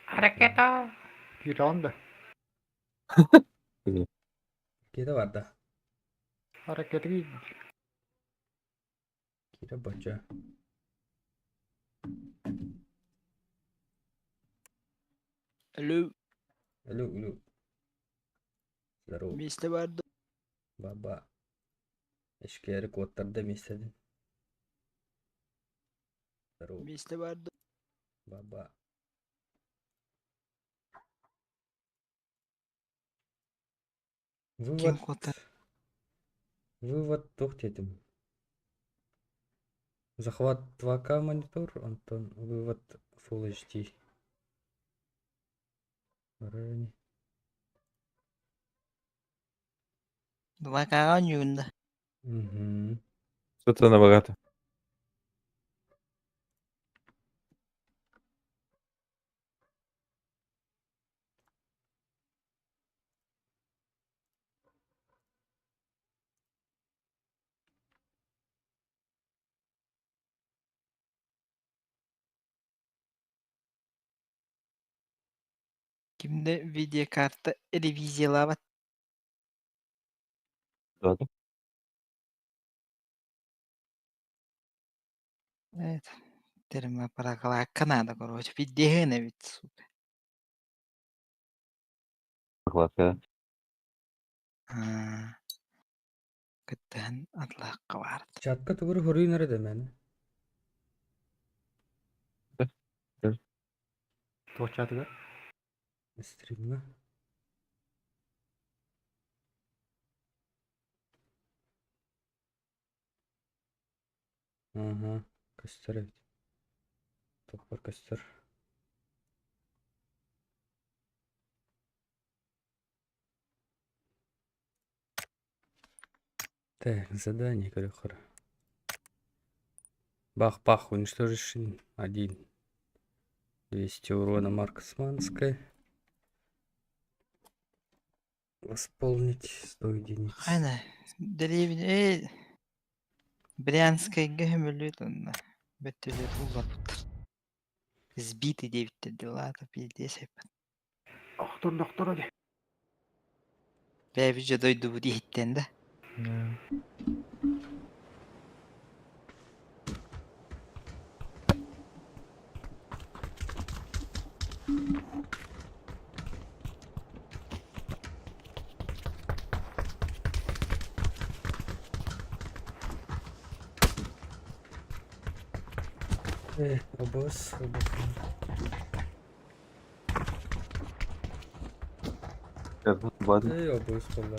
Ракета! Киирэн да. Ракета бар да. Ракета киирдэ. Киирэ бачча. Алло, Алло, алло. Здорово. миэстэ баар дуо? Баба. Эшкээри куоттарда миэстэтин. Здорово. Миэстэ баар дуо? Баба. Ким Вывод. куоттар? Вывод туох диэтим? Захват 2К монитор, онтон вывод Full HD. Барыани. 2К-ҕа оонньуугун да? Угу. Что-то набагато. Ким да видеокарта ревизиялаабат. Да. Это термопрокладка надо, короче, пиздеһин эбит, сука. Прокладка. Аа, кыттыһан атлаахха баарт. Чатка тугур хоруйун эрэ дэмэни. Туох чатыгар? Стримҥа. Ага, көстөр эбит. Тохпор көстөр. Так, задание көрөхөр. Бах-бах, уничтожишь один. 200 урона Марк Османской. Восполнить 100 единиц. Хайна, дэриэбинэ ээ Брянскайга көмөлүөт уонна бөттөлүөт улларбыттар. Сбитый диэбиттэр дылаата пиздец эппит. Охтордохторо дии. Бэйэбит дьэ дойдубут иһиттэн да. Обос, обос. Ладно. Эй, обос буолла.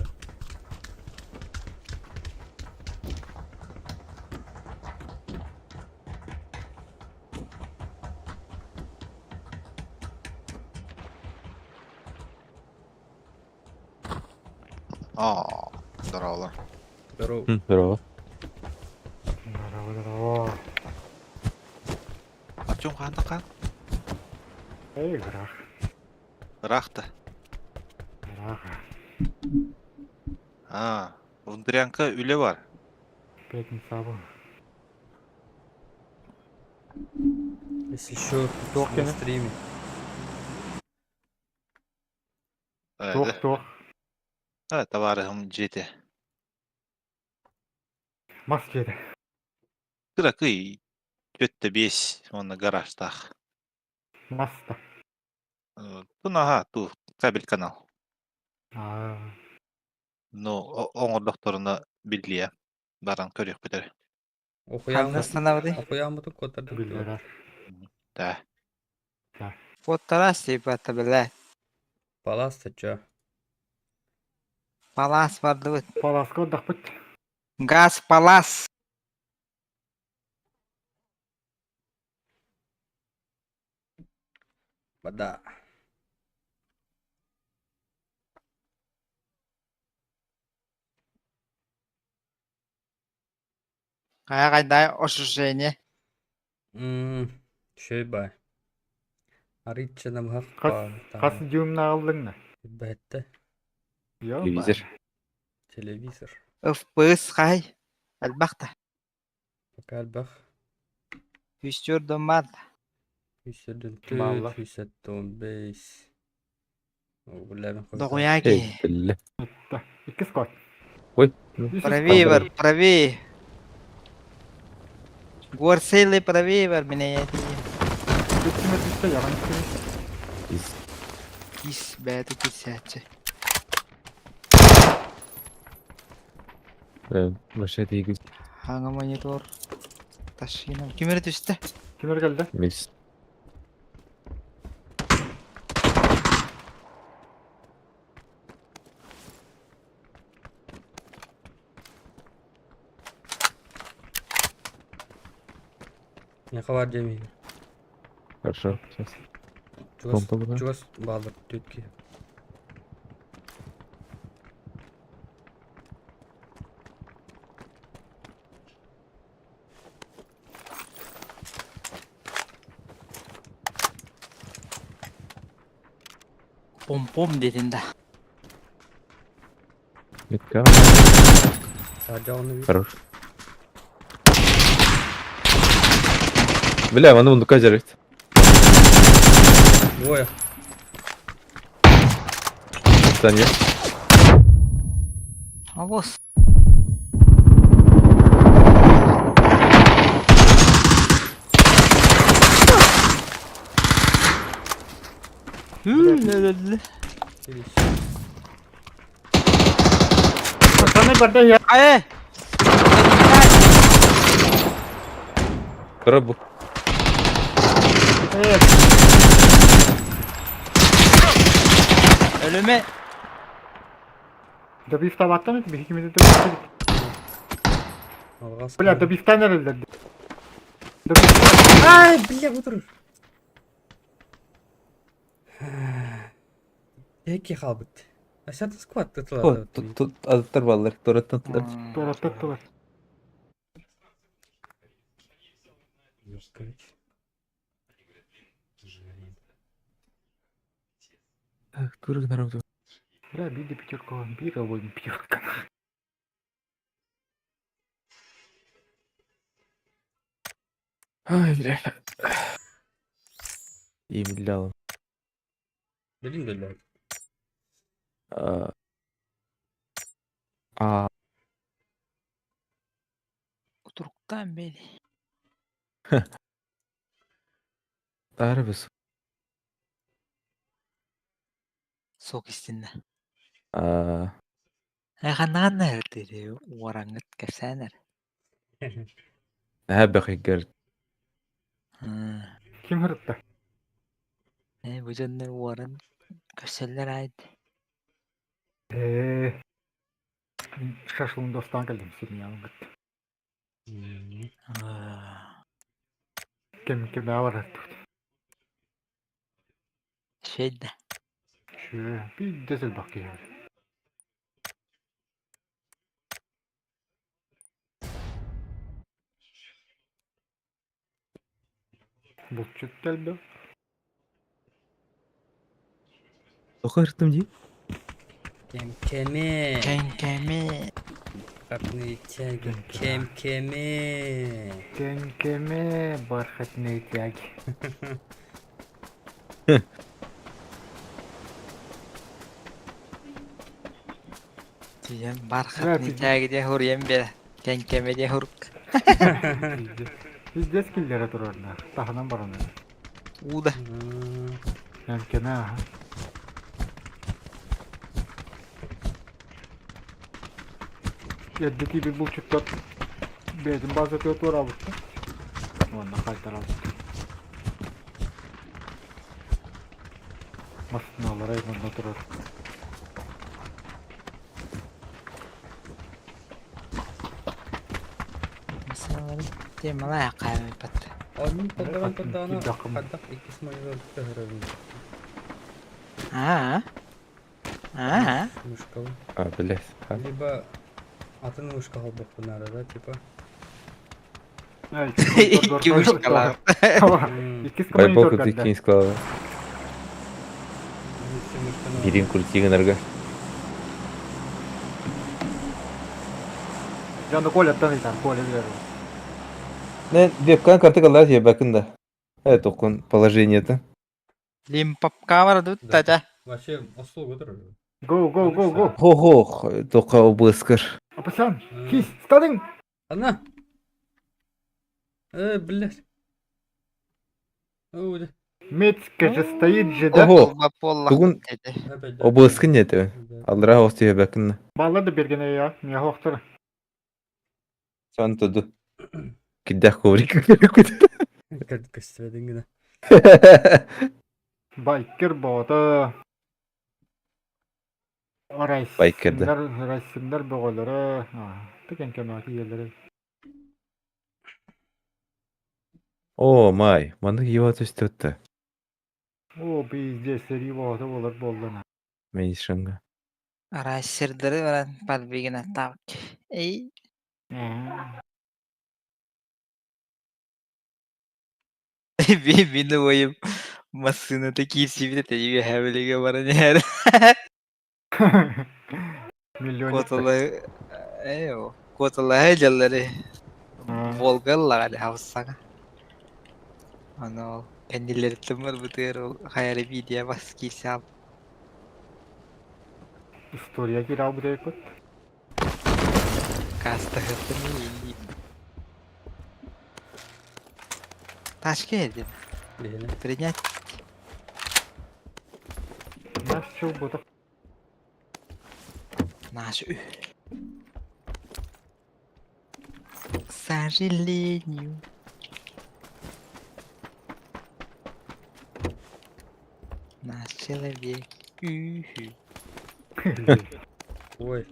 Аа, здорово. Здорово. Здорово. Здорово, здорово. Артем ханна хаан? Эй, ыраах. Ыраах да. Ыраах. Аа, внутрянка үлэ бар. Пятница был. Если еще Туох на кэнэ? стриме. Туох, туох. Э, табаарыһым дьиэтэ. Мас дьиэтэ. Кыракый түөртэ биэс уонна гаражтаах. Мас да. Тун аһа туу кабель канал. Аа. Ну, оҥордохторуна биллиэ. Баран көрүөхпүт эрэ. Ханна станабытый? Охуйааммытын куоттардыбыт дуо? Биллэрэр. Да. Куоттараас типа бля. Паласта чё? Палас бардыбыт. Паласка отдохпут. Газ палас. Вода. Хайа хайдай ощущение. Мм, үчүгэй бай. Арыычча намыһах Хас, баар хас даҕаны. дюймнаах ыллыҥ да? Билбэттэ. Телевизор. Телевизор. Ыфпыс хай. Элбэх да. Пока элбэх. Үстүөр дом баар да. Балла. 104, 175. Дохуя Эй, киһи. биллэ. Да. Икки сквад. Ой. Үс Правее сквад. бар, правее. Горселы правее бар, меня я Үстүмэ түстэ, яран үстүмэ. Из. Кис бэйэтэ кисээччи. Вообще тигіз. Хаҥа монитор. Ташина. Ким эрэ түстэ? Ким эрэ кэллэ? Мис. Миэхэ баар диэмиһин. Хорошо, сейчас. Чугас, Помпа была. чугас бааллар түөрт киһи. Пом-пом диэтин да. Метка. Саадьаҕын бит. Хорош. Бля, маны мундука жарит. Двое. Саня. Алос. Пацаны, барда я. Э! Коробу. Э, Өлүмэ! Добив табаттан это бихикимизи добив. Алҕас. Бля, добивтан эрэллэр. Добив. Ай, бля, утур. Эки хаалбыт. Асята сквад О, тытылата. тут тут аттар баллар, тораттан тылар. Тораттаттылар. Так, турок народ. Бля, биир да пятерка, биир огонь пятерка. Ай, бля. Имлял. Билин биллэр. А. А, Утуруктаан бэйди. Арбис. Суох истиннэ. А. Ханнаҕан эрдири уораҥҥыт кэпсээн эрэ. Хабахигер. Ким ырытта? Ээ бу дьоннор уоран көрсөллөр аайд. Э. Шашлыгын достан кэллим сирин гыт. Кем кем бар Шейдэ. Şu bir dezel bak ya. Булчут кэлбэ. Тохартым ди. Кем-кеме. Кэҥкэми. Бархатные тяги. Кем-кеме. Кем-кеме бархатные тяги. Тиийэн бархатный тяги диэн хуруйан биэрэ. Кэҥкэмэ диэн хурук. Пиздец киллere турарна. Таханан бараны. Уу да. Кем-кеме аха. Эрдеки bir булчуттар бэйэтин база туорабытта. Уонна хайтарабыт. Массыналара манна турар. Масалары темалаа хаамыппат. Оннун поддаван поддавана Кирдахым. хаддах иккис монитор төһөрөбүн. Аа. Аа. Мышкабын. А, блядь. А. Либо атын мышка холбохпун да, типа. Икки мышкалаах. Иккис Байбоку монитор ты кэллэ. кинь сказала. Икки мышканы- Бирин крути энерго. Жаны Коля тан ыйтар, Коля билэр. Ne вебкам карты kallar ya bakın da. Токун положение-то. Лимпапка тут Да. тата. Вообще, услугу дорогую. Go, go, go, go. Хо-хо, тока обыскыр. Апасан, кис, стадың. Она! Блядь. О, да. Мецка же стоит же, да? Ого. Полла. Тугун Опять, да. обыскын нет. Да. Алдыра остыya бакын. Баллады берген я, не хоқтыр. Сан туду. Кидах коврик. Как костюм, Байкер бота. Байкер, да. Райсымдар, райсымдар бөҕөлөрө. Тыкен кемаки иелери. О, май, маны ева төстөттө. О, пиздец, сери бота болар болдуна. Мен ишанга. Арасырдары баран подбегина тавки. Эй. Мин ойым массыына киирсибит этэ үөһээ баран иһэр. Миллионер. Куотала ээ куоталаһа дьаллары Волгаллаҕа хавсаҥа. Аны ол кэннилэриттэн барбытыгар ол хайа видео бас киирсэ История кирал бутайкот. кастаһыттан Тачка едем. Принять. Наш чыл бота. Наш. К сожалению. Наш человек. Үхү. Ой.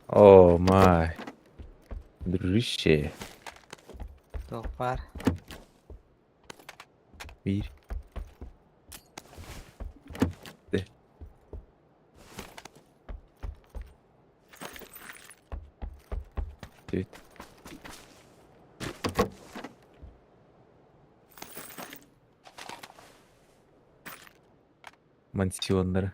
О, май. Дружище. Туох баар. Биир. Де. Түөрт. Мансионнары.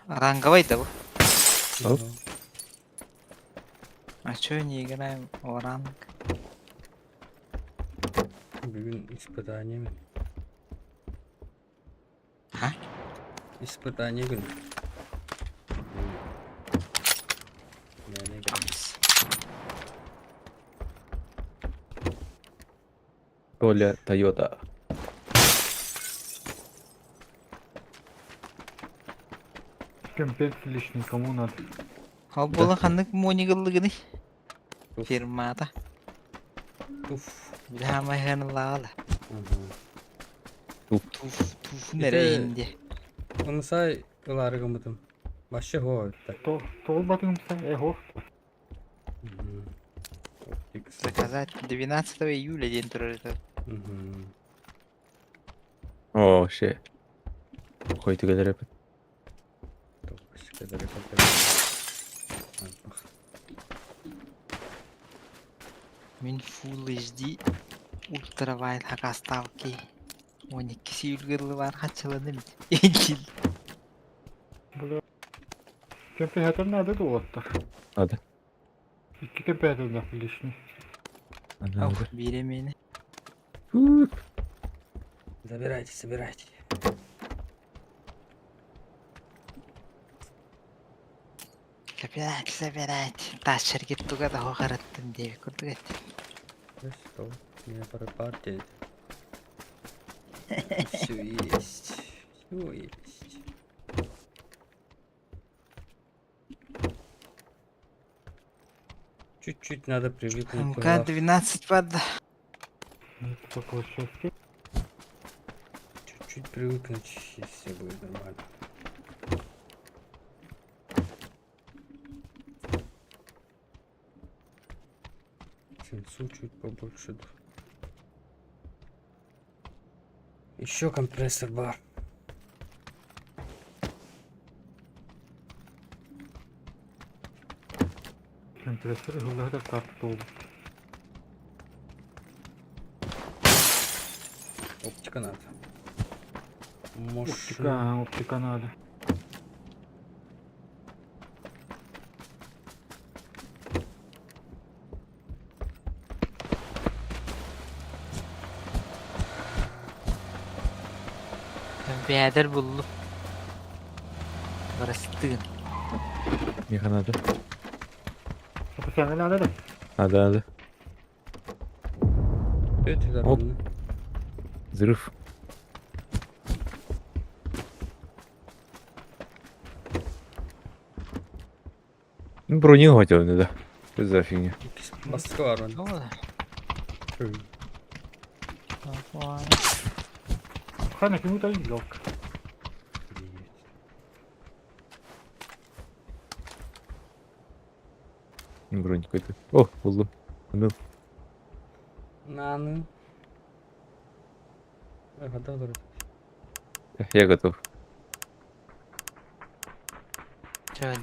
Ранговый да бу. Оп. А чё не играем в ранг? Бүгүн испытание. А? Испытание күн. Не, не. Толя Тойота. Кемпет лишний кому надо. Ол буолан ханнык монигаллыгыный? Туф. Фирмата. Туф. Билаамайханалаала. Ага. Туф туф Это- нэрэ Онусай ылары гымытым. Вообще го так. То, тол батыңымса, э, хох. Икс. Заказать 12 июля день турар это. Мгм. О, вообще. Хой түгелер эпит. Тоқ вообще когда. Мин Full HD Ultra Wide хакаставки. 12 үлгерлі бар хатчыланым. Энчил. Бля. Кемпет надо дуоттар. Надо. Икки кемпет лишний. Ох, бире мени. Забирайте, собирайте. Забирать, забирать. Ташыр туга да хогараттым деп курдук эт. Да что? У меня пара партия. Все есть. Все есть. Чуть-чуть надо привыкнуть. к МК-12 падла. Это такое счастье. Чуть-чуть привыкнуть, и все будет нормально. Сенсу чуть побольше. Еще компрессор бар. Компрессор ыһыллаһытар карта туолбут. Оптика надо. Может... Оптика, оптика надо. Бэдэр буллум. Барастыын. Миэхэ надо. Саҥа надо да? Надо, надо. Это Оп. Взрыв. Ну, броню хотел, да. Что за фигня? Москва, Рон. Хана, кому-то елка. Бронь какой-то. О, буллум. Ну, На, ну. Гадал, я готов. Чэ,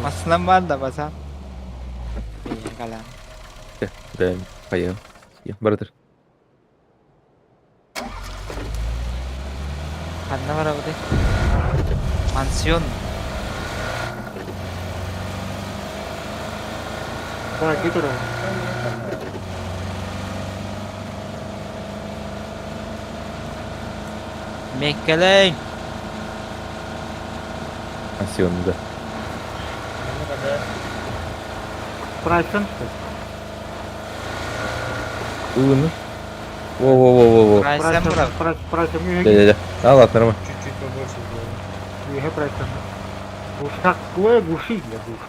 Массынан баар да баса. Калан. Да, поел. Я, братер. Ханна барабыты? Мансион. Да, гитара. Меккелей. Мансион, да. Прайсен. Улыны. Во-во-во-во-во. Прайсен брат. Прайс, прайсен. Да-да-да. А, ладно, нормально. Чуть-чуть побольше сделал. Еге прайсен. Глушак, такое глуши для глуш.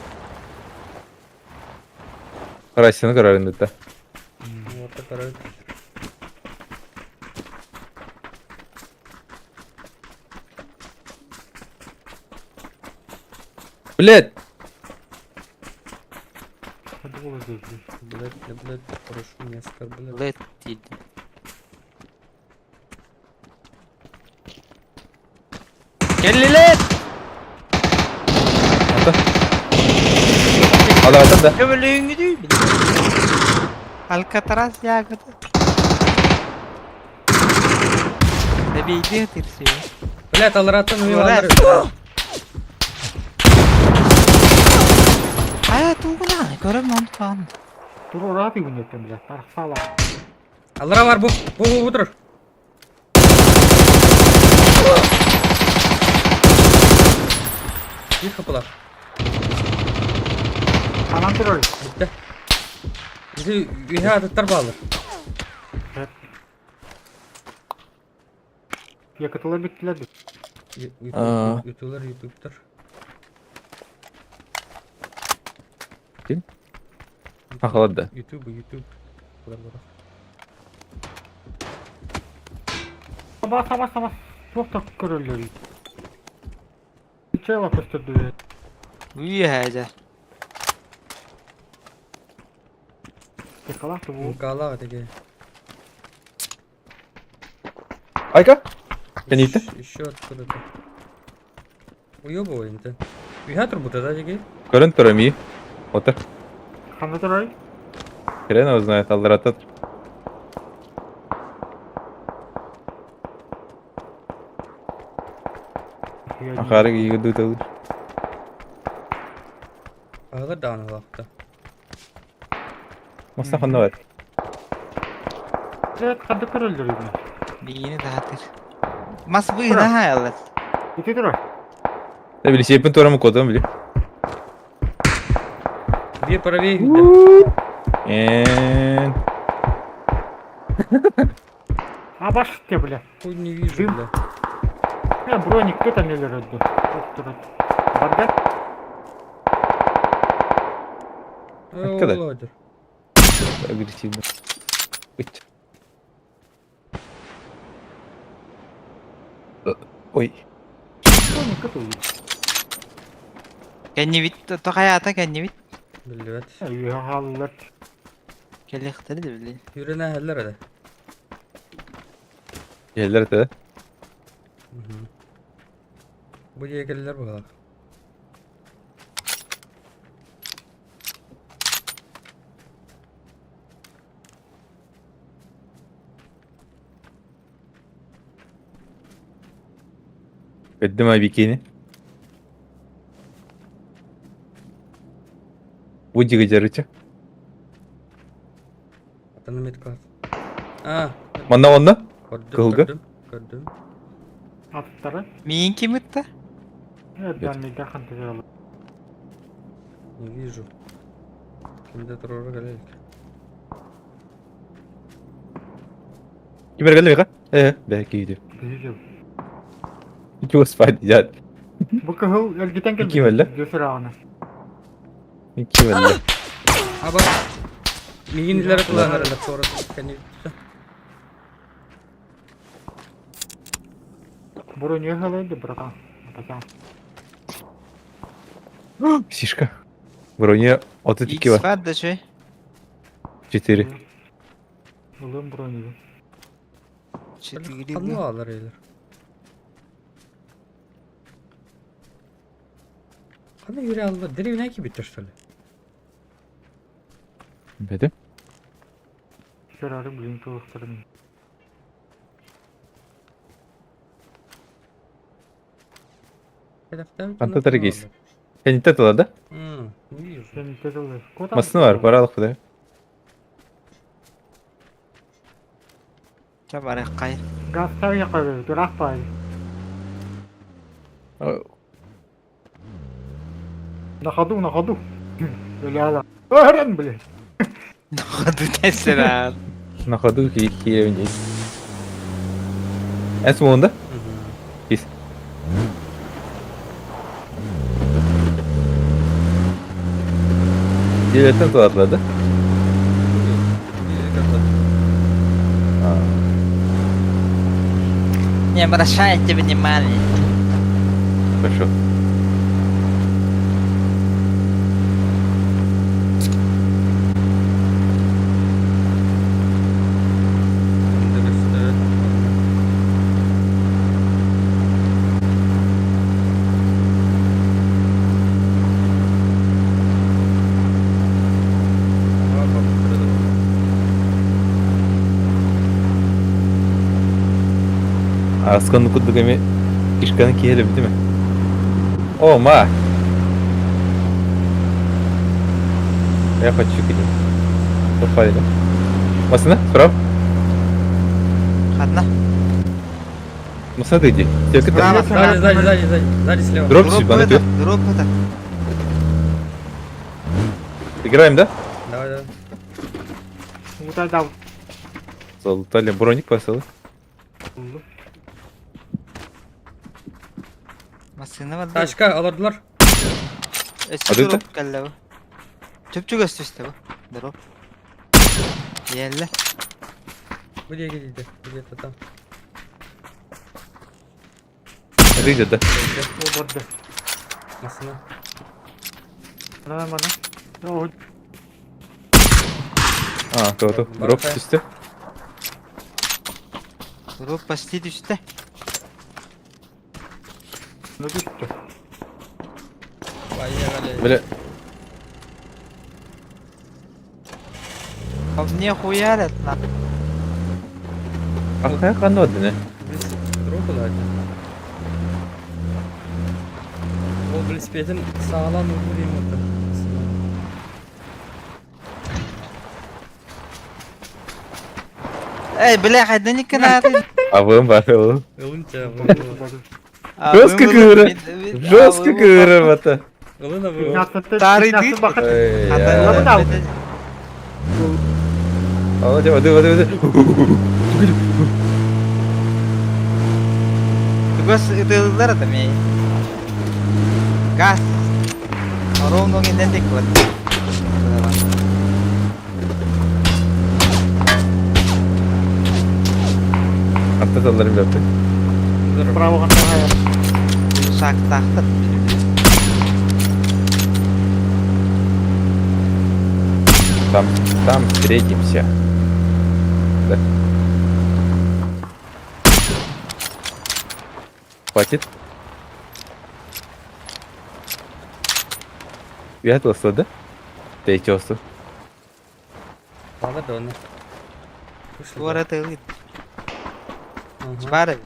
Прайсен көрөрүн да. Вот такая. Блять! Блять, блять, прошу не оскорблять. Лет дейді. Келлилер! Ата. Ала ата да. Көмөлөйүңү дүй. Алькатрас ягоды. Добейди тырсыы. Блять, алратын Ура! Аа тугуна көрөм онтон. Тур рапи күнеттен, блядь. Тархсала. Алра бар, бу, бу, бу, бу, тур. Тихо была. Анан турар. Битте. Bizi ühe atıtlar bağlı. Yakıtılar bittiler. Aa. YouTube'lar, YouTube'lar. Kim? Ахалат да. YouTube, YouTube. Бұлар бар. Basa basa bas. Çok da көрөлөр. Чела көстөрдү. Үй хайда. Yakalattı bu. Мукала такие. Айка! Кәнейті? Еще откуда-то. Уебывай, это. Ühe турбута да деги? Көрін тұрам и. Отыр. Ханда турар. Хрен его знает, аллар атат. Ахары игі дуталыр. Ağır dağını lafta. Маса ханна бар. Evet, ханда көрөлөр. Бигини таатыр. Мас быына хаялар. Ити турар. Да били сепін турамы кодам били. Две правее. Эн. А баш те, бля. Хуй не вижу, Дым. бля. Я броник кто там нелер öldü. Барда. Откуда? Владер. Агрессивно. Ыть. Ой. Броник кто? Кэннибит тохайаата кэннибит. Биллибэт. Үөһэ хааллылар. Кэлиэхтэрэ да били. Үүрэн ааһаллар эрэ. Иһэллэр этэ. Бу диэки кэллилэр быһалаах. Көрдүм ай бикини. Бу дьиги Атаны медкласс. А, Манна онно? көрдүм, Кыһылга? көрдүм, көрдүм. Аттары. Миин ким ытта? Дальныйда хантыгы Не вижу. Кимде турора кэлэ илик. Ким эргэллэ миха? Э, бэ кииди. Биһиги. Господи, дядь. Бу кыһыл эргитэн кэлбит. Ким өллө? Дьөсүрааҕына. Ким өллө? Аба. Миигин илэрэ тулаан эрэллэр туора кэнни. Броню халайды, братан. Атакан. Сишка. Броня от Икс кило. бар да чөй. 4. Ылым броню. Четыре Ханны бу. алар элер. Ханны юрэ аллар? Деревня кибиттер, что ли? Беде. Сөрары блин туохтарын. Ханта таргейс. Кэнниттэ тыла да? Не вижу. Сен тезелер. Масына бар, баралык бу Ча барык кай. Гастар якары, дурак бай. да. На ходу, на ходу. Бля, Орен, блин. Ходу тесеран. На ходу киевней. Эн суонда? Кис. Дилеттен туладылар да? Не обращайте внимания. Хорошо. Асканны курдук эми кишканы киһеле битиме? О, ма! Я хочу к ним. Попали, да? Масына, справа? Хадна. Масына ты иди. Тебе Справа. Сзади, сзади, сзади, сзади, сзади слева. Дроп Дроп сюда, это, дроп это. Играем, да? Давай, давай. Утай дал. Залутали броник поставил. Масына бар. Тачка алардылар. Өссө А ты дроп кэллэ бу. Чөпчүк өстүстэ бу. Дроп. Иэллэ. Где, где, где? Где-то там. Это идет, да? О, борды. Масына. На, на, на. О, А, то-то. Дроп түсті. Дроп почти түстэ. ну түстү. Поехали. Бля, А мне хуярят на. а как оно да? Дропы да Ол велосипедin sağlam vurayım orada. Эй, бля, хайда не канаты. А вы бар. Ылынча, Жестко кыра. Жестко кыра, это. Ылына вы. Старый ты. Эй, я. А, воды, воды, воды. Гос ытылдар это мей. Газ. Ровно не дек вот. Аттаталарым yaptı. Право хантага. Шаг тахтат. Там, там встретимся. Да. Хватит? Вятался, да? Третий остров. Баҕар да онно. Вышли, да. Туора тылы. Ага. Баар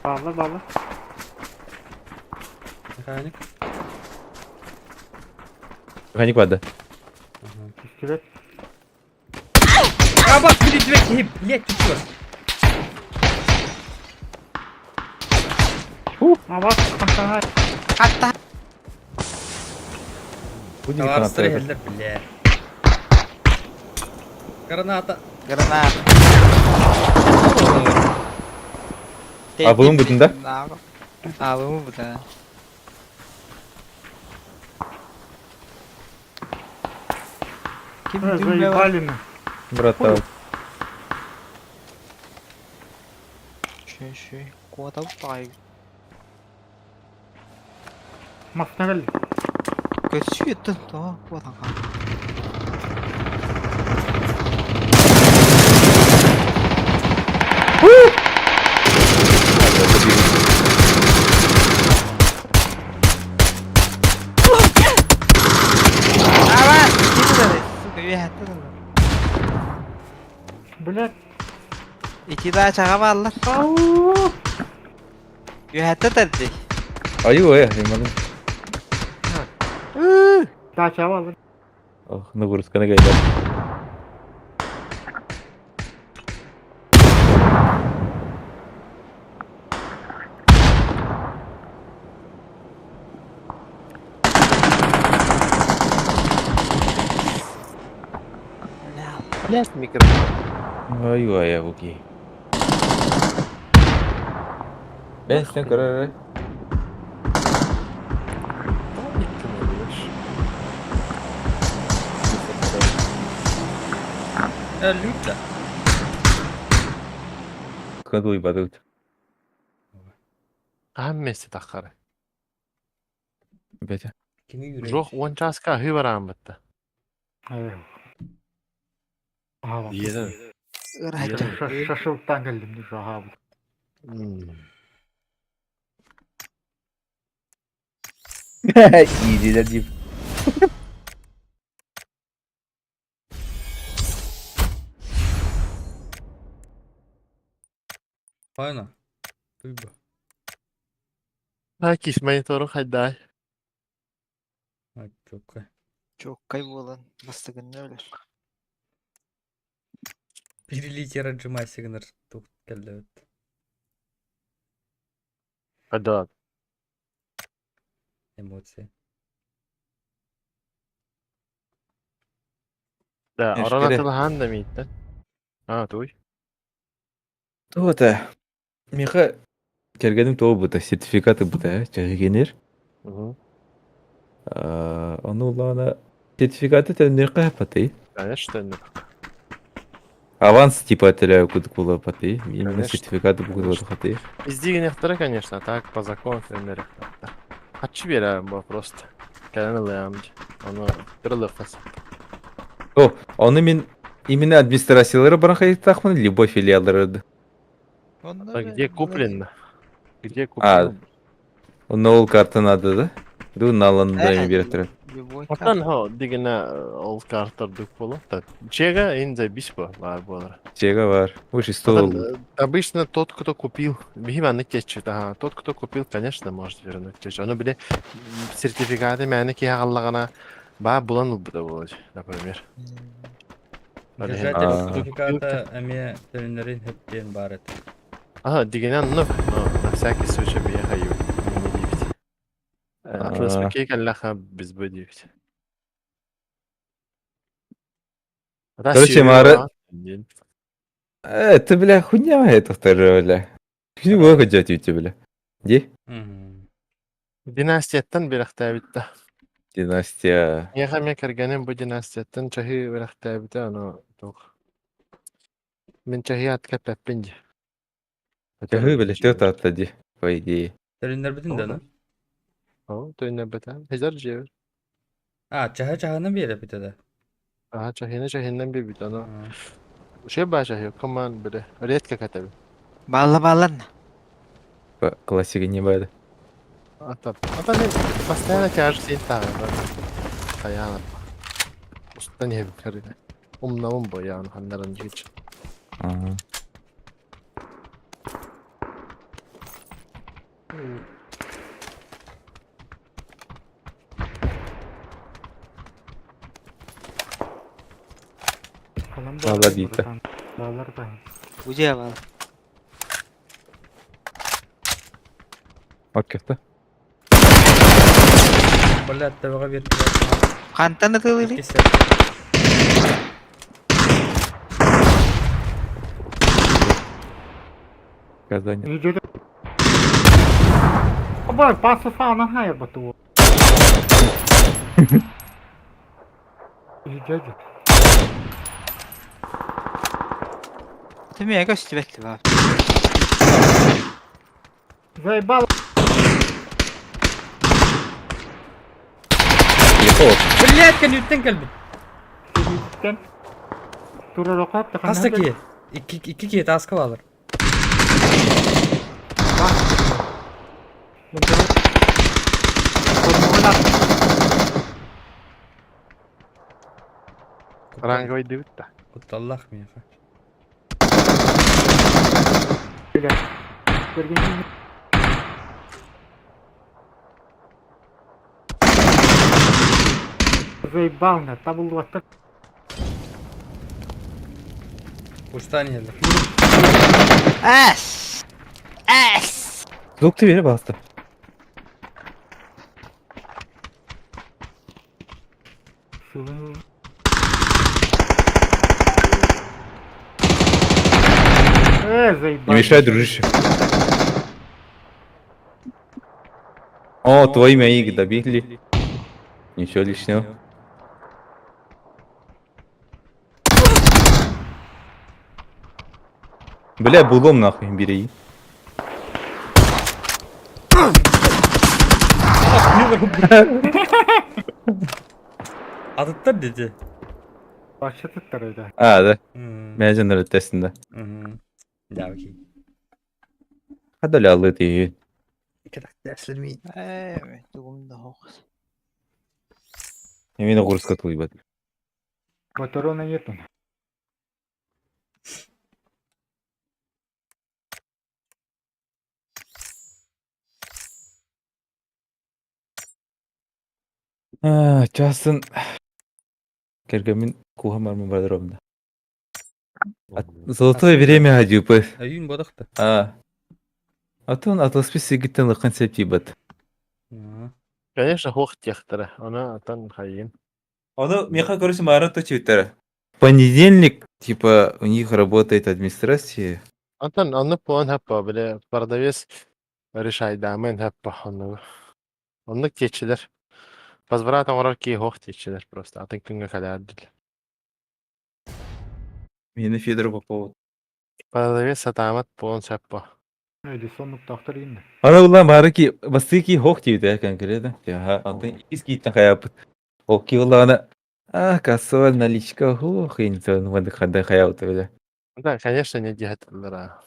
Bağla bağla. Механик. Механик вода. Ага. Üstüne. Абас, блядь, блядь, блядь, ты чё? Ama bak sana. Хатта. Будем Товарыстар гранату. иһэллэр, бля. Граната. Граната. А бұның бүтін да? А бұның бүтін. Ким дүмбе бар? Заебали на. Братан. Шүй, шүй. Куата бай. Masına geldi. Көтсүй өттін. Тоға куатан қа. Ава! Ким Сука, үйәтті. Блядь. Ити да чаға баллар. Ау. Үйәтті тәрді. Аю, ой, не могу. Daha çaba alır. Ох, нагрузка на гайда. Блядь, микрофон. Ай, ой, окей. Ben sen karar Люта. Кадуй бадут. Хаммесі таққары. Бетя. Кини yürek. Жоқ, он часқа хүй барамын бітті. Evet. Aha bak. Еді. Ырача. Şaşılıktan geldim. Şu aha bu. Иди, дядь. Хайна. Туйба. Акис монитору хайдай. Ай, чокка. Чоккай болан. Бастыгын өлөр. Перелитер отжимай сигнал. Тух келдебит. Хайда. Эмоции. Да, Эш, оран кере. атылхан да мейттен. А, туй. То-то. Миха кергеним то бута, сертификаты бута, чагенер. Оны улана сертификаты төннөр паты. Конечно, не. Аванс типа төлөө кудук була паты. Именно Конечно, сертификаты була конечно. хаты. Издиген яқтары, конечно, так по закону тренер. Хачы берем бу просто. Кәлән ылыям. Оны тырылы қыз. О, оны мен именно администрациялары баран хайттахмын, любой филиаллары. А где куплено? Где А, куплено? Оны ол карта надо, да? Ду наланда Э, берет турар. Любой Отан хо дигена ол карттар дүк болу. Чега инде биш бу бар болар. Чега бар. Уж и стол. Отан, Обычно тот, кто купил, бихиманы кетчүт, ага, тот, кто купил, конечно, может вернуть. Оны биле сертификаты мәне ки аллагана ба булан убуда болот, например. Держатель А. сертификата эме төлөнөрүн хөптен барыт. Ага, дигенен, ну, на всякий случай бияха ю. Не дивить. А. Атлас каллаха без бу дивить. Короче, Мара- Это, бля, хуйня это второе, бля. Хуйня хотят у тебя, бля. Где? Династияттан бирахтабитта. Династия. Яха мен кергеним бу династияттан чахи бирахтабита, ано тох. Мен чахи атка пеппинди. Чахы, бля, что это отлади, по идее. Төлөнөр бүтүн да, О, тойна бата. Хезар жер. А, чаха чаханы бере битеде. Ага, чахины чахиннан биэрбит, ону Үчүгэй баа чахи, коман били, редко кэтэбин. Балла баллан. Классика не баар. Ата, ата мен постоянно тяжесть син тааҕар. Хайаан. Устан иһэбин көрүнэ. Умнабын бу яаны ханнаран дьиэч. Ага. Valla değil de. Dağlar da. Удьэ бал. Окей, Блядь, төбөҕө биэрдилэр. Хантан ытылыырый? Иккис Казань. Идет. Оба, пасыфа она хайр бату. Идет. Түмүгэ көстүбэт баа. Заебал. Ехал. Блядь, кэнниттэн кэлбит. Сен. Турарокат та Хас да киһи. Икки икки киһи тааска баалар. Ранговый дебит да. Кутталлаах миэхэ. Заебал на табыл ватта. Устан иһэллэр. Эс! Эс! Звук ты вере баста. Заебал. Не мешай, дружище. О, твои мои добили. Ничего лишнего. Бля, булом нахуй, бери. Атыттар дети. Başlatıttар öyle. А, да. Мм. Менеджер тестінде. Мгм. Да, окей. Хадали алды ты. Ээ, тугум да хоқ. Именно курска твой Патрона нету. А, часын. Кергемин кухамар мы подробно. Золотое время адюпы. Өйүн бодохто. А. А то он атласпи сигиттен лыкын септибат. Конечно, хох техтера. Она атан хайын. Оно, меха, короче, мара то читера. Понедельник, типа, у них работает администрация. Антон, онны пуан хаппа, бile продавец решай дамын хаппа онны. Онны течилер. Возврат оңорор ки хох течилер просто. Атын күнгө калярдыл. Мені Федор по поводу. Продавец сатамат пуан хаппа. Öyle sonluk doktor indi. Ана улан бары ки басты ки хох дейді конкретно. Ага, антон иски хаяп. Оки улана. А, кассовая наличка, хух, интон, вады хада хаяп бля. Да, конечно, не дихаттылар.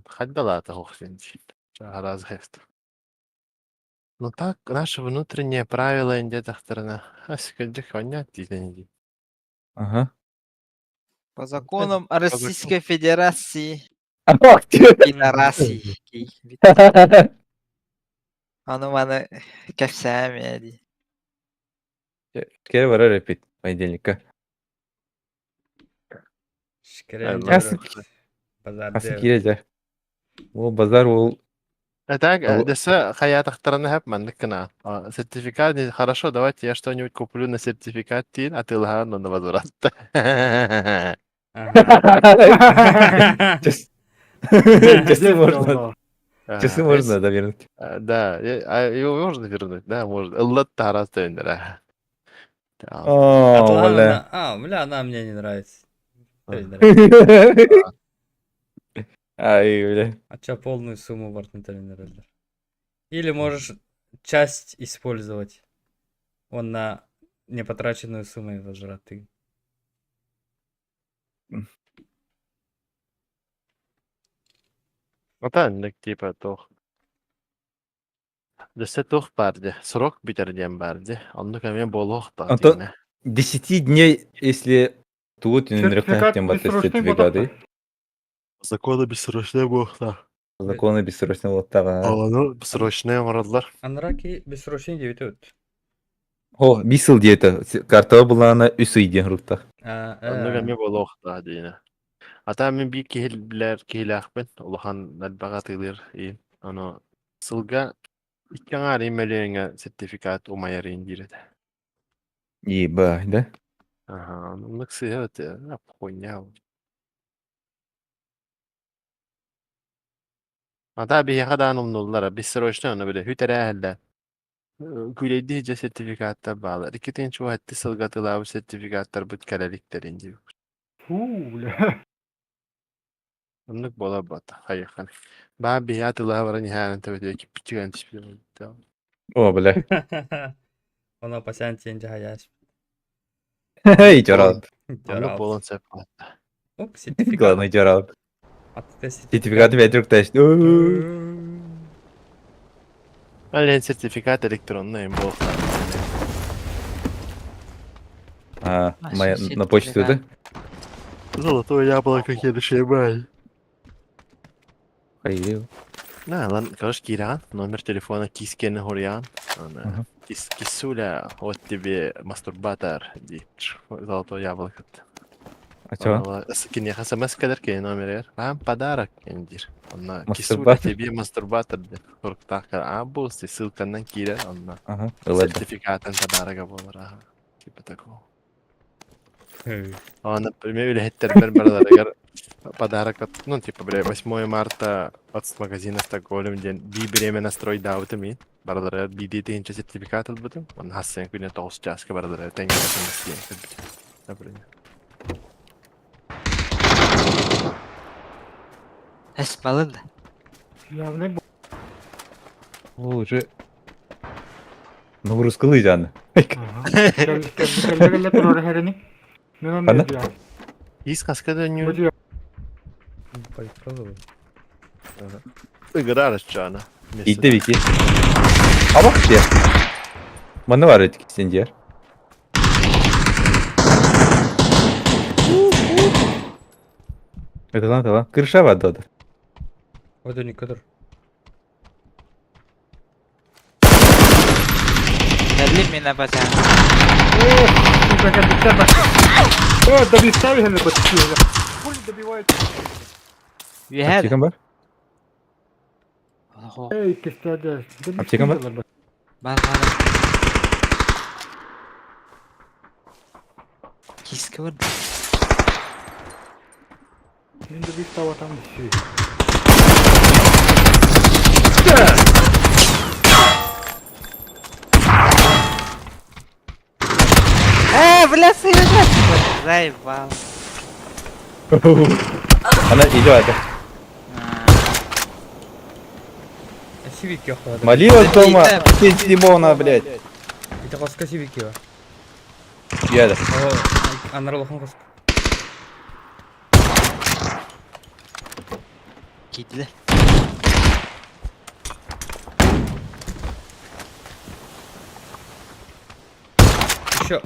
Хаддалата хох сенчи. Раз хест. Ну так, наше внутреннее правило инде тахтарына. Аскадык понять дизен. Ага. По законам Российской Федерации. Ах, ты. Пидорасии. Аны маны кәпсәм ди. Кere бар репит понедельника. Шкерен. Асы Базар асы кире Ол базар ол А так, Ал- десе хаятахтарына хэп маннык кына. Сертификат, хорошо, давайте я что-нибудь куплю на сертификат тин, а ты но на возврат. Часы можно. Часы можно, да, вернуть. Да, а его можно вернуть, да, можно. Ыллат тарас тендера. О, бля. А, бля, она мне не нравится. Не нравится. Ай, бля. А чё полную сумму бартын. Или можешь часть использовать. Он на непотраченную сумму возврат. Ты. Атаннык типа туох. Өссө туох баар дии, срок бүтэр диэн баар дии. Оннук эмиэ буолуохтаах Антон диэнэ. 10 дней, если тут Сертификат тем бессрочный сертификаты. Законы бессрочнай буолуохтаах. Законы бессрочный буолуохтаах. Ону бессрочнай оҥороллор. Анраки бессрочный диэбитэ үт. О, бис сыл диэтэ. Картаҕа былаана үс ый диэн суруктаах. Оннук эмиэ буолуохтаах диэнэ. Ата мин биир киһи билэр киһилээхпин, улахан элбэҕи атыылыыр иин. Ону сылга икки аҥаар мөлүйүөҥҥэ сертификат умайар иин диир этэ. Ебать, да? Аха, оннук сыыһа этэ, хуйня. Ата биһиэхэ даҕаны умнуллара, бессрочно ону бile хүтэрээһэллэр. Күүлэйдии дьэ сертификаттар бааллар. Икки тыһыынча уһатты сылга атыылаабыт сертификаттарбыт кэлэ иликтэрин диэбит. Фу, бля. Оннук буолар буолта, хайыаххын. Баа биһи атыылаһа баран иһээн тэбэтигэр киппиччигэн түспүт. О, бля. Оно пасян тиэн дьаһайаас. Эй, дьорот. Оннук буолуон сөп буолта. Оп, сертификат. Главный дьорот. Атта Сертификат ветрuk тест. Ален сертификат электронный буолта. А, моя на почту, да? Золотое яблоко хедшебай. Хайы. На, ладно, короче, Киран, номер телефона Кискена Хурьян. Кис, кисуля, вот тебе мастурбатор, ди, золотое яблоко. А чё? Киниэхэ смс кэлэр кини номеригэр. Аам подарок диир. Онно кисуля Мастурбатор? тебе мастурбатор диэн суруктаах кэлэр. Аа бу ссылканан киирэр онно Ага, ладно. сертификатын подарога буолар аха. Типа такого. А, например, үлэһиттэрбэр барыларыгар подарок от, ну, типа, бля, 8 марта от магазина Стокгольм диэн бии бириэмэ настройдаабытым иин. Барыларыгар биирдии тыһыынча сертификат ылбытым. Онно хас күнэ тоҕус чааска барыларыгар тэҥҥэ смс диэн кэлбитим. Например. Эс балын да. Явный О, уже нагрузкалыы жаны. Кэллэ кэллэ турар хэрини. Мен оны Ханна? диям. Ис хаска да Бу нью диям. Байкаловый. ыгырар аччаана. Иитте бики. Абак диye. Манна бар этик сен диер. Это lan lan. Крыша бар дода. Вот они кадр. Кэллим мин апасян. Сука, кэлбиттэр ба. О, добивай хәле бат. Хули добивают. Үөһээ да. Аптекам бар? Охо. Эй, кестәде. Аптека бар? Бар бар. Киска бар. Мин добив таватам диши. Э, бля, сыыра. Заебал. Она идет. Сивик ёхлады. Молилась дома. Ты Димона, блядь. Это коска сивик ё. Я да. О, анар коска. Киди. Еще.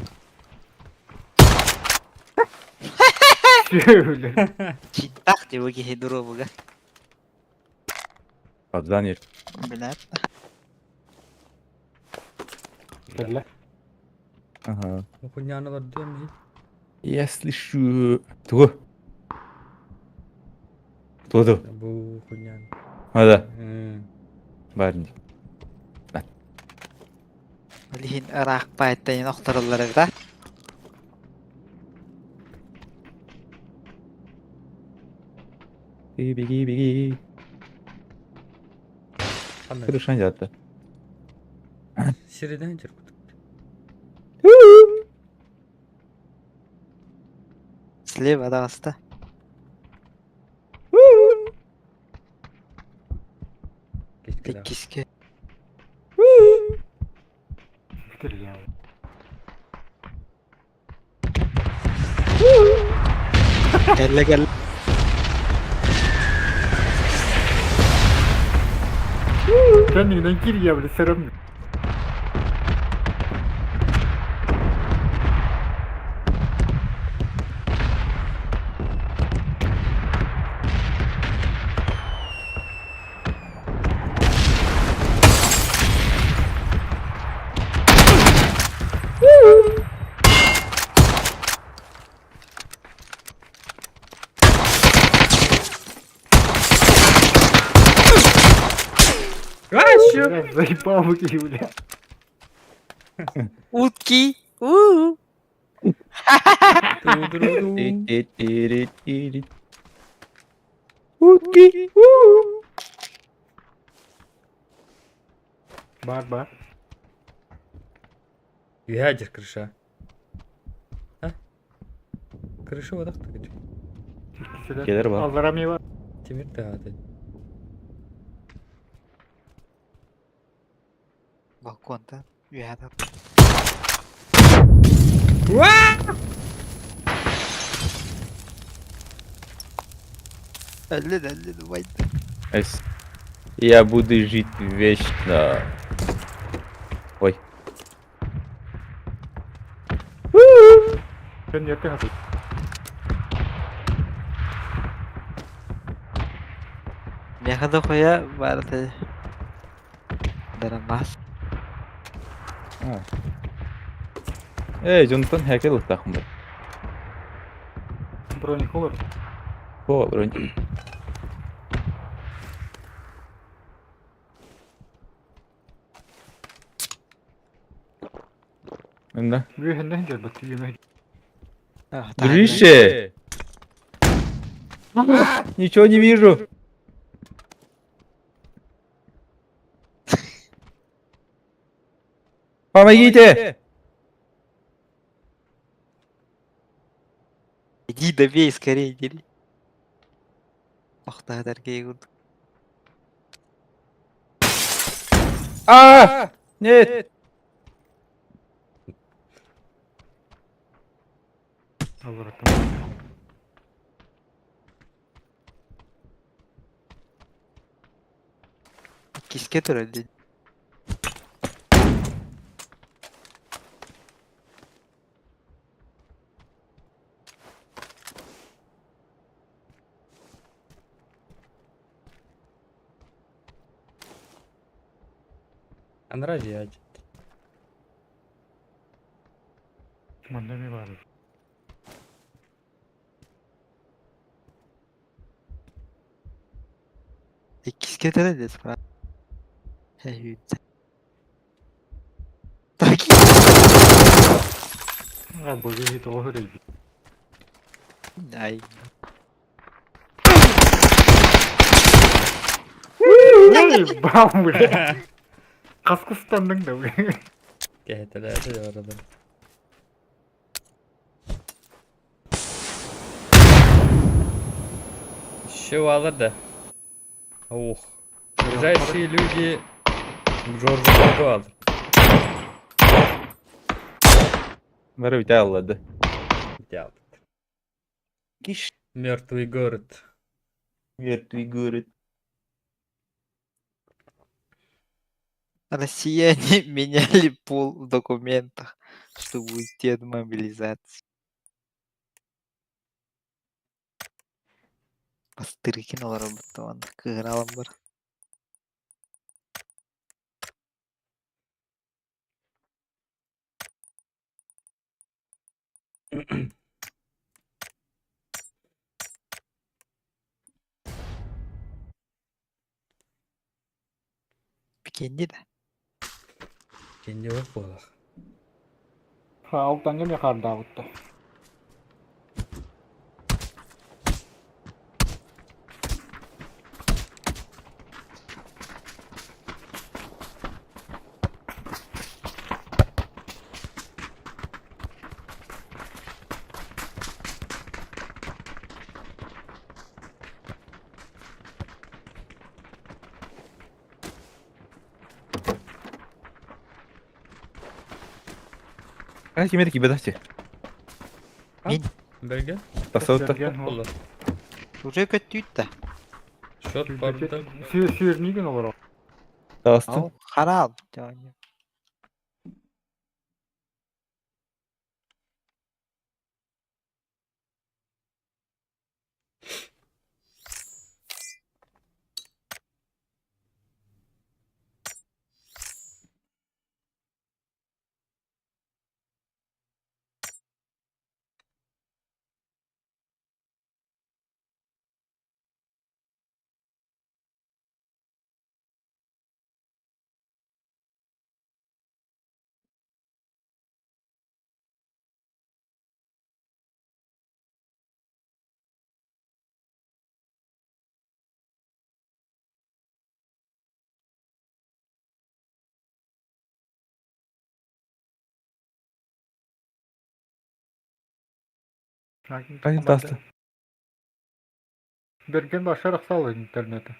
Читтах деп киһи дуруобуга. Абдан ер. Бля. Кэллэ. Ага. Хуйняны дем. Я слышу. Тугу. Тугу. Бу хуйняны. А да. Бар. Билин ыраах баайтайын охтороллор да. Беги, беги, беги. Крыша жатты. Середен жер. Слева даҕаста. Иккиске. Битер я. Кэллэ кэллэ. Кэннигинэн киирийэ били сэрэммит. Бля, Заебал вы, бля. Утки! У-у. Ту-ду-ду. Ти-ти-ти-ри-ти-ри. Утки! У-у. Бар, бар. Үһээ крыша. А? Крыша бодах тыгыт. Келер бар. Аллара ми бар. Тимир тааты. Балконтан үөһэ Өллүн өллүн убайда. Эс. Я буду жить вечно. Ой. Кэнниэттэн хатый. Миэхэ да хуйа баар Дарамаас. А. Эй, дьонтон хакер ылтахпын бу. Бронехолор. О, бронь. Да. Үөһэннэн дьарбат тиийэмэ. Дружище! Ничего не вижу. Помогите! Иди добей скорее, дери. Охтаатар киһи курдук. А! Нет! Аллараттан. Иккискэ турар дии. Анара дьиэ Манна эмиэ баар. Иккискэ турар дии справа. Так. А, боже, тоҕо үрэйбит. Ай. Эй, бам, бля. Хаскыстанныҥ да, бля. Кэһэтэлээтэ дьэ Еще алар да. Ох. Ближайшие люди Джорджу алыр. Бары бүтэ аллады. Дьэ Киш. Мертвый город. Мертвый город. Россияне меняли пол в документах, чтобы уйти от мобилизации. Бастырыкин олоробут кыыралан бар. Пикенди да. Кенде бар буолах. Ха, алтанга эмиэ хаардаабытта. А ким эрэ киирбэтэх Мин. Бэргэн. Тасылта. Берген Болла. Уже көттүүт да. Счет барда. Сүүрнигин олорор. Тастı. Ол хараал. Ай тасты. Берген башар ақсалы интернеті.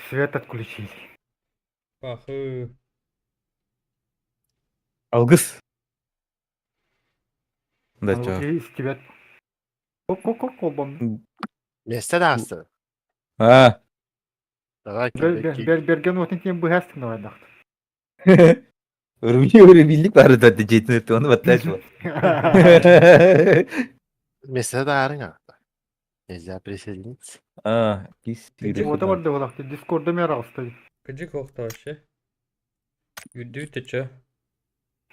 Свет отключили. Пахы. Алгыс. Да чё. Из тебя. Коп-коп-коп колбам. Месте дағысы. А. Давай, Берген отын тем быхастың давайдақ. Өрүмү бары да жетин өттү оны батташ. Месте дағарың а. Нельзя присоединиться. А, кис. Ота бар деп олақ. Дискордда мер алысты. Кыжык оқты вообще. Үйді өте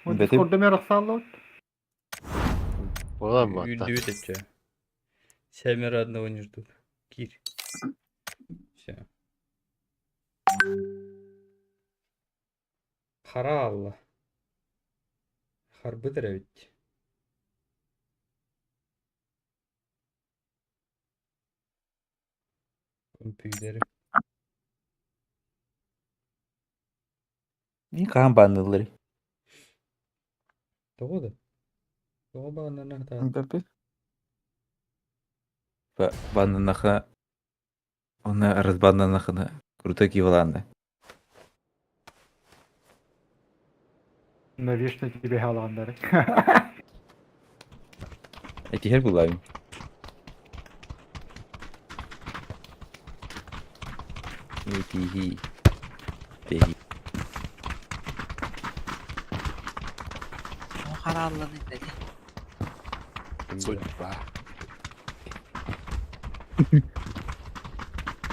Дискордда мер ақсалы. Бола ма? Үйді өте Семеро одного не ждут. Кирь. Все. Хара Алла. Харбыдыр ведь. Компьютері. Не каан баннылары. Тоҕо да? Тоҕо баҕаннар Баннынаха. Оны разбаннанахына. Крутой киваланды. Навечно тебе халандары. Эти хер булайм. Эти Теги. Ол хараалланы dedi. Судьба.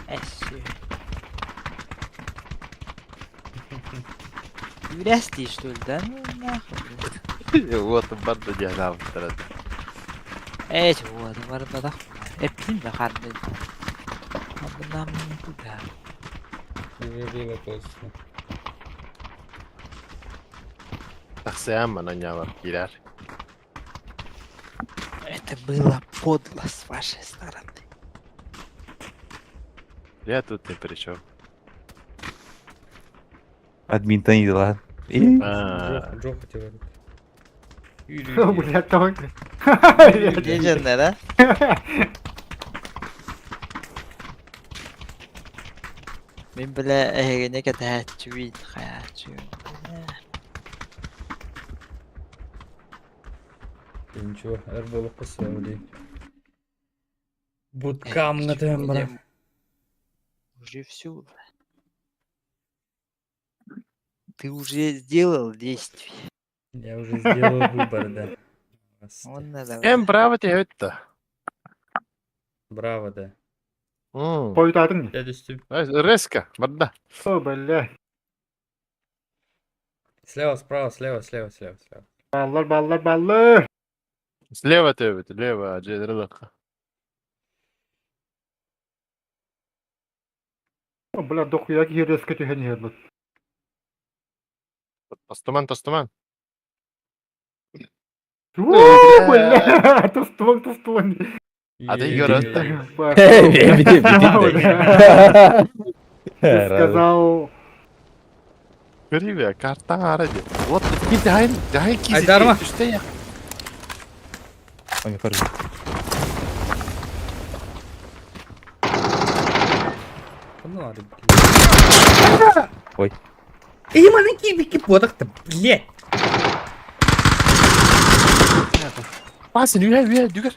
Эсси. Үрәсти, что ли, да? Ну нахуй. Вот барды диагнал. Эй, вот, барбадах. Эптин да харды. Нам никуда. Уже было поздно. Тақсыян мана нявар кирер. Это было подло с вашей стороны. Я тут ни при чем. Админ тани ла. А, Джо хотел этот. Блядь, давай. Деженler а? Мен биле эһигине кэтэһээччүбүн, хайааччыбын. Ничего, эр было посмотри. Буткам на тембра. Уже все. Ты уже сделал действие. Я уже сделал выбор, да. Он надо. Эм, браво тебе это. Браво, да. Қойтатын. Я доступ. Резко, барда. О, бля. Слева, справа, слева, слева, слева, слева. Баллар, баллар, баллар. Слева тебе, лево, джедрылық. О, бля, дохуя киһи түһэн иһэр бут. Тостуман, тостуман. Уу, бля, тостуан, тостуан. А ты играл-то? Ты сказал... Криве, карта аради. Вот, ки дайын, дайын кизи. Айдарма. Түште я. Ну, ладно. Ой. И манан киирбикки буотах да, блядь. Пасын үһэ үһэ дүгэр.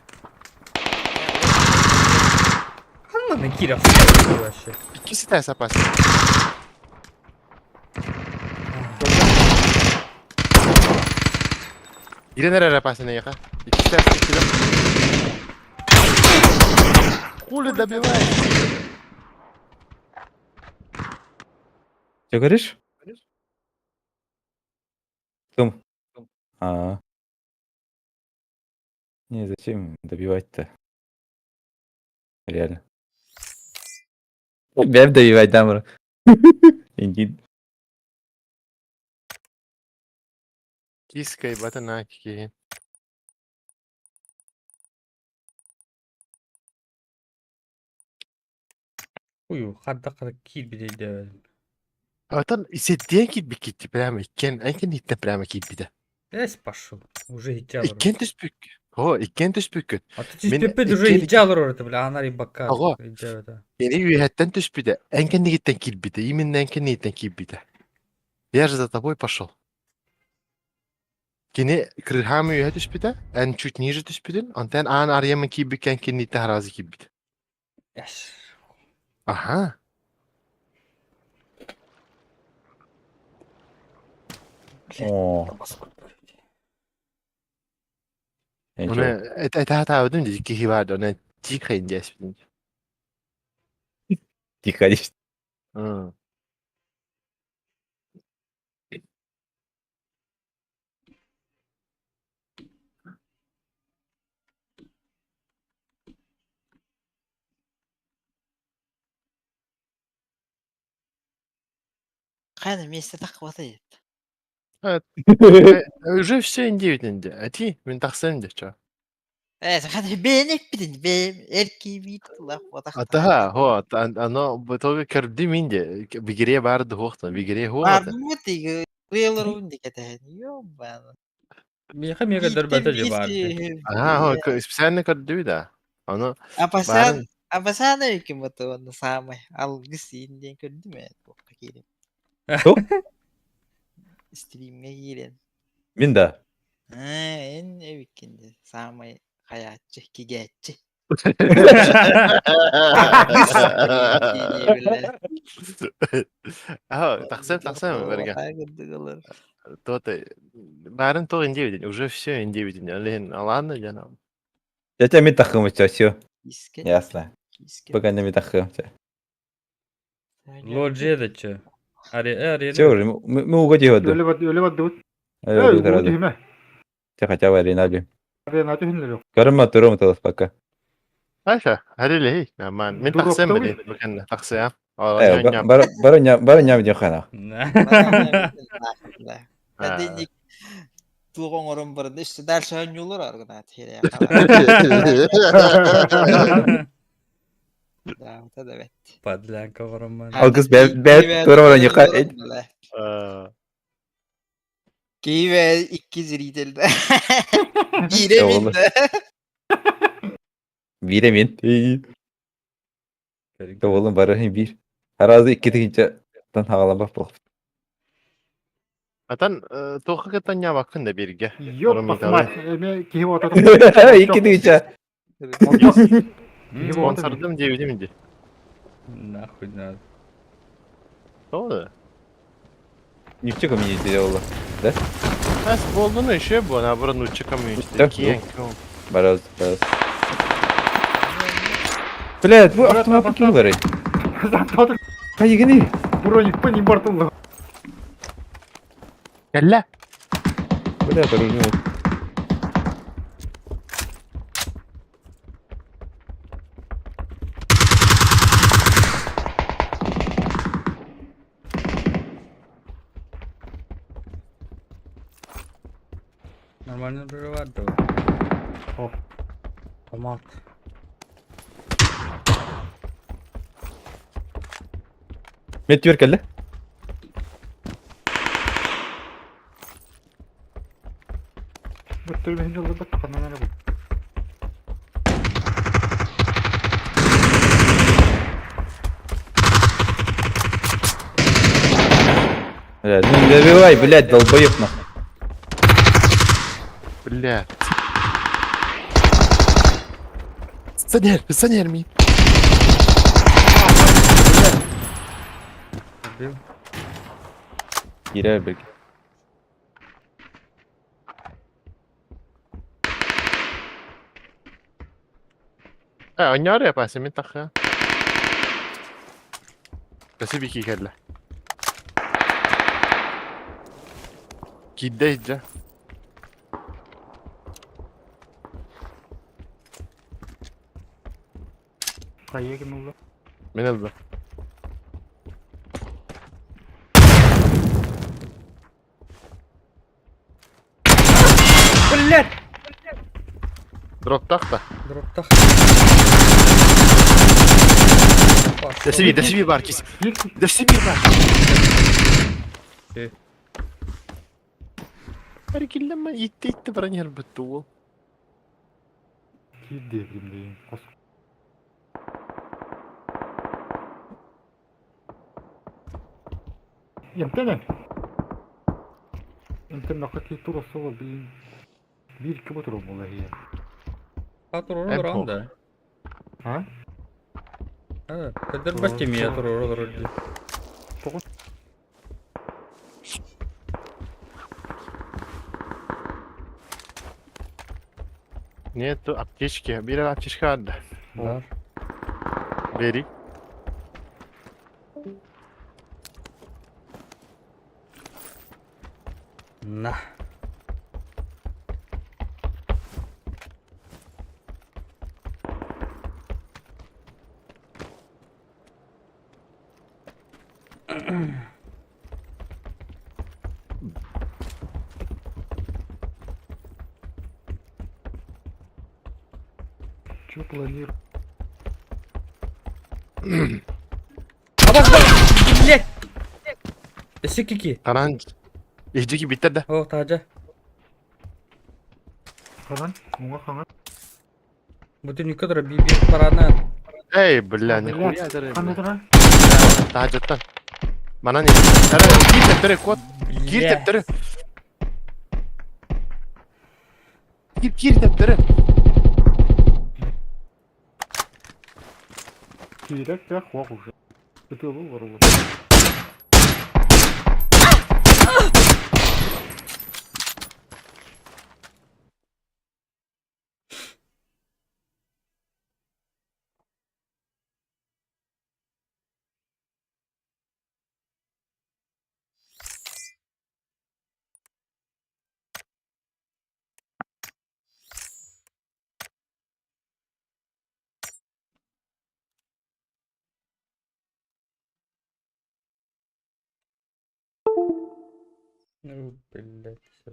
Ханна киирэ вообще. Иккис этээс апас. Ирен эрэр апасын эйиэхэ. Иккис этээс иккилэ. Хули добивай. Что говоришь? Том. А. Не, зачем добивать-то? Реально. Бэм добивать, да, бро? Иди. Киска ебатана киһи. Ую, харда-харда киирбит өйдөөбөтүм. Оттон ситтиэн киирбиккит прямо иккиэн эн иттэн прямо киирбитэ. Эс пошел. Уже хитя олорор. Иккиэн түспүк. О, иккиэн түспүккүт. А ты Мин түспүппүт уже иккиэн хитя олорор это, бля, анар ебака. Ого. Өйдөөбөтө. Кини үөһэттэн түспүтэ, эн кэннигиттэн киирбитэ, именно эн кэннигиттэн киирбитэ. Я же за тобой пошел. Кини кырыһаам үөһэ түспүтэ, эн чуть ниже түспүтүн, онтон аан арыйаммын киирбиккэ эн кэнниттэн араазы киирбит. Эс. Аха. О, Оны этэ дии киһи баар оны тихо индиэспитин. Тихо, дии. Хайа миэстэ таххыбатый? Уже все индиэбит Ати мин тахсыам дии чо. Ээ, хата бэйэни эппитин, бэйэм эр киибиит тыллаах буотах. Атаха, хо, ано в итоге көрдүм инде. Бигире баар дуһуохтан, бигире хуота. Баарбыт иги ыалырун дикэтэһин. Ёбана. Миэхэ миэхэ дөрбөтө дьэ баар дии. Ага, хо, специально көрдүбүт да. Ону Апасан баарын апасан өйкүм бутуонна саамай алгыс иин диэн көрдүм ээ туохха киирэн. Туох? Стримҥэ киирэн. Мин да. Ээ, эн эбиккин дии саамай хайааччы, кигээччи. Аха, тахсам, тахсам, бэргэ. То-то, баарын туох индиэбитин, уже все индиэбитин, олиһин алаанна дьон. Тетя мин таххым все. Ясно. Пока не таххым. Лоджия да чё? Аре, аре. Все уже, мы угодили. Өлө бардыбыт. Эй, бу түһүмэ. Те хотя бы арена Арена түһүннэр. Көрүмэ турум тылыс пока. Аша, харилей, нормально. Мин тахсам били, буканна тахсыам. Бары ням дехана. Бадинник туох оҥорон баран өссө дальше оонньуулар аргынаат Да, это да бэт. Подлянка оромман. Алгыс бэт тура ньыка. Киеве икки зритель да. Биирэ мин да. Биирэ мин. Тоболун бары биир. Аразы икки тыһыынчаттан хаҕаланбат буолбут. Атан туохха кытта ньаабаккын да бииргэ. Ёпта мать, эме киһи ото. Икки тыһыынча. Спонсордым диэбитим инди. Нахуй надо. Тоҕо да? Ничего комьюнити делала. Да? Ас буоллуну еще бу, наоборот, нучча комьюнити. Да, Киэн. Бараз, бараз. Блядь, бу автомат ким барый? Хайыгыный? Броник по ним бартулла. Кэллэ. Бля, оружие. Нормально проживать да. О. Томат. Метвер кэллэ. Бөттөр мин жолда бат ханан эрэ бу. Бля, ну не добивай, блядь, долбоеб нахуй. Бля. Санер, санер ми. Убил. Киирэ бэк. Э, онньоору япаси мин тахха. Спасибо киикэллэ. Киирдэ иһдьэ. Хайа ким ылла? Мин ылла. Блядь! Дроптах да. Дроптах. Дэсиби, дэсиби бар кис. Дэсиби бар. Э. Эркиллэммэ итти итти баран иһэрбит уол. Киирдиэ ким Хос. Эмтэнэн. Эмтэн нахха ки тура сола блин. Биир ким отуру була хия. А туруору Эмпо. олорон да. А? А, көдөр бастемия туруору олорор дии. Тоҕус. Нету аптечки. Бир аптечка бар да. Бар. Бери. На. Чё планирую? Абас бар! Блядь! Өссө кики. Таран. Иһдьики биттер да. О, таажа. Ханан? Муҥа хаҥан? Бутын икки тура би би парана. Эй, бля, А, нихуя блядь. Ханна дары. турар? Таажаттан. Манан Тары, киир тептери кот. Киир Бля. тептери. Киир, киир тептери. Киирэр кэх хуах уже. Ытыалыы олороллор. Ну, блядь, всё.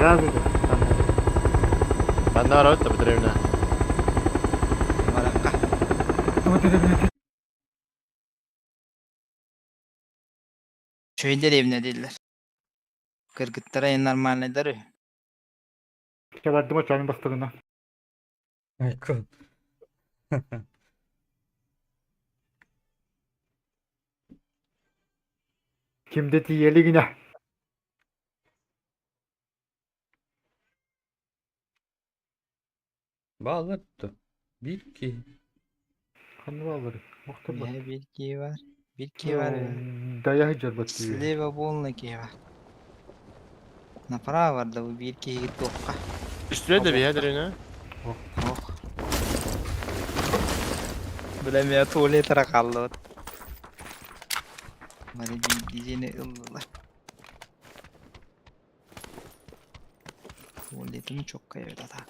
Разве там? Манна барабыт да бу дэриэбинэ. Баракка. Вот это, блядь. Үчүгэй дэриэбинэ дииллэр. Кыргыттара нормальнайдар үһү. Бардым очоонун бастыгына. Айкон. Кимде тиийэлигинэ. Баалар да. Биир киһи. Ханна бааллары? Охтор Миэхэ биир киһи баар. Биир киһи баар үһү. Дайа сылдьарбат дии. Слева полный киһи баар. Направо барда бу биир киһи туохха. Үстүлэ да биһэ дэриэбинэ. Ох. Бля, миэхэ туалет эрэ хааллыбыт. Бары биирдии дьиэни ыллылар. Туалетым чоккай эбит а так.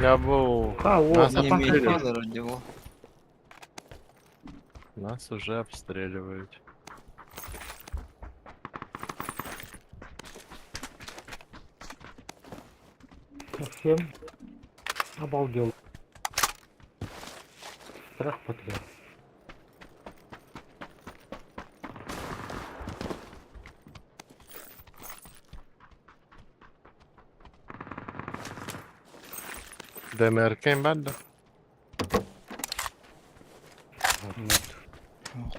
Я был... А, о, Нас Не обстреливают. имеет вроде его. Нас уже обстреливают. Совсем обалдел. Страх потряс. ДМРК им баар да? Нет. Ох.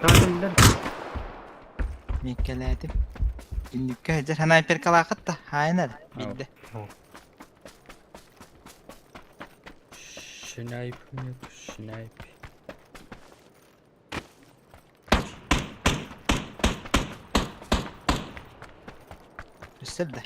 Кабеллер. Мииккэлээтим. Түннүккэ сылдьар снайперкалаахыт да хаайан эрэ биирдэ. Шнайп нет, шнайп. Өссө да.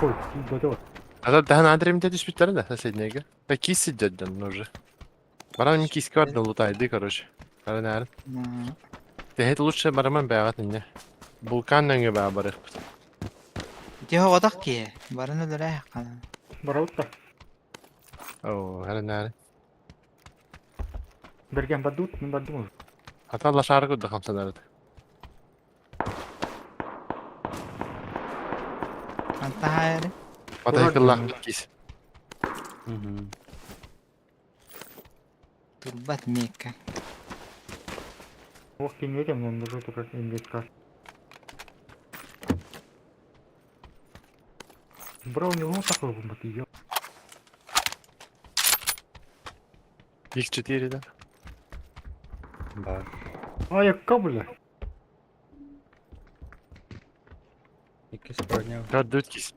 Ой, готово. А то да на древне түспүттэр да соседнеге. Да кис сидят дьон уже. Баран киски бар да лутайды, короче. Баран аар. М, Тэһит лучше бараман бэҕэт инньэ. Булкан нөҥүө баа барыахпыт. Ити оҕотох киһи. Баран өлөрөө ханан. Барабыт Оо, харан аар. Берген бардыбыт, мин бардым уже. Ата лошары курдук хамсанарыт. Хантан хаайары. Матайкыллаахпыт кис. Угу. Турбат миэккэ. Ох, кинетем, он уже только индейка. Брал не лон такой бомбат, ё. Их 4 да? Бар. А, я кабля. Иккис броня. Көрдүт кис.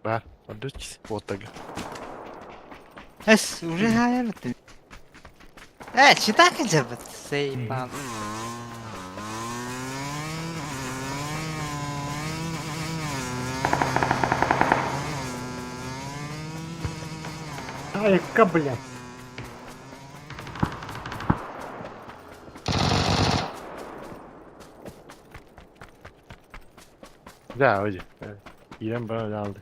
Бар. Көрдүт кис. Уоттага. Эс, уже хаайарбыт. Э, читак дьарбыт. Сейпал. А, я кабля. Да, оди. Киирэн баран алды.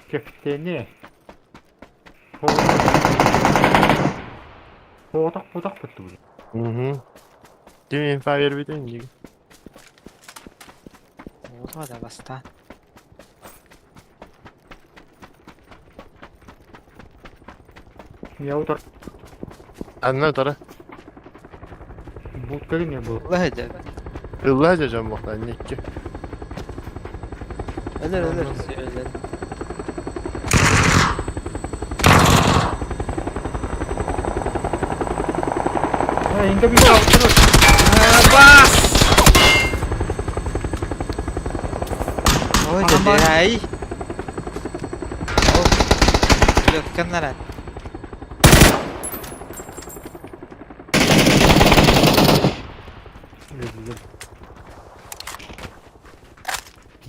Кефтене. Поток, поток, поток. Угу. Ким инфа биэрбитин дии. Оҕотох да бастаан. Я утар. Анна тара. Будка не был. Ылла сылдьар. Ылла дьон буохта никки. Өлөр өлөр. Өлөр. Э, инде бит Бас! Ой, Ага, бар. ай. Лөккөннөр.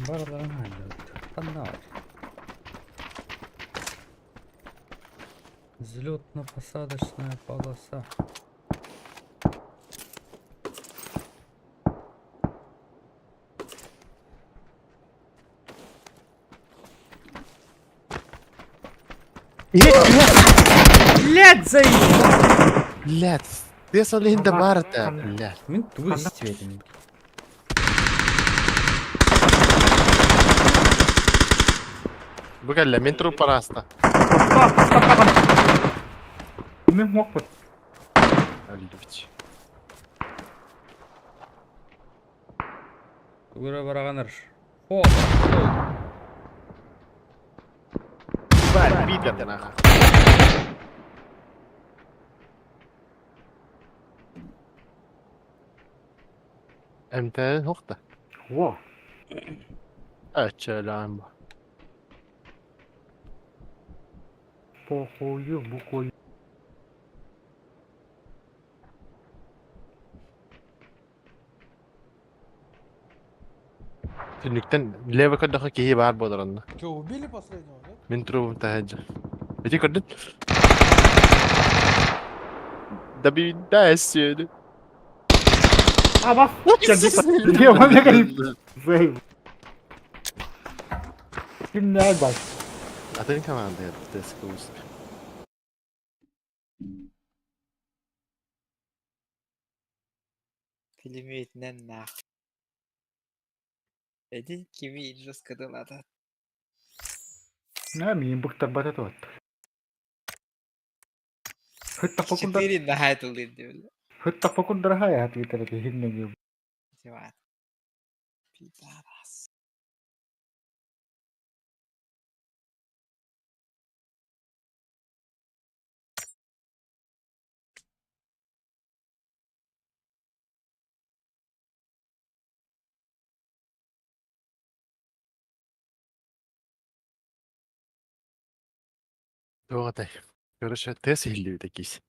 Барыларын хааллыбыт. Ханна бар? Взлетно-посадочная полоса. Блядь, заебал! Блядь, ты солин да барта, блядь. Мин тугу истибэтим. Бу кэллэ, мин труп параста. Мин мокпут. Өлдүбүт. Тугура бараганар. Хо, хо. Биир наха. Эмтэн хохта. Во. Ачалаан бу. Похую, букую. Түннүктэн лево көрдөхө киһи баар буолар онно. Че, убили последнего, нет? Мин трубум таһаджа. Ити көрдүн? Да сүйді. А, бас. Заебал. Кимнәр бар? Атын команда дескус. Пулеметинэн нах. Эдин кими жестко дылата. На, мин быктар бат. Хыттаппакун Четыре на тылын диብል. хыттаппакун дорогая ответили хиннеги. Тиват. Пидорас. Туғатай. Короче, тес хиллибит кис.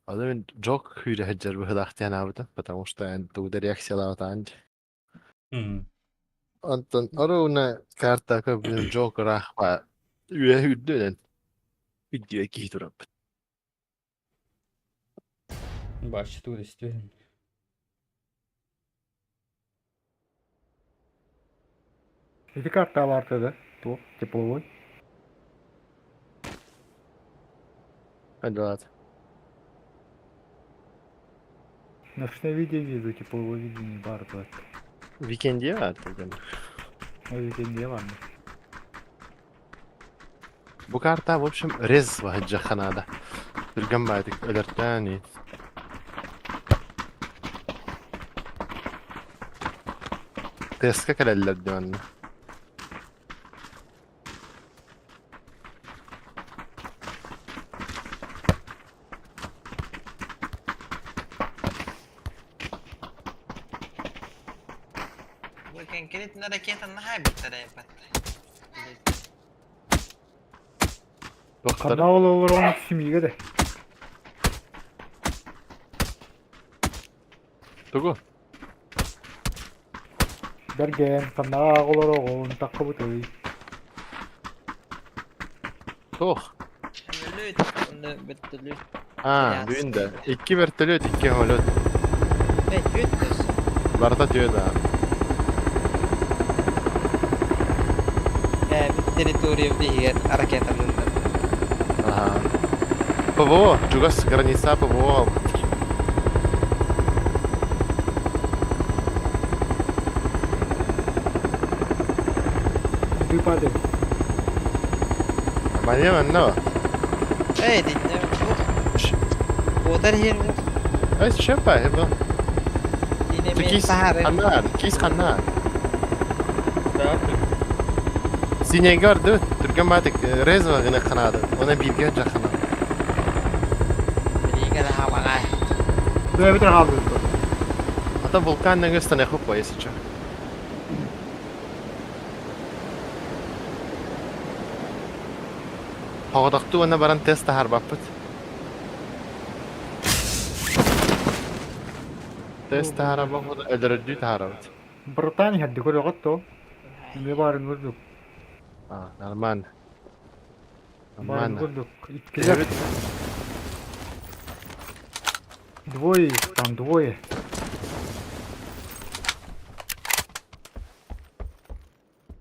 Ада мен жок хүйрэ хаджар быһылаахтыан аабыта, потому что эн тугда реакциялаабатаан. Онтон оруна карта блин жок рахпа үө үрдүнэн үддүө киһи тураппыт. Бачы тугу истибэтим. Эти карта аларты да? То, тепловой. Андалат. Ночное видео виду, тепловой видение бар бар. Викенде бар деген. Викенде бар. Бу карта, в общем, рез вахаджаханада. Түргэн байтык өлөртөөн. Теска кэлэллэр диэн. Bakın kilit ракета наһаа биттэрэ батта. Доктор. Канал олор оны семьеге де. Тугу. Берген, канал олор оғын, таққы бұты. Туох. Самолет, онно вертолет. А, бүгүн да. Икки вертолет, икки самолет. Э, түөт төс. Барта түйөт аа. Э, бит территория дигер ракетанын. Ага. ПВО, чугас граница ПВО. Ты падай. Манья манна. Э, динне. Отар хер. Ай, шепа, хеба. Дине мен Кис сахары. ханнар, кис ханнар. Да, Синегар ды, түргэн байтык резва гына ханады. Она бирге жахана. Билиге хавага. Да, битер қалды. Ата вулкан нагыстан эху по если чё. Хоҕодохтуу уонна баран тест таһарбаппыт. Тест таһарабаппыт, өлөрөрдүү таһарабыт. Британия хадди көрө готто. Эмиэ баарын курдук. А, нормально. Баарын Нормально. курдук. Иккилэр. Эбит. Двое их там, двое.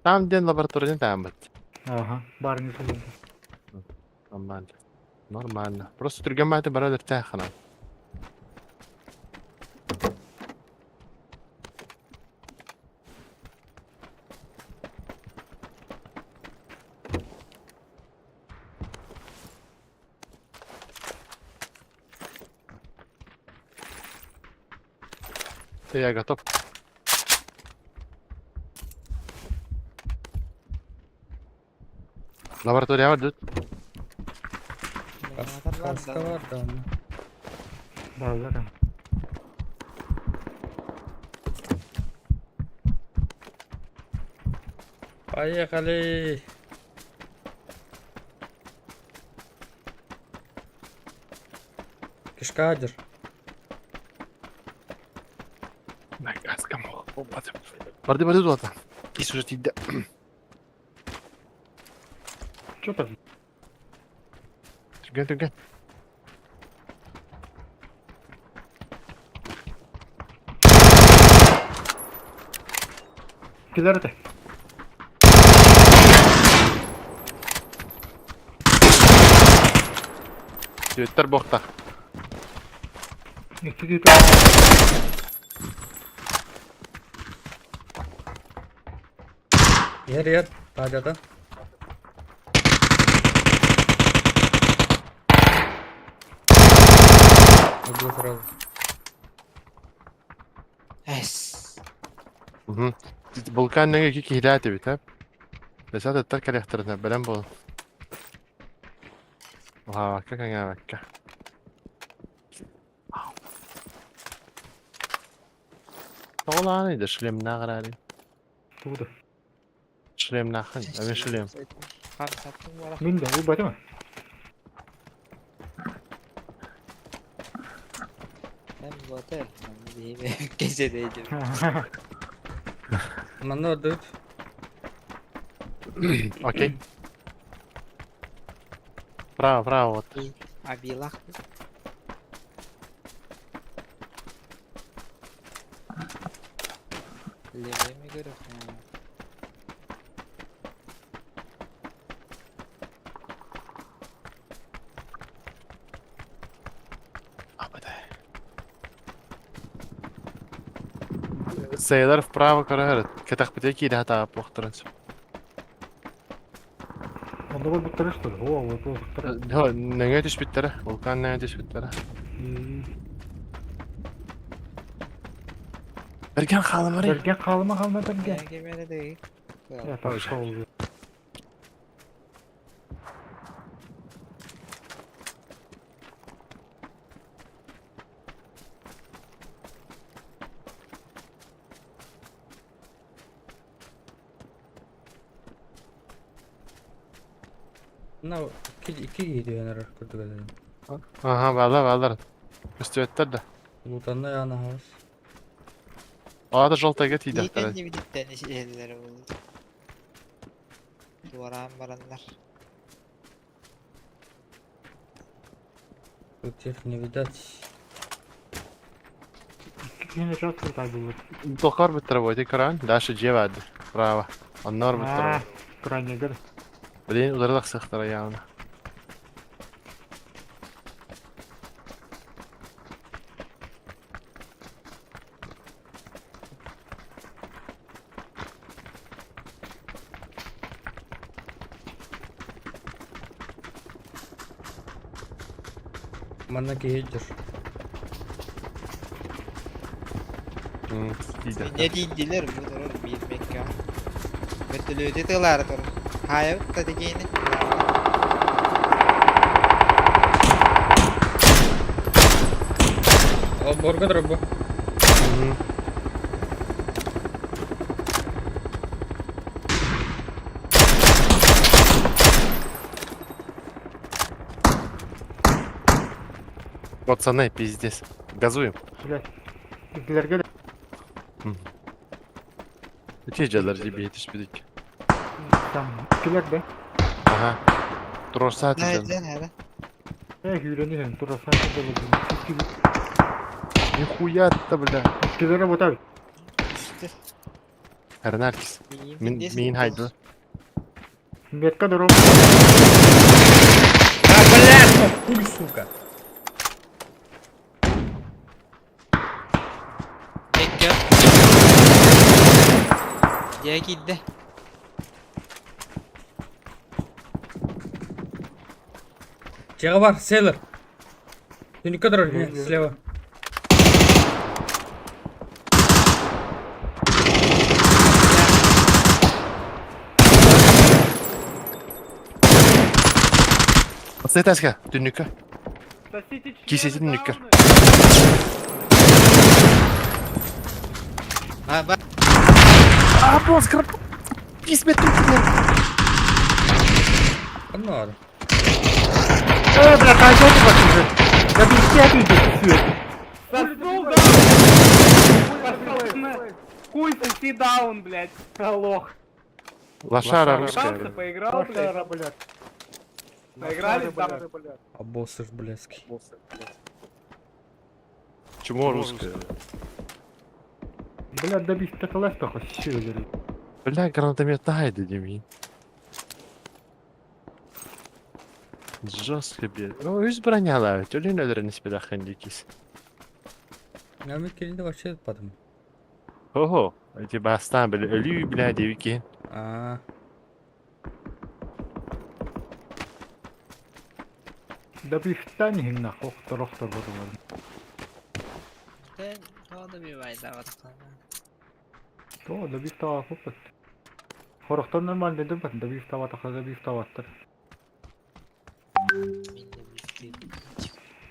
Там диэн лабораторияны тааммыт. Ага, баарын курдук. Нормально. Нормально. Просто түргэн мааты бара өлөртөөххүнэ. Я готов. Лаборатория бар Каска бар да онно. Бааллар. Поехали! Кишкадер. Барды барды дуота. Ис уже тиийдэ. Чё там? Түргэн түргэн. Килэр этэ. Түөттэр буохтах. Икки киһи Иһэр иһэр. Таадьата. Убил сразу. Эс. Мгм. Булкан нөҥүө икки киһилээх этибит, ээ. Бэсэ атыттар кэлиэхтэринэ бэлэм буол. Уһаабакка кэҥээбэккэ. Тоҕолааный да шлемнаах эрээри. Тугу да. Шлемнааххын, эмиэ шлем. Хамсаттым буолар. Мин да уйбатым. Hem буота. Кэсэдэйдим. Манна ордубут. Окей. Право, право, вот. Абилах. Левыми көрөх. Сейлер вправо көрөһөр. Кэтэхпитэ киирэ хатааппыахтарын сөп. Онно барбыттара что ли? О, вот барбыттара. Нөҥүө түспүттэрэ. Вулкан нөҥүө түспүттэрэ. Бэргэн хаалымарый. Бэргэн хаалыма хаалыма бэргэн. Кимэрэ дыы. Я пошел. Мына икки икки киһи түһэн эрэр курдук этэ. Аха, бааллар, бааллар. Көстүбэттэр да. Лутанна яна хаус. Аата желтайга тиийдэхтэрэ. Иитэн нибидиттэн иһэллэрэ буолла. Туораан бараннар. Тут их не видать. Киһини чат куртай булбут. Туохха барбыттара буолуой көрөөн. Даша дьиэ баарды. Право. Онно барбыттара. Аа, крайнегар. Блин, удары тахсыахтара явно. Манна киһи дьэр. Не дииллэр бу турар биир мекка. Бөртөлүөтү тылаары турар. Хаайабыт да дигиэни. Олбуорга турар бу. Пацаны, пиздец. Газуем. Блядь. Иккилэргэ да. Ити дьалар дии түспүтүк. Там килер да. Аха. Туруорсаат Нэ дьон. дьэн эрэ. Э күүрэн иһэн турасан да Нихуя-то, бля. Килere botar. Түстэ. Эрнаркис. Мин мин хайды. Метка дорог. А, блядь, ну хуй, сука. Дьэккэ. Дьэ киирдэ. Чего бар, Сейлор. Ты не который, нет, слева. Сетаска, түннүккэ. Кисетин түннүккэ. Ба ба. А, босс, крап. Кисмет түннүккэ. Аннар. Э, бля, қайда отыр Да бесят идет все. Сосул, да? Хуй соси даун, блядь. Лох. Лошара Пытался, русская. поиграл, блядь. Лошара, блядь. Поиграли там. А босс блядский. Чему русская? Бля, да бесят лестах вообще. Бля, гранатомет найды демин. Жестко, блядь. Ну, үс бронялар. Төлен өлөрөн испедахын дикис. Я мне келинде вообще потом. Хо-хо. Эти бастан, бля, өлүү, бля, девики. А, Да бифтан хинна хохтор охтор бодулар. Дэ тода би байдаа. То да бифта хоппат. Хорохтор нормально дедим бат, да бифта вата, да бифта ваттар.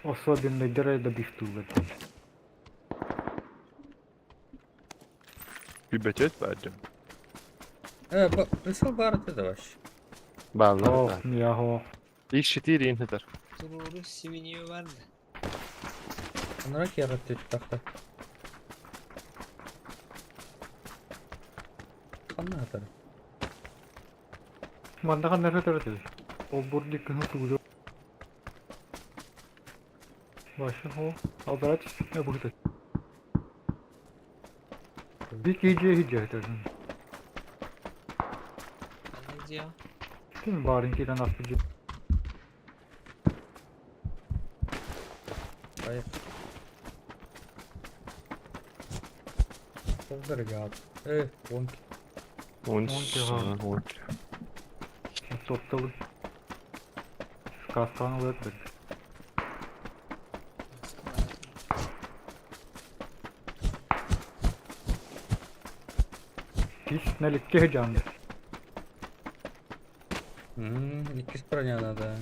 Особенно дере да бифту бат. Бибетет бардым. Присыл бар это вообще. Баллар. Ох, яго. X4 инхитер. Туруру сибинио барды. Анрак ярат тахта. Аннар. Мандаган нәрсе төрөтү. Ол бурдик күнү тугу. Башы хо, алдарат не бүгүт. Би кейже хиже төрүн. Аны дио. Ким барын кирен аспыжы. Поехали. Ребят. Вонки. Онки, Онки, онки. Топтолы. Шкафтан улет бер. Кис неликке жанды. Иккис броня надо.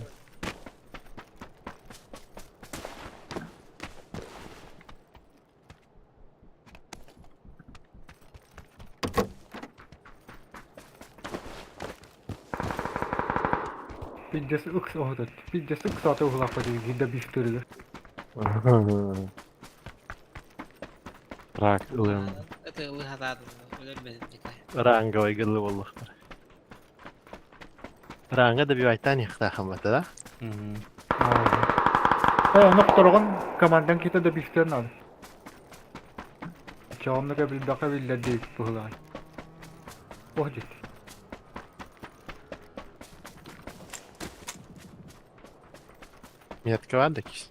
Пиздец ыкс оғытат. Пиздец ыкс аты углап қойды гида бифтырыгы. Рак ылым. Это лыхатадым. Өлөр бетим. Ранговый гылы боллохтар. Ранга добивайтан ихтахамата, да? Угу. Э, нокторогон командан ките да бифтер надо. Чаомныга билдака биллер дейт бугулай. Ох дит. Метка бар да кис.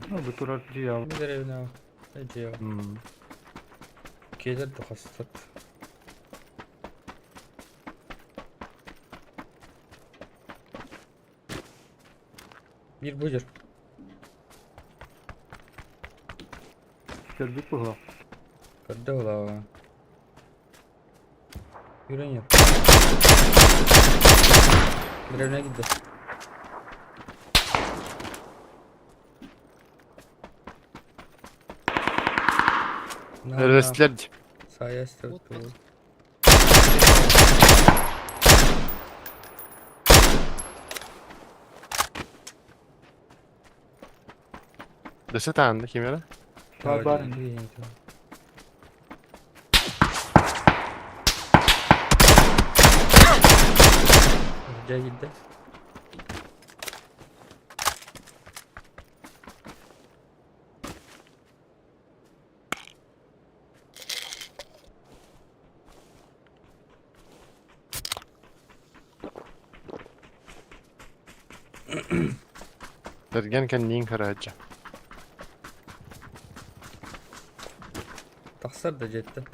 Ну, бу турар жия. Деревня. Эджио. Келер дохастат. Bir budur. Көрбүт бугула. Көрдө була. Yürün yap. Деревня gitti. Өрөстілер Sayestir. Вот, вот. Дөсө таанды кимера? Бар бар. Таһырдьа киирдэ. Бэргэн кэнниин көрөөччү. Тахсар да дьиэттэн.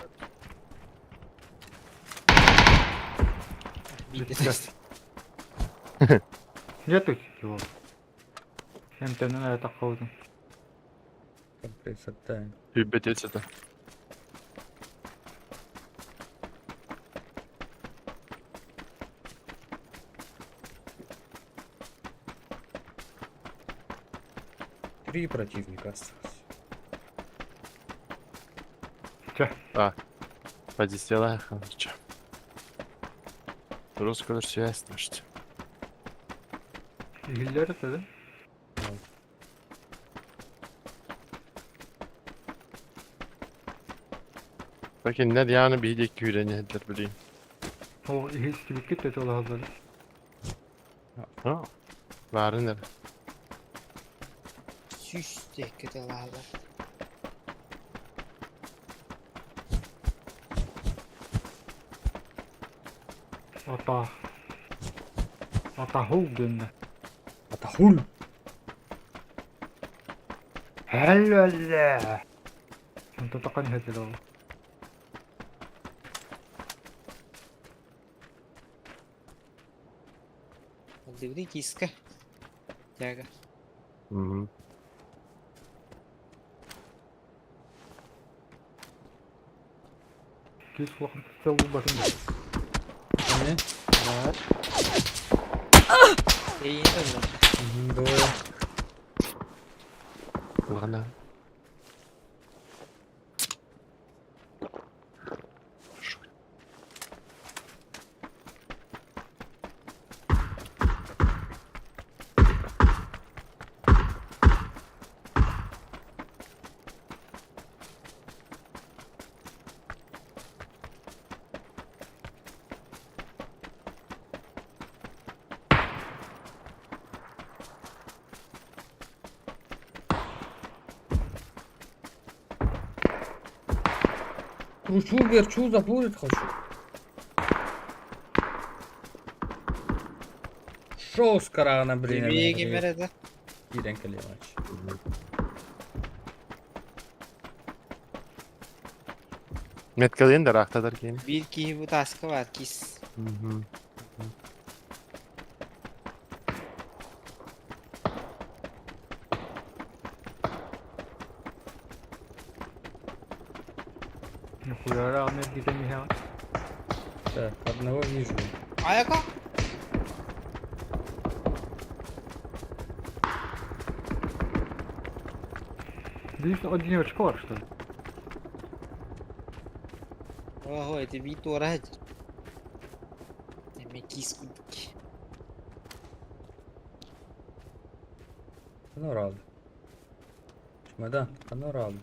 Нету его. Эмтэнэн эрэ таххабытын. Компрессордаан. Сүүрбэтиэт сыта. Три противника осталось. Чэ. Подистела короче. Русскую связь, значит. Иһиллэр этэ да? Кинилэр яны биһиги күүрэн иһэллэр билигин. Ол иһистибиккит да олоһоллор. Баарын эрэ. Сүүс диэки тылаалар. Ата. Атахул гынна. Атахул! Хелле. Онтон таққан иһэллэр ол. Диври киска. Тяга. Мгм. Кис улахан сыл булбатын. Эмне? Эйин олор. Двое. Улахана. Кручу, верчу, запулить хочу. Шоу с карана, блин. Биги мереде. Киирэн кэлиэҕэ. Меткалыын да ыраахтатар киһини. Биир киһи бу тааска баар кис. Мгм. Нихуя рано где-то не Так, одного вижу. Айака. Здесь один очко, что ли? Ого, это биир туора сылдьар. Эмиэ кис курдук. Панорал. Чемодан, панорал.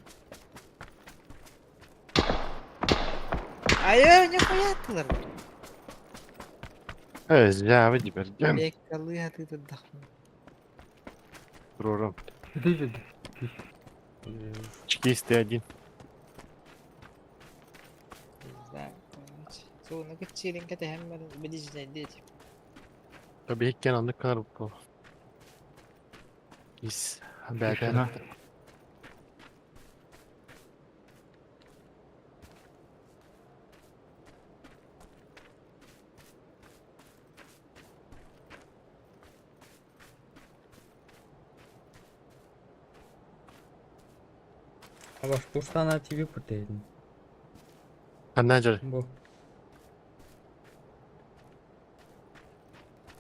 Айа, нихуя тылар. Э, зя, выйди, бэргэн. Леккалыы ты отдохну. Турурум. Иди же. Чекистый один. Не знаю, короче. Суна кытчилин кэтэһэн баран билижнэйдиэт. Tabii anlık kadar bu. Is. Тишина. Бэдэр. А ваш пустана тебе путейн. Ханна жар. Бу.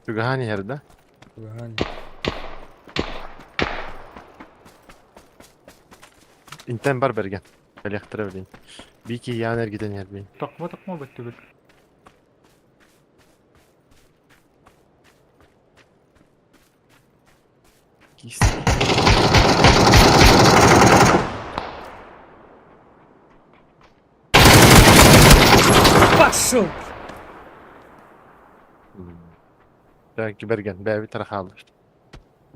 Тугахан иһэр да? Тугахан. Интен бар бэргэн. Электро билин. Бики яан эргитен иһэр билин. Такма такма бөттүбүт. Кис. Пошел! Киберген, бэйэбит эрэ хааллыбыт.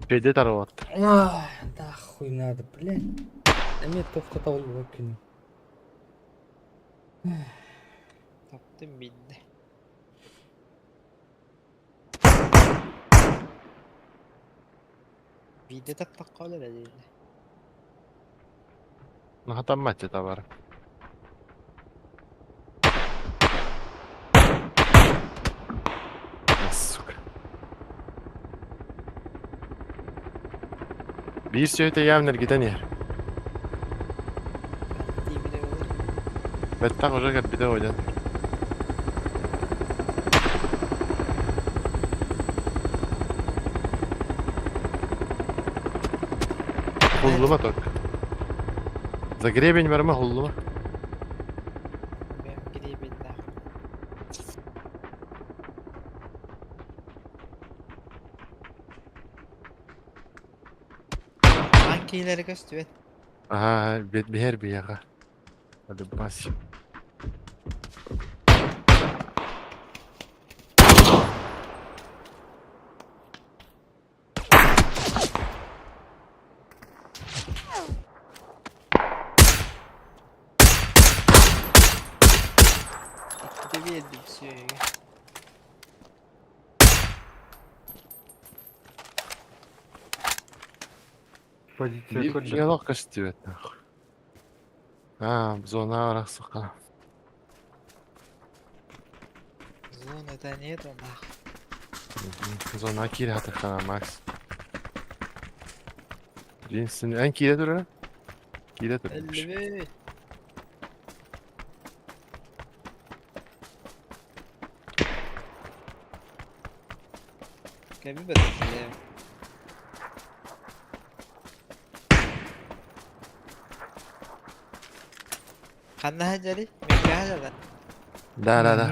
Педе тарваттар. Ах, да хуй надо, блядь. Эмиэ туохха табыллыбат күнүм. Таптым билdi. Биирдэ таптахха ол эрэ дииллэр. Хатаммат табар. Сука. Биир сүөтэ явно эргитэн иһэр. Тиийбитэ буолар. Бэттэх уже кэлбитэ ойдон. Хуллума только. За гребень барма хуллума. Бэм гребеннээх. Аан киилэри көстүбэт. Ага, биһэр биһиэхэ. Алыбас. Иккитэ биэрдим сүөһүгэ. Позиция көрдө. Диалог көстүбэт нахуй. А, зона арахсыка. Зона-то нету нахуй. Зона киирэ хатыхтана Макс. Единственный... Эн киирэ турара? Киирэ турбуш. Өллүбүт. Кэби бэтэ. Ханна сылдьарый? Мэккэ сылдьар. Да, да, да.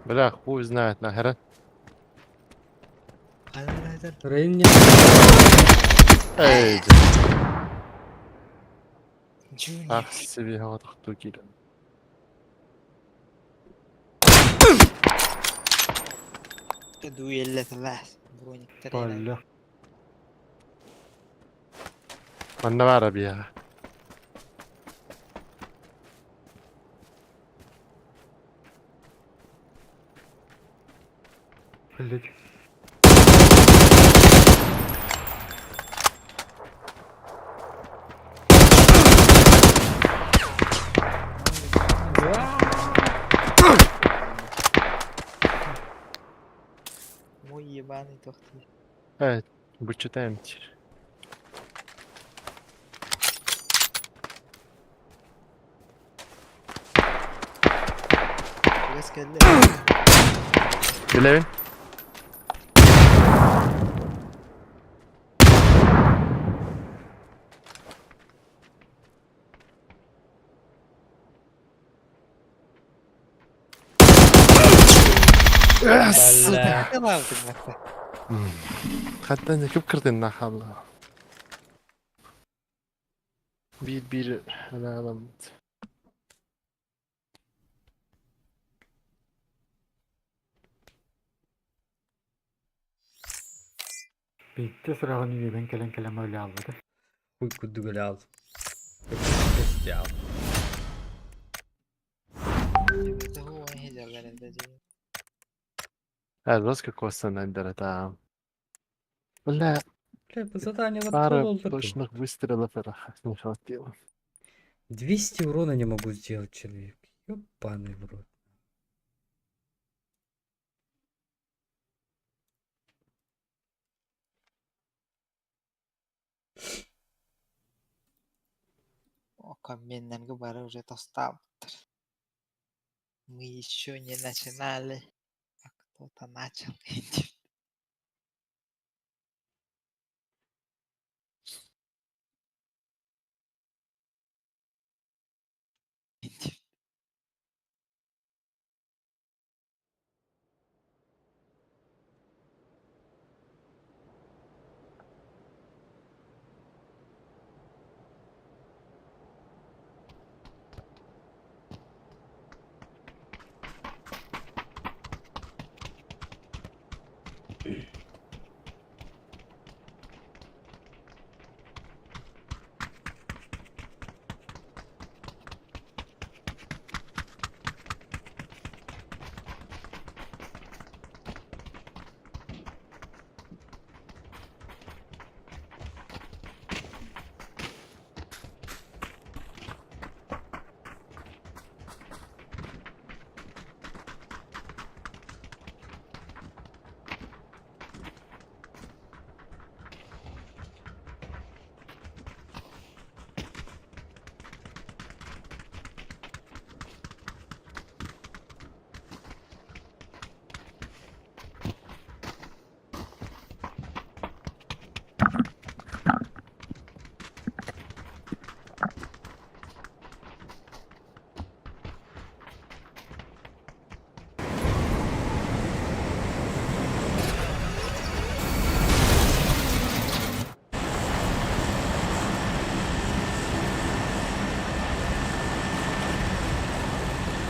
Бля, хуй знает нахера. Ханна сылдьар? Рейн Эй, Джуниор. ах себе хатахту киирэн. Дуэллэтэлээс. Брониктар эрэ. Бля. Манна баара биһиэхэ. Блять. Мой ебаный тохтуу. Эй, бычытаем теперь. Чугас кэллэ. Билэбин? Бля. Кылаабытын батта. Хаттан кып кырдын нахалла. Биир биир аналаммыт. Bitti sıranın üye ben kelen kelen öyle aldı. Хуй кудугали ал. Ал. Тоҕу сылдьаллар эрдэ дии. Э, какой та. Бля, Бля, задание вот пара доллар. точных выстрелов это не хватило. 200 урона не могу сделать, человек. Ёбаный в рот. О, каменнерге бары уже тостаабыттар. Мы еще не начинали, а кто-то начал.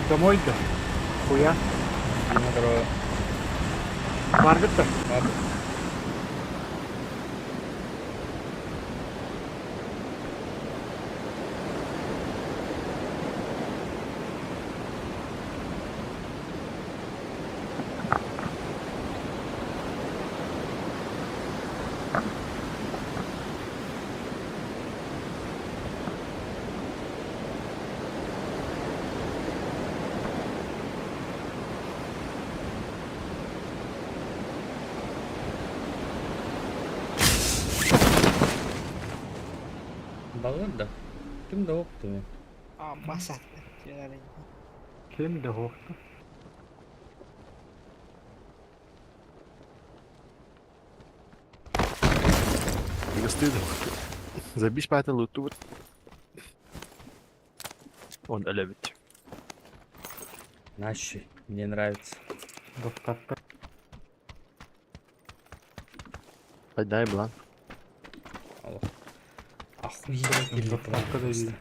Домой да. Хуя. Дима, здорово. Баргыт да. Ладно. Баллар да. Ким да оптуми. А, масат. Ким да хоқты. Стыдно. Забись по луту. Он любит. Наши. Мне нравится. Доставка. Подай блан. Алло. Охуительный план Доставка просто. да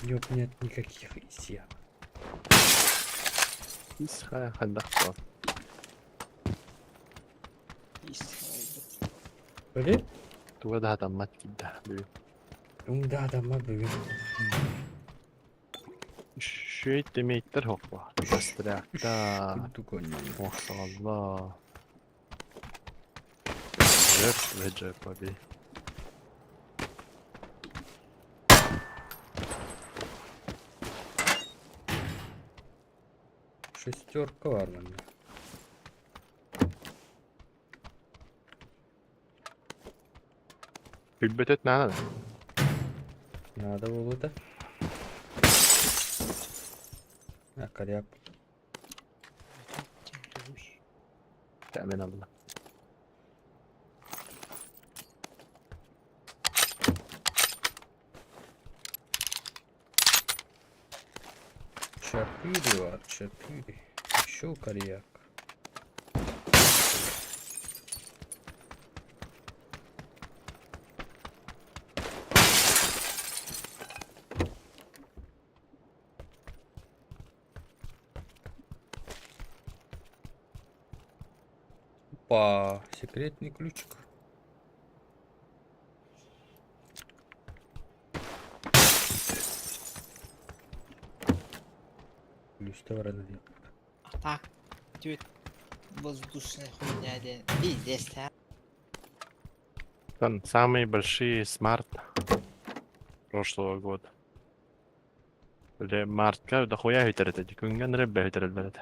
Ёб, нет никаких изъянов. Хайдах. Блин? Туга там мат кидда. Да, да, мы бүгін. Шөйт демейттер хоппа. Бастрякта. Курдук Ох, Allah. Жеп, Реджеп, аби. Шестерка var bende. Хүлбөтөт наана. Надо было да. А, коряк. Тәмин алла. Четыре var, четыре. Еще коряк. Опа, секретный ключик. Ключ товара надо. А так, тють воздушная хуйня, де. Пиздец, а. Там самые большие с марта прошлого года. Бля, мартка дохуя хүтэрэтэ. Күнгэн рэббэ хүтэрэлбэрэтэ.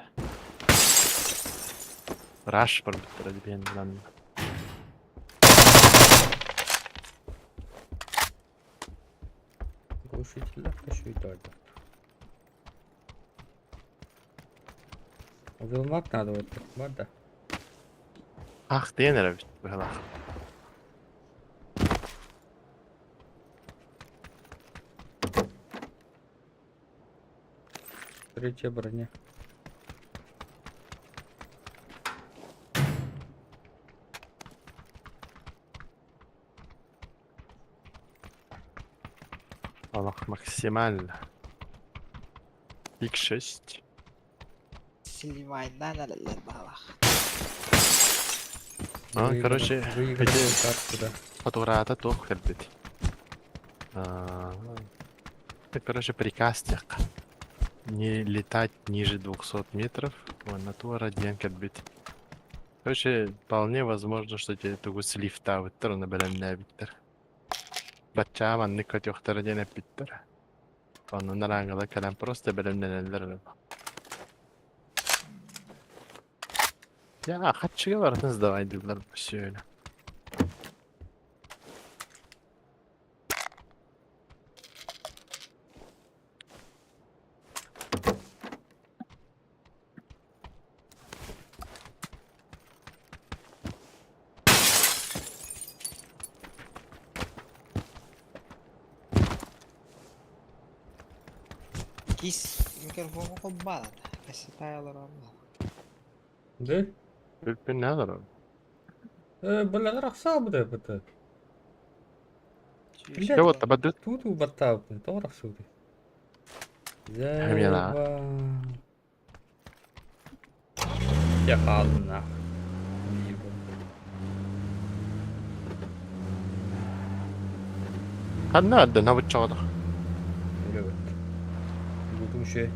Раш барбыттара диэн лан. Глушитель еще и так. Велмак надо вот так, да? Ах, диэн эрэ бит быһалаах. Третья броня. Олох максимально. X6. Сливайдан эрэллэр баҕалаах. А, короче, Выиграл эти- карту, да. Фотографата туох кэлбит. А, Это, короче, приказ тех. Не летать ниже 200 метров. Вон на туара диэн кэлбит. Короче, вполне возможно, что тебе тугу слифтаабыттар, оны бэлэмнээбиттэр. Баччаа маннык көтүөхтэрэ диэн эппиттэр. Онно нараангала кэлэн просто бэлэмнэнэллэр эрэ. Я хаччыга барытын сдавайдыыллар сүөлэ. Кис микрофону холбаан. Кассета олорон. Да? Бүппүн олорор. Баллар ахсаабыта быта. Блядь. Дьэ вот табадыт. Тут убаттаабытын, тоҕо ахсыбыты. Хамьяна. Я хаалым нах. Ханна адда набыччаҕа. Evet. Будум şey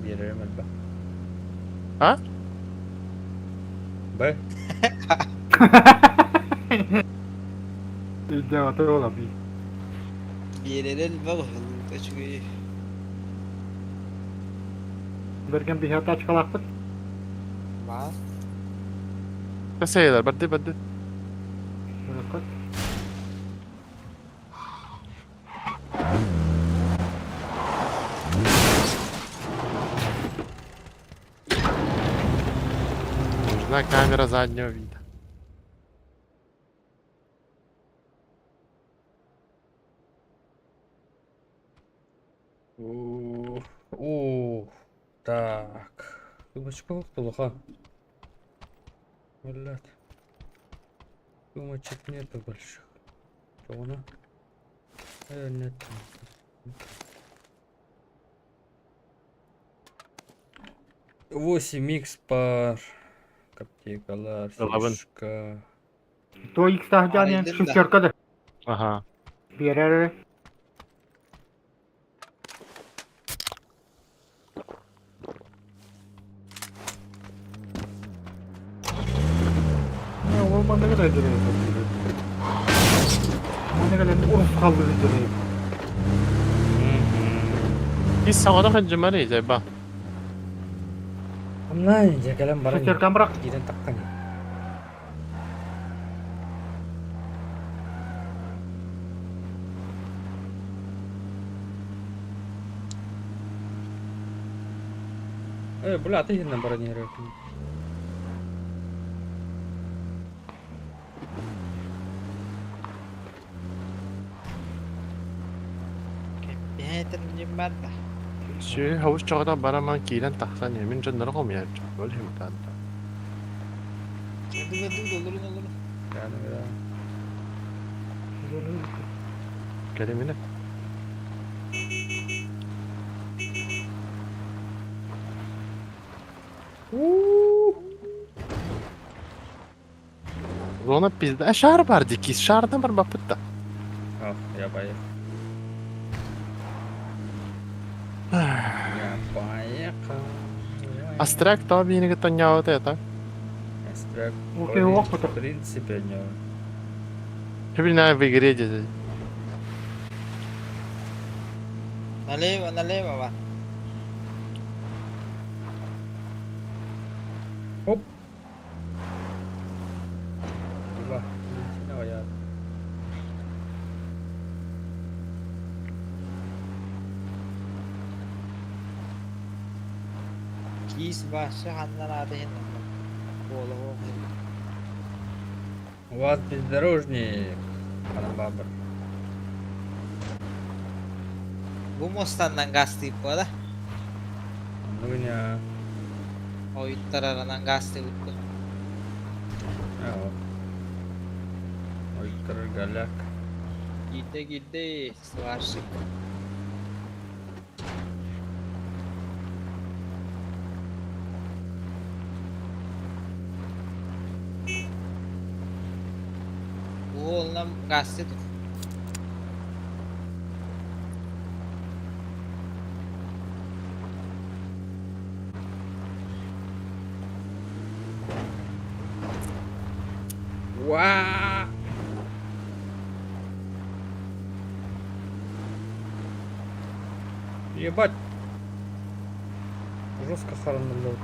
биэрэрим элбэх. А? Б. Идея ола би. Биэрэр элбэх уһуллуута үчүгэй. Берген биһи тачкалаахпыт. Баар. Тасайлар барды барды. Кот. Нужна камера заднего вида. Ух, ух, так. Думочка плохо. Блядь. Думочек нету больших. Что она? Нет. 8 икс пар. Каптекалар, Eleven. фишка. То икс тахжан Арыйдым да. шестерка да. Ага. Биэрэр. Ол манныгы да дерей. Манныгы да урус қалды дерей. Ис саҕада ханжымары жайба. Амнай, жакалам баран. Шестеркам бірақ. Кирен таққан. Бля, ты хиннен баран ерек. Кэппиһээтэр миним бар да. Сүү хавыс чоҕода бараман киирэн тахсан мин дьоннору хомуйар ол химтан. Ду ду олорун олорун. Yani да. Кэлиминэ. Зона пизда. А шар бар дикис, шардан бар бапытта. Ах, я поехал. Я поехал. Астрак то биниге тоньяута это. Астрак. Окей, ох, В принципе, не. Хибина в игре деді. Налево, налево бар. Оп. Два. Я. Кис башы ханнан аты хиннен. Буола У вас бездорожник. Бабр. Бу мостаннан газ тыып да. Ну не. Ойуттараранан газ тыып. Ультра голяк. Киирдэ киирдэ сварщик. Онон гасты тут. Уа! Ебать. Жестко харанули.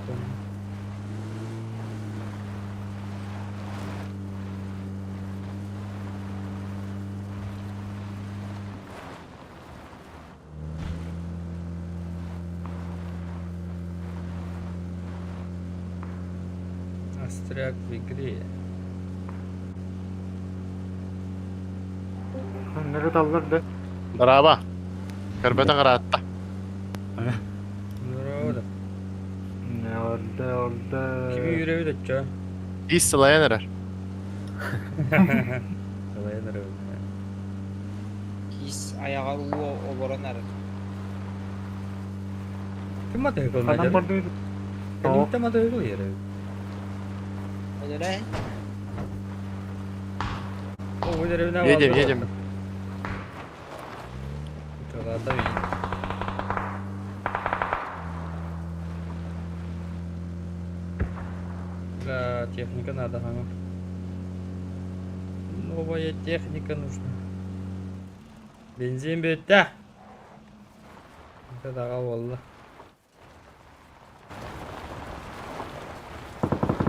Остряк в игре. Ханнары таллар да. Браво. Көрбөтө ыраатта. Здорово. Орда, орда. Кими үрэбит оччо? Ис сылайан эрэр. Сылайан эрэр. Кис аяҕар уу олорон эрэр. Ким матыһы Ханан кылна барды. Кэлиттэ матыһы кыл Өлөрө. О, деревня Едем, едем. Куда-то видит. Да, техника надо, ага. Новая техника нужна. Бензин бүттэ. Это буолла.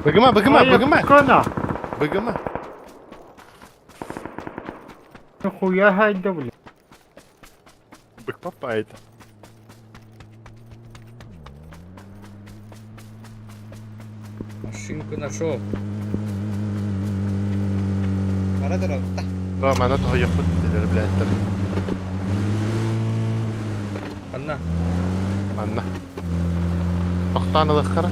Быгыма, быгыма, быгыма. Кана. Быгыма. Хуя хайда, бля. Бык попает. Машинку нашел. Бара турар. Рома, ана тоһуйахпыт дилер, блядь. Анна. Анна. Тохтоон ылыаххара.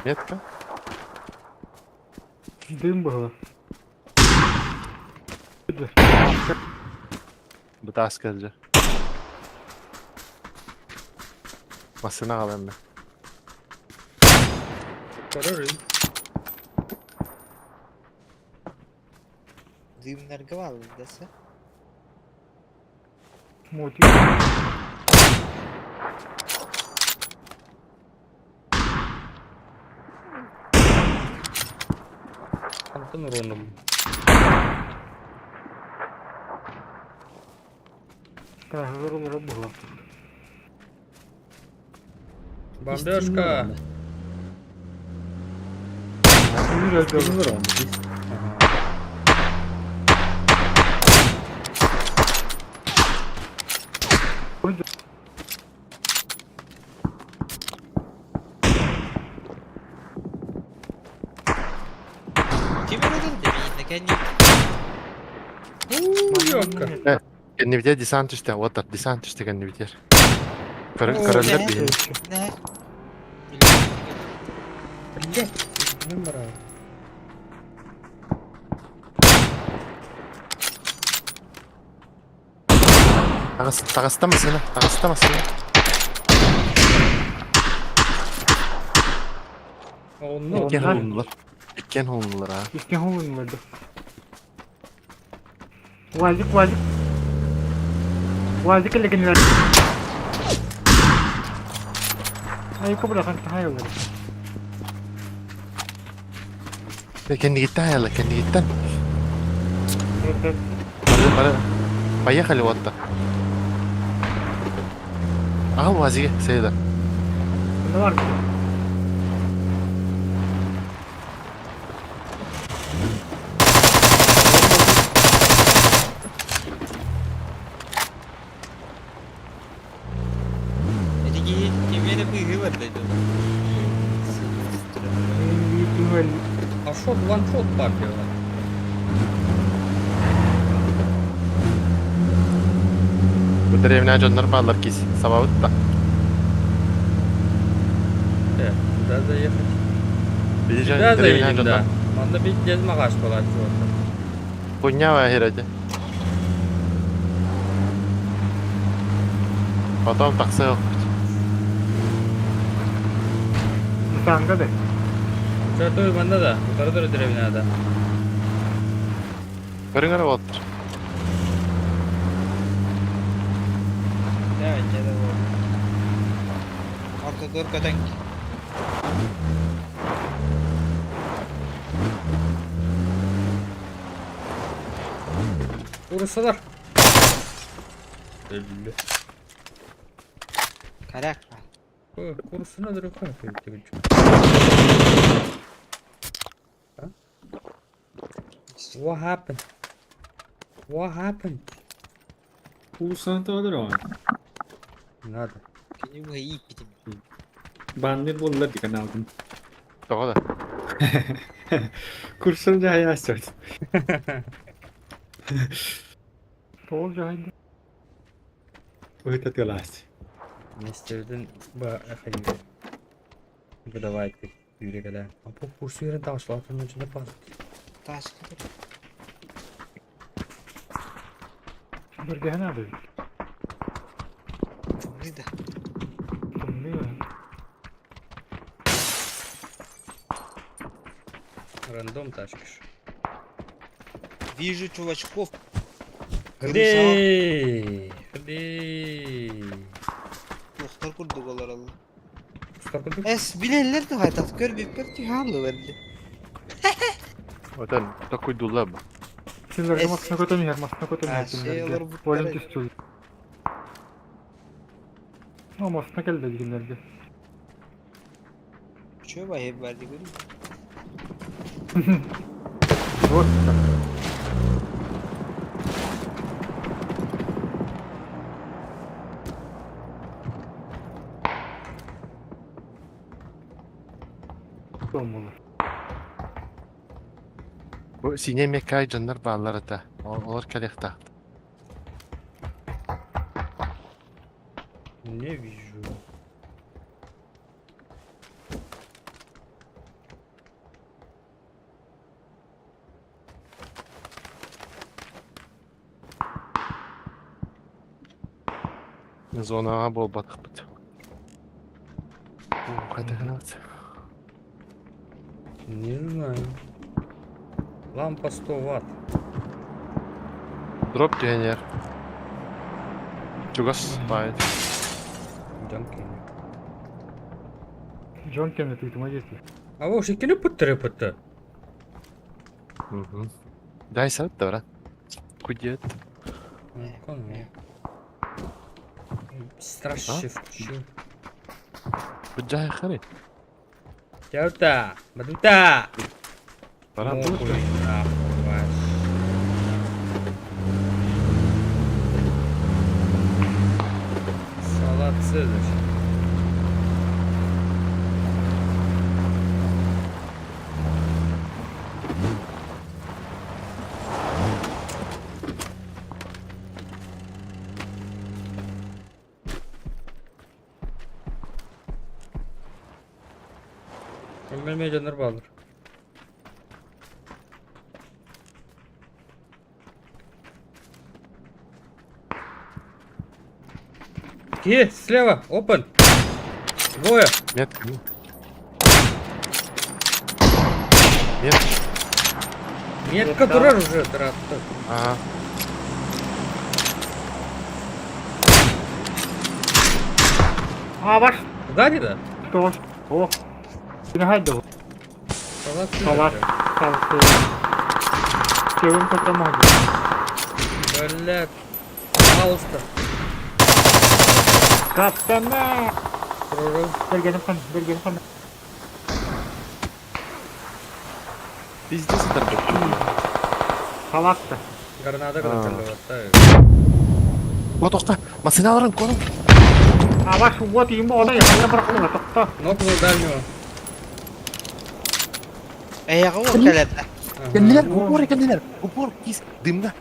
Метка. Дым было. Бытаас кэлдьэ. Массыына аҕаланна. Көрөрүн. Дымнарга бааллар Мотик. Хантан уронум. Тахыр было. Бомбежка. Ага. Ким өлөрөр дебейин кэнни. Ёпка. Кэннибитигэр десант түстэ, вот десант түстэ кэннибитигэр. Оо, Көрөллөр не. биһи. Не. Блять. Номера. Таҕыста массыына, таҕыста массыына. Онно. Иккиэн хоһуллар. Иккиэн хоһуллар аа. Икки хуйнады. Вазик, вазик. Вазик или генерал? Ай, кобра, хан тахайылар. Кэннигиттэн айалла, кэннигиттэн. Бары, бары. Поехали вот так. Аҕал УАЗиги, Сейда. Бар. Эти кимери быһыы барда. А шот ваншот папе. Бу деревня дьоннор бааллар кис. Сабабыт да. Куда заехать? Биһи Куда деревня заедем, дьоннор. да? Манна пиздец магаш была чего-то. Хуйня херете. Потом тахсыахпыт. Санга да. Чё, манна да, утары турар дэриэбинэҕэ да. Көрүҥ эрэ уолаттар. Да, дьэ да буолла. Ортотугар көтөн Кууруссалар. Өллө. Коряк баар. Кууруссаны өлөрүөххэ сөп. What happened? What happened? Кууруссаны тоҕо Надо. Кини быһа ииппитим. Баннер буолла ди каналгын. Тоҕо да. Курсун дьаһайааччы. Тоҕус дьаһайда. Ыта тылаас. Мистердин ба хайы. Выдавайте. Юрий А по курсу ерен ташлатын үчүн пас. Тааска турар. Бэргэһэн аады. Тымныы да. Тымныы. Рандом тачкаш. Вижу чувачков. Крыса Ходи! Ходи! Туохтар курдук олороллор. Кустар курдук? Эс билэллэр да хайдах көрбүппэр түһааллылар бile. Отон такуйдуллар бу. Кинилэргэ Эс- массыына көтөн иһэр, массыына көтөн А, иһэр шей кинилэргэ. олорбуттар Олен эбит. түстүл. Ну, массыына кэллэ кинилэргэ. Үчүгэй баһыйа баар дии көрүҥ. Вот. Болмолар. Бу сине мекай дьоннор бааллар этэ. Олор кэлиэхтээх. Не вижу. Зонаҕа буолбатахпыт. Хайдах гынабыт? Не знаю. Лампа 100 ватт. Дроп түһэн иһэр. Чугас баайт. Джон Кенни. Джон Кеннеди тыытыма диэтилэр. А вообще кини пыттыры пытты. Дай сап да брат. Кудет. Страшно включил. Быдьай хары. Тёта, Мадута. Баран Нахуй, нахуй, ваш. Салат Цезарь. Ömür дьоннор бааллар. Ки, слева, open. Двое. Метка. Метка. Метка турар уже, дыратты. Ага. А, ваш Сзади, да? что? О. Кинахайда. Салат Цезарь. Салат. Салат. Кевин потомаги. Блядь. Пожалуйста. Каптана! Прорыв. Бергеним хан, бергеним хан. Пиздец это Салат да. Граната А. гранаталеватта. Вот тоқта. Масыналарын конун. А ваш вот ему она я ханна бырахлыга тохто. Нокнул дальнего. Эйэҕэ уол кэлэрдэ. Ага. Кэллилэр, упор кэллилэр. Упор кис дымда.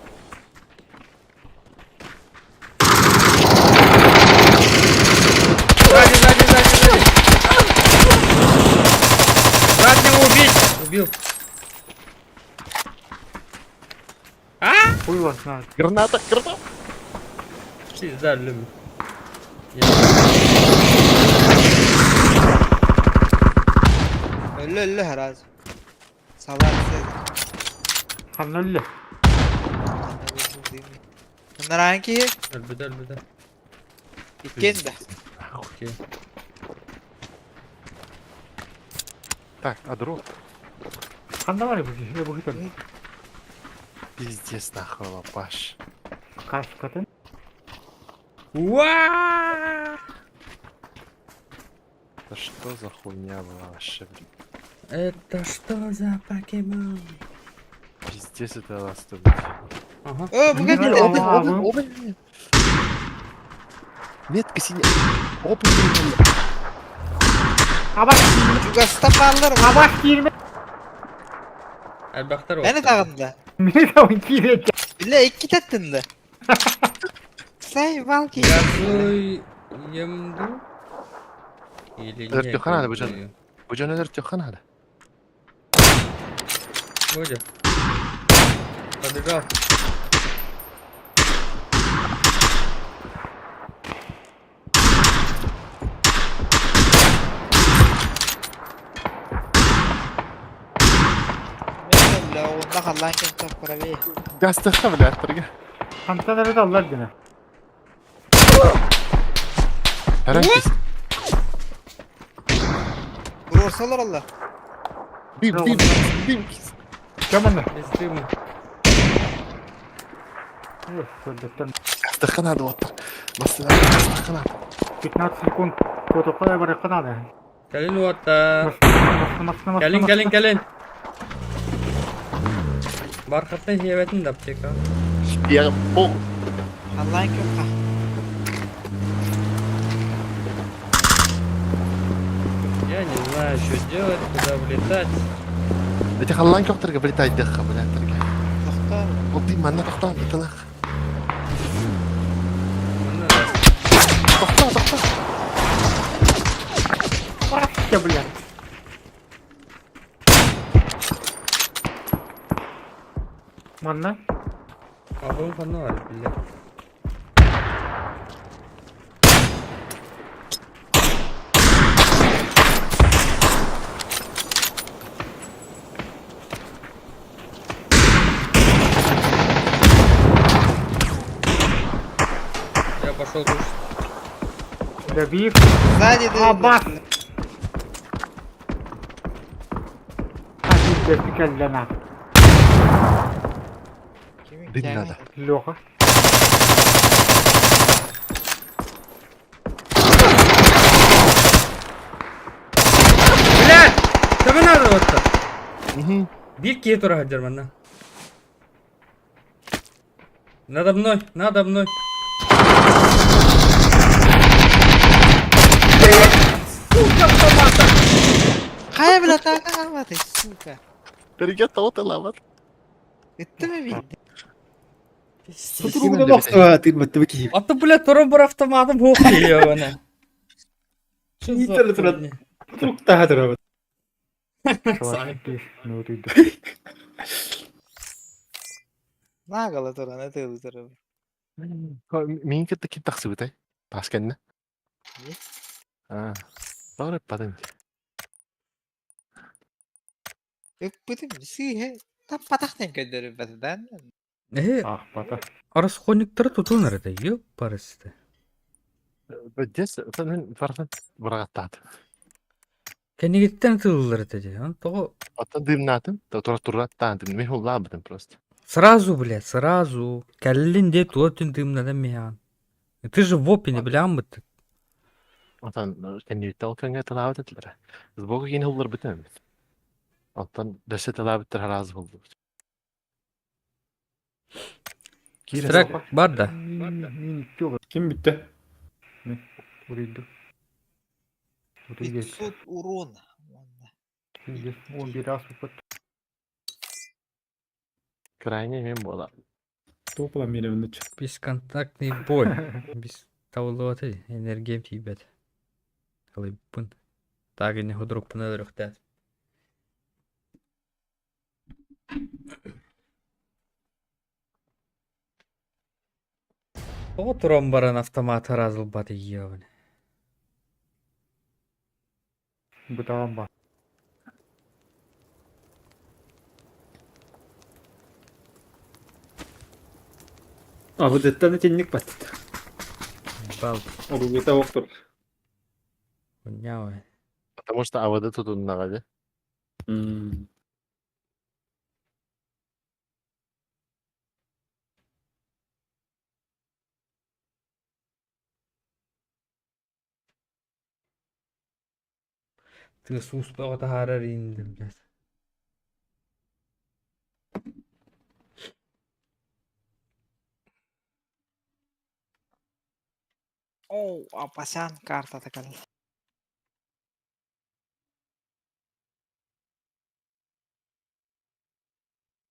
Сзади, сзади, сзади, сзади. Заднего убить! Убил. А? Хуй вас знает. Граната, граната. Пизда, любит. Өллө өллө сразу. Салат Ханна өллө? Bunlar киһи Өлбүтэ өлбүтэ. иккиэн да. Окей. Так, а друг? Ханна бар бу киһи? Бу киһи. Пиздец нахуй лапаш. Каскатын. Уа! Это что за хуйня была вообще, блин? Это что за покемон? Пиздец это ласта, блядь. Ага. Ö bu Open, geldi. open, Open, open. Метка синяя. Open, Абас, Чугаста бааллар. абас киирбэ. Элбэхтэр Beni тагында. Мин сабын киирет. Бile икки таттында. Сай балки. Газуем ду? Или не Өлтөххөн аана, бу дьон. газуем? Бу дьон өлөртөххөн аана. Бодя. Побежал. Мен онда халлан кем таппыра бе. Гастыхха, блядь, торга. Хантан эрэ аллар гына. Харан Бурорсалар алла. Дым, дым, дым. Кэмэн. Без дыма. Көрдөттөн. Гастыхха надо вот так. Гастыхха надо. 15 секунд. Фотокоя барыкка надо. Кэлин уота. Машина, машина, Кэлин, кэлин, кэлин. Бархатный хиэбэтин да аптека. Я пол. Халлан кем ха. Я не знаю, что делать, куда влетать. Эти халлан көхтөргө блядь, дыхха, блядь, торга. Тохтоо. Ол дым манна тохтоон, ытылах. Манна да. Тохтоо, тохтоо. Вообще, блядь. Манна. Огонь фонарь, блядь. Я пошел душить. Добив. Сзади да. Абас. Один вертикально. Дым надо. Леха. Блядь! Тебе надо вот так. Мгм. Биир киһи тура сылдьар манна. Надо мной, надо мной. Сука, автомата! Хайа бля та ты, сука. Торга тоот лават. Ыттым бийди. А то, блядь, туран бар автоматом хух ебана. Что за Нитер туран. хуйня? Туруктаха турабыт. Ну ты Нагала туран это туран. Мин кытта ким тахсыбытай? Тас кэннэ. Аа. Бары падын. Ыппытым сыыһы таппатахтан көрдөрүбэтэн. Э, Ах, бата. расходниктары тутун это, ёпарасты. Здесь мен бардан бырагаттаат. Кэннигиттэн тыллар это де. Он того Оттон дымнатын, тура тураттаан дым. Мен хуллаабытым просто. сразу, блядь, сразу. Кэллин де туотун дымнадан михан. Ты же в опене, бля, аммыт. Оттон кэннигиттэн ол көнгө тылаабыт этилэр. Сбоку кин хуллар бытым. Оттон дөссө тылаабыттар харазы хуллар. Страк бар да. Мин чего? Ким бүттэ? Урыйды. Урыйды. 500 урона. Он бир раз упад. Крайне мен бола. Топла мире Бесконтактный бой. Без того энергия тибет. Халыппын. Так не худрук пынадырыхтат. Тоҕо туран баран автомат араас ылбат ийиэҕин. Бытаан ба. Абыдыттан итинник баттыта. Бал. Оругута охтур. Унньаа Потому что АВД тутуннаҕа дии. Тыас ууспаҕа таһаарар иинним блядь. Оо, Апасян картата кэллэ.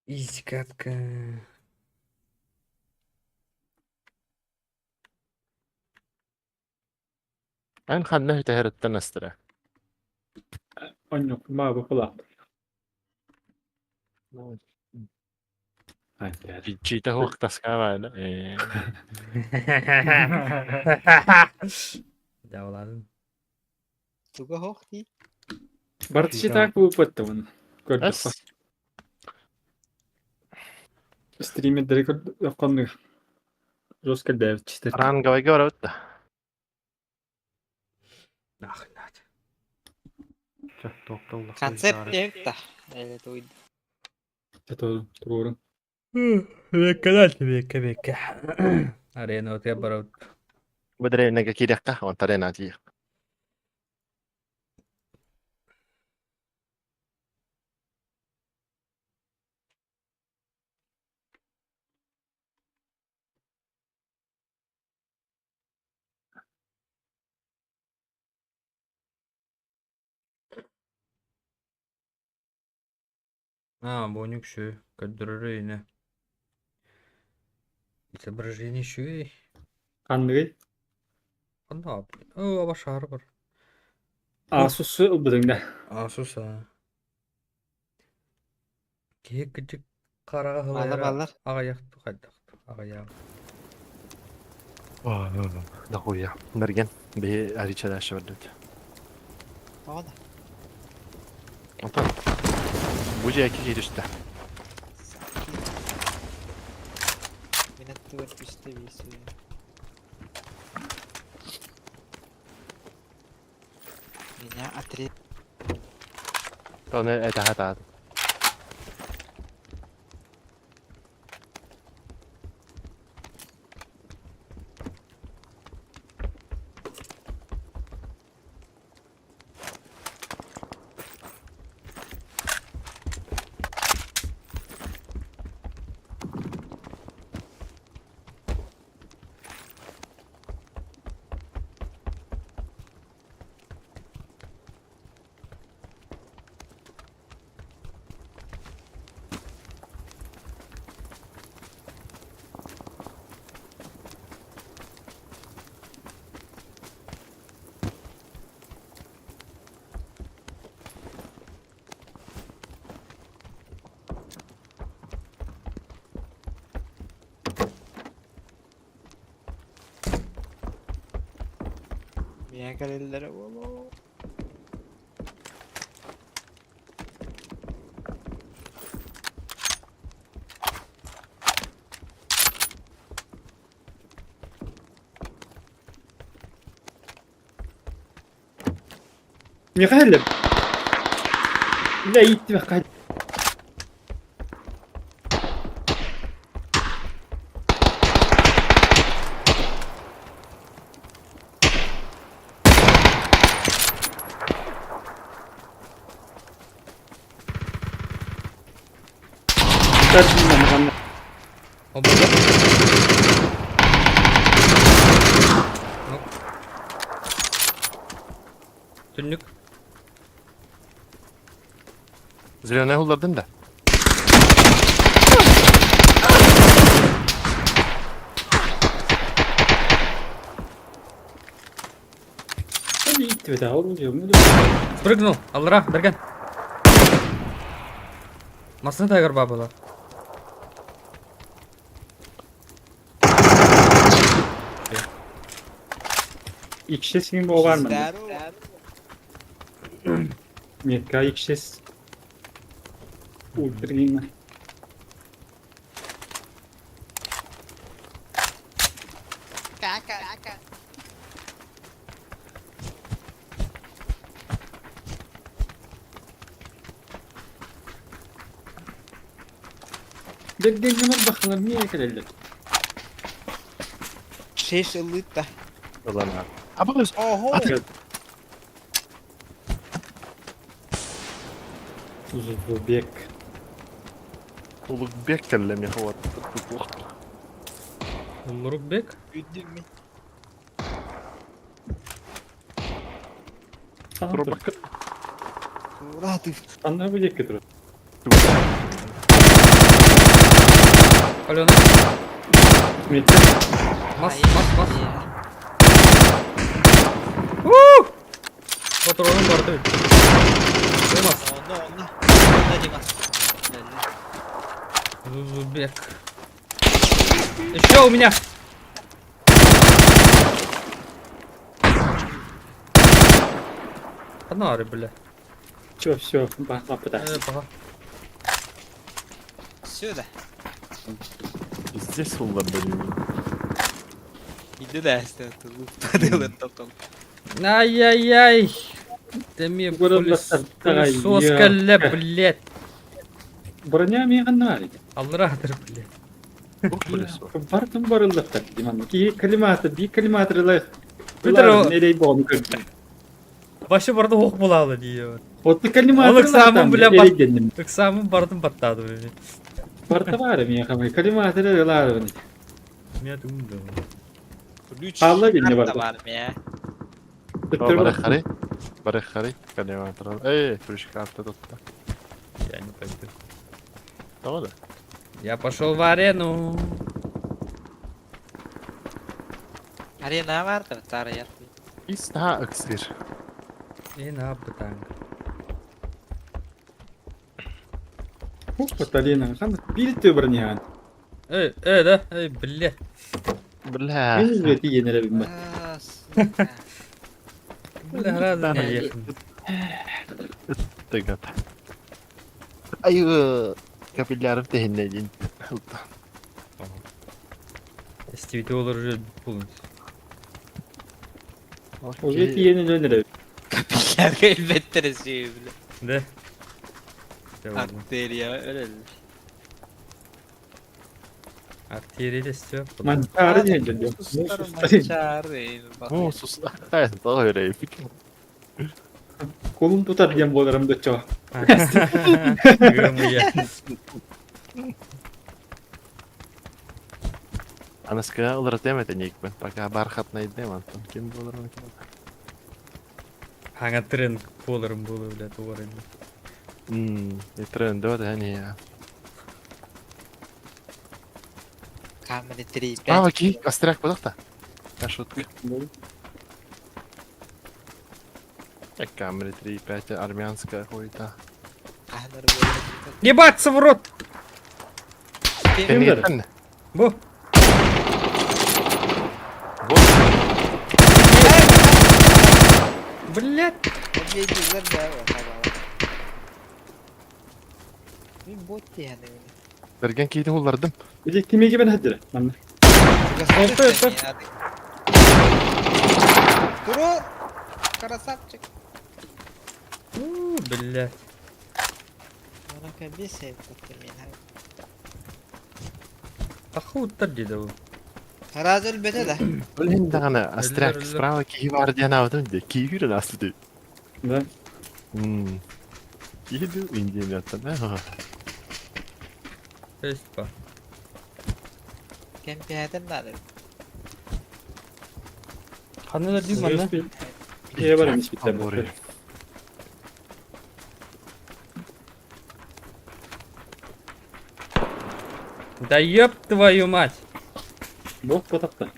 Изи катка. Эн ханна үтэһэриттэн астара? Онньук маабы кулаах. Чиитэ хуох таскаабаана. Дьаабылаатын. Туга хоох дии? Барты так буупаттабын. Көрдөххө. Стримердери көрдөххө жестко дээбитчитер. Ранговайга барабыт да. Нахуй надо. Чэ, топтоллах. Концерт диэбит да. Эле туйда. Это туруорун. Бэккэ бэккэ бэккэ. Арена отуя барабыт. Бу древнеге киириэххэ, онтон арена тиийиэх. А, боник şu. Көрдөрөр өйүнэ. Изображение үчүгэй. Ханныгый? Ханна Оо, аба шаар бар. Asus ылбытыҥ да. Asus а. Киһи кыдьык хараҕа Балар сылайара балар. аҕыйах хайдах аҕыйах. Дохуя. Мерген. Биһи арича дальше бардыбыт. Тоҕо да? Онтон бу дьиэки киирүстэ. Мин аттыбар түстэ биэс. Меня отрезали. Тону этэхэ таат. Меня кэлэллэрэ буолуо. Михаил! Бля, иттибэххэ. Обалар. Ну. Түннүк. Зеленый хуллардын да. Иттибэтэ, ол Спрыгнул. Аллара, Берген. Массыына тайгар баабыла. Икшес ким буолар манна. Здорово. Метка икшес. Ультрина. Кака. Кака. Дэҥҥэ бахалар миэ кэлэллэр. Шеш ылыта. Ылан аа. Абыгыз. Ого. Зубек. Улукбек кэллэ миэхэ вот. Уллурукбек? Үдүм. Турбакка. Ура ты. Анна бу диэки турар. Алена. Метка. Мас, мас, мас. У! Патроным бар түл. Мас. Онно, онно. Онно Димас. Зубек. Еще у меня! Канары, бля. Чё, все, бахлапыта. Э, паха. Сюда. Здесь уллардым. Иди да, тылын топтон. Ай-яй-яй! Да мне пылесос кэллэ, блядь. Броня миэхэ наада. Алларатыр, блядь. Туох пылесос? Бартын барыллахтар диман. Ки коллиматор, би коллиматор ылах. Бүтэр Нерей боҕун көрдүм. Башы барды ох булалы дии. Отты коллиматор Ол ыксаамын, бля, бар- Эрейденним. Ыксаамын бардым баттады. Бля. Барта баар миэхэ май коллиматор ылаар. Мен думаю. Ключ. Алла билне барда. Бар мя. Бары хары. Бары хары. Коллиматор. Эй, ключ карта тут. Я не пойду. Того да? Я пошел в арену. Арена бар да, тары Иста ыксыр. И на бытанг. Хух, Баталина, хан бил броня. Эй, эй, да, эй, блядь. Бля. Мен үвети енере биммат. Бля, рада не ехал. Тыгат. Айы, капиллярым тэһиннэ дин. Стивити олар уже полностью. Үвети енере. Капиллярга элбеттер бля. Да? Всё, ладно. Артерия өлөл. Артерия все. Манчары диэн Манчары. О, сус. Ай, тоҕо өрөй. Колун тутар диэн буоларым доччо. Анаска ылыртем это никпен. Пока бархатный дем, Антон. Ким болар ким. Хаңа тренд боларым болу, блядь, уорын. Тренд да, не. Камеры 3 5. А, окей, остряк подохта. А шутка. Камеры 3.5 армянская хуйта. Ебаться в рот! Кеннитен. Бу! Вот. Блядь! Берген кейтин уллардым. Били кимиги мен хаддира. Манна. Туру! Красавчик! У, блядь. Ахуттар деді ол. Разы өлбөтө да. Блин, даганы остряк Өллөр, справа киһи бар диэн аабытым дии. Киһи үрэн ааспыт дии. Да. Киһи дуу индиэн да. То есть па. Кемпиятер надо. Ханына дии манна. Е бар эмес бит. Да ёб твою мать! Бок потакта.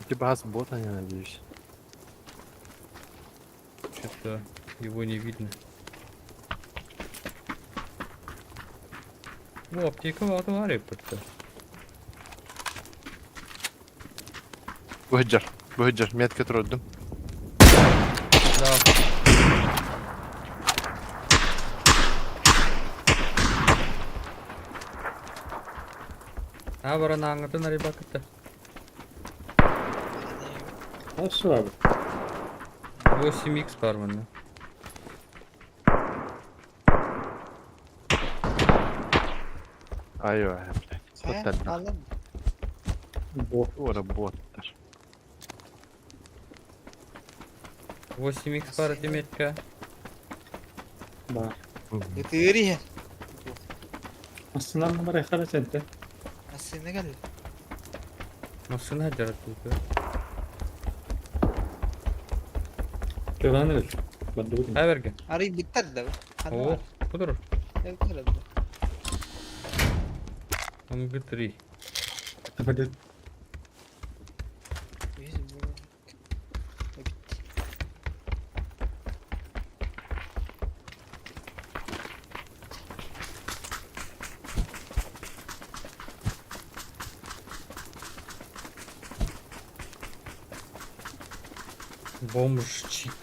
Типа бота, я надеюсь. Что-то его не видно. О, аптека ватывари пытта. Выджар. Быһыдьар, метка турдум. Да. А баран ааҥҥытын арыйбаккыт да. Хорошо abi. 8x бар манна. Айва, блядь. Хайа, Вот это. алын. Бот. Ура, боттар. 8x бар деметка. Бар. Ытыыр иһэр. Aslında numara yakala sende. Массыына кэллэ. Массыына дьарыктыыр. Gören öl. Ben de bulayım. Хайа бэргэн. Арыйбыттар да. Ханна О, бар? кудур. Эбиттэр да. МГ3. Hadi. Үһүс буолан. Эбит. Бомжчик.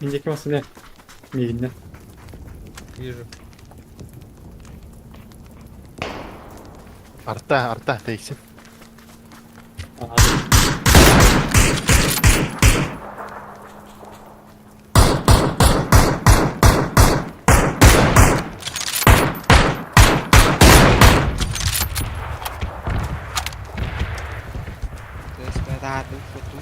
İndeki masa ne? Miğinle. Вижу. Арта, арта, тейсин. Abi. То есть таһаардым фото.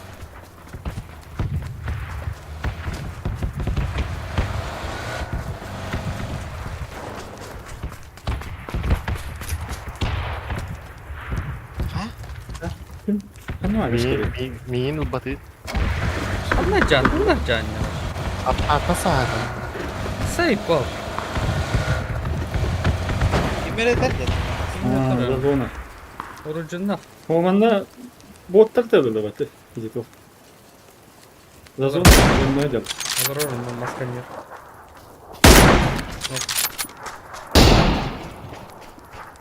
Ха? Hani var işte. Миин ылбаты. Ханна жан, ханна жан. Арта саатын. Сайпал. Ким эрэ этэр дед. Ha, Razona. Оружунна. Команда боттар da böyle batı. Gidip o. Razona. Ne yapacağım? Олорор онно маска нет.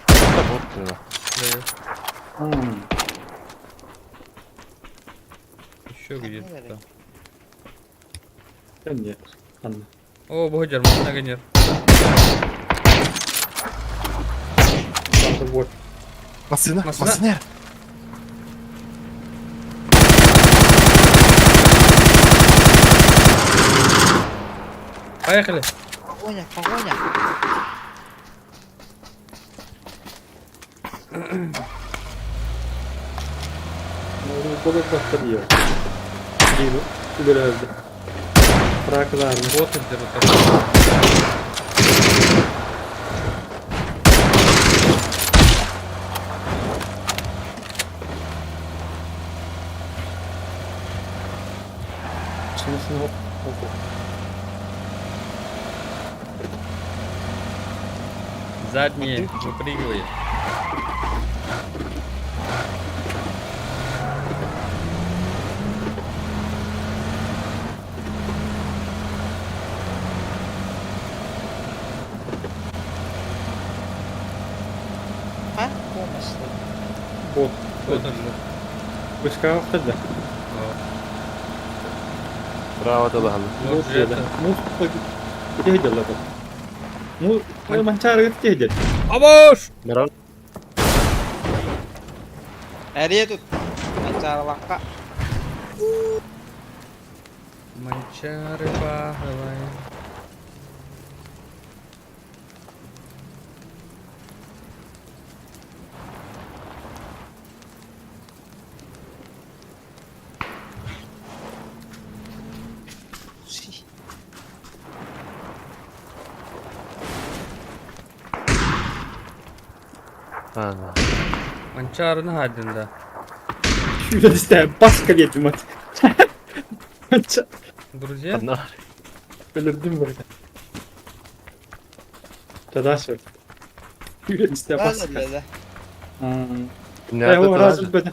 Арта бот дела. Даю. Hmm. Еще где-то. Sen niye? Anla. О, богдер, маска нет. Bot. Массына, Массына. массына. Поехали. Погоня, погоня. Bot botlar yiyor. Bir ileride. Bıraktılar. Боты где-то. Sonrasında hop hop. hop. Задние выпрыгивает. Ха? Помощь. Bot. Вот он же. Başka hafta da. Браво, дала. Вот Muz же yedi. это. Muz tehdiler bak. Muz mançarı tehdiler. Абош! Мирон. Эрие тут. Манчаарылакка. Манчары давай. Си. Ана. Манчарыны хадында. Şöyle işte başka bir yedim hadi. Mança. Друзья? Одна. Öldürdüm böyle. Tadaş yok. Şöyle işte Да, başka. да, да. Hmm. Не E o razı beni.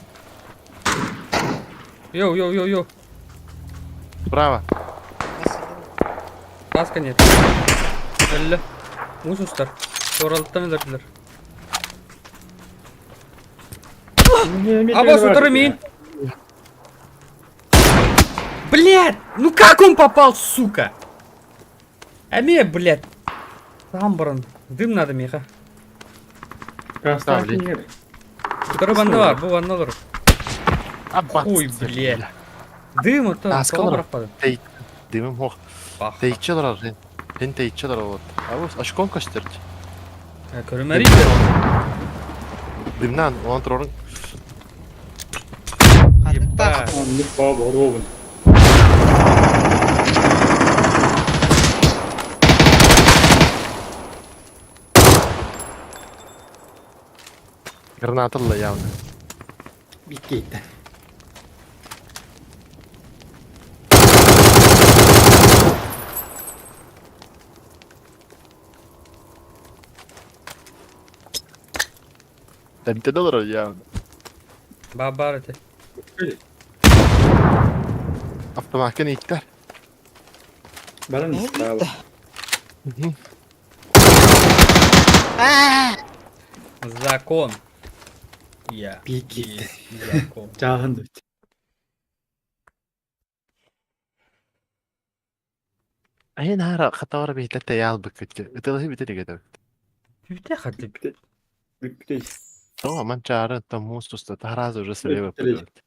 Йоу, йоу, йоу, йоу. Браво. Массыына. Маска нет. Әллә. Мусустар. Оралыттан өлөрдүлөр. А вот утары Блядь! Ну как он попал, сука? Эмиэ, блядь. Саһан баран. Дым надо миэхэ. Красавчик. Утары банна бар, бу банна олорор. Аббат. Хуй, блядь. Дым оттон Таска тоҕо олорор. бырахпадым? Дымым суох. Бах. Тэйиччи олорор. Һин тэйиччи олорор вот. Абыс очком көстөр. Көрүмэри. Дымнан, онон турорун. Ебать. Оннук баа боруобун. Граната ылла явно. Биккейт. Тэмтэн олорор явно. Баар этэ. Автомакка ииттэр. Баран истаала. Закон. Я. Биккейт. Есть закон. Чааһын дуть. Айын аара хатавара биһиттэ тэйээл быккытчы. Ытылаһы бүтэ дигэтэ. Бүтэ хатып. Бүктей. То манчаары там муус туста таһараас уже слева Бүттэ. пойдет.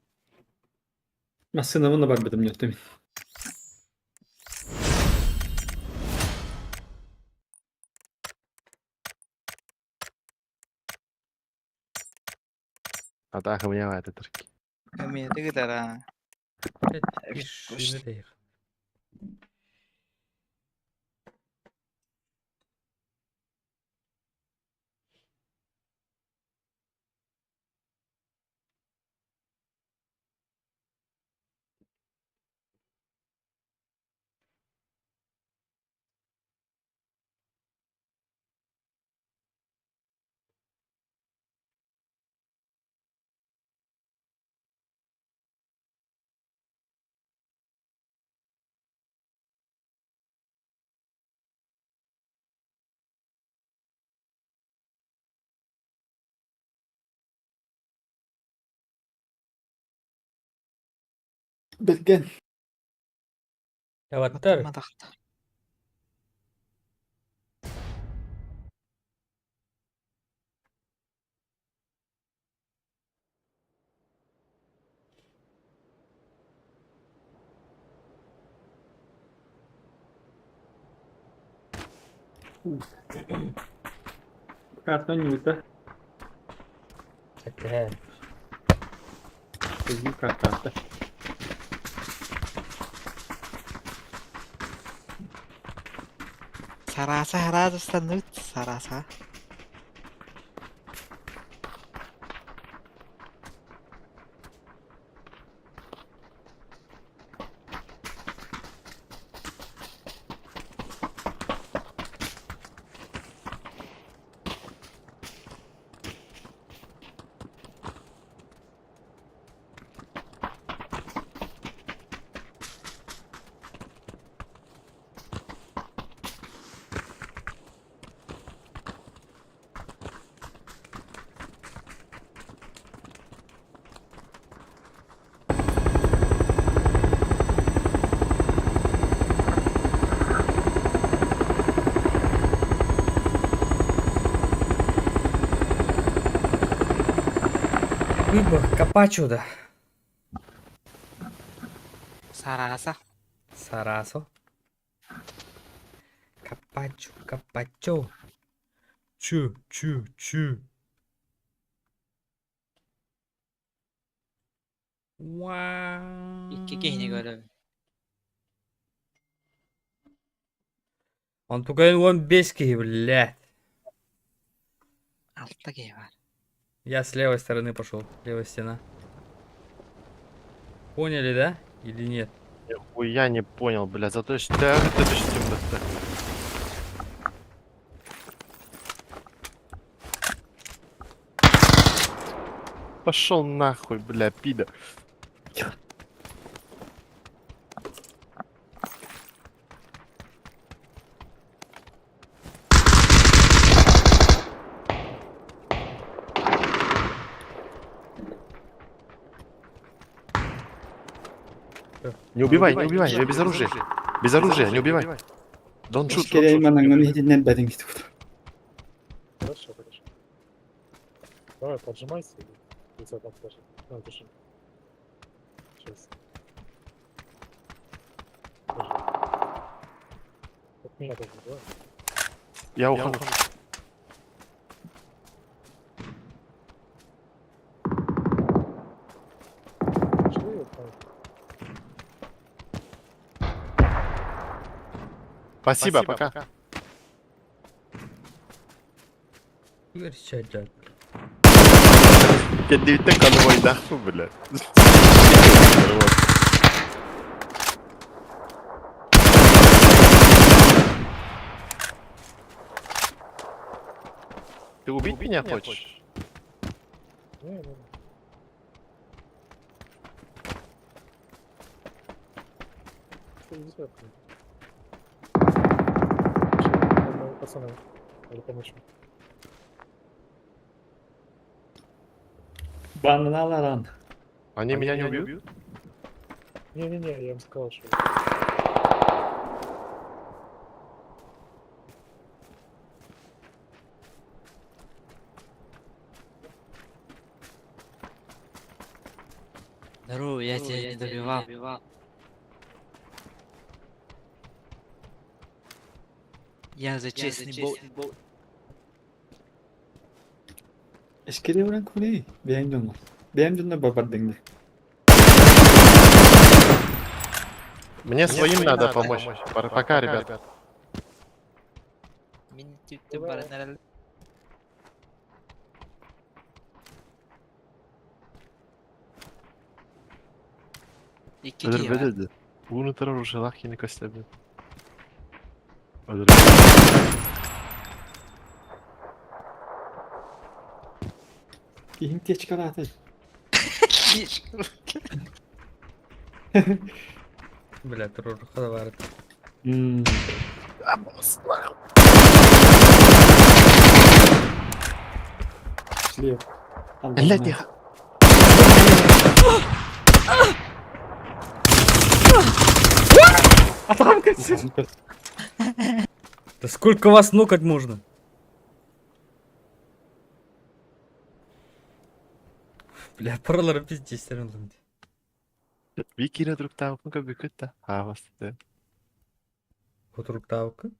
Массыынабын да барбытым ньөттөмин. Атака меня это турки. Умеет гитара. Ишь, Билген. Яваттар. Матахта. Картон ньюта. Сэттэ. Көзүү картата. Сараса харазыстаныт сараса. Выбор Капачо да. Сараса. Сарасо. Капачо, капачо. Чу, чу, чу. Вау. Икки киһини көрөбүн. Он только он бески, блядь. Алта киһи бар. Я с левой стороны пошел. Левая стена. Поняли, да? Или нет? Я не понял, блядь, зато что ты түштүм Пошел нахуй, бля, пидор. Не убивай, не убивай, я без оружия. Без оружия, не убивай. Don't shoot, don't Кэрэй shoot. манаҥҥын иһитиннэрбэтиҥ дии. Хорошо, хорошо. Давай, поджимайся. и тебя там тоже. На, держи. Сейчас. Держи. От меня тоже, давай. Я ухожу. Что я там? Спасибо, пока. Görüşeceğiz. Кэнниттэн конвойдаахпын, бля. Ты убить меня хочешь? Не, не, не. Что, иди сюда. Ща, Пацаны, надо помочь. им. Бананаларан. Они меня не убьют? Не-не-не, я им сказал, что... Здорово, я тебя не добивал. Я за честный бой. Эскери уран кули. Бэйэҥ дьонно. Бэйэм дьонно бабардыҥ дии. Мне своим надо помочь. Пока, ребят. Мин түптү баран Икки киһи бар. Уну турар ушалах кини көстөбүн. Киһиҥ течкалаата. Бля, туруорха да баар. Мм. Слеп. Блядь, тихо. Да сколько вас нокать можно? Бля, паралары пиздец oğlum. Викире друктаабыккын көбүккүт да. Хаабасты. Отуруктаабыккын?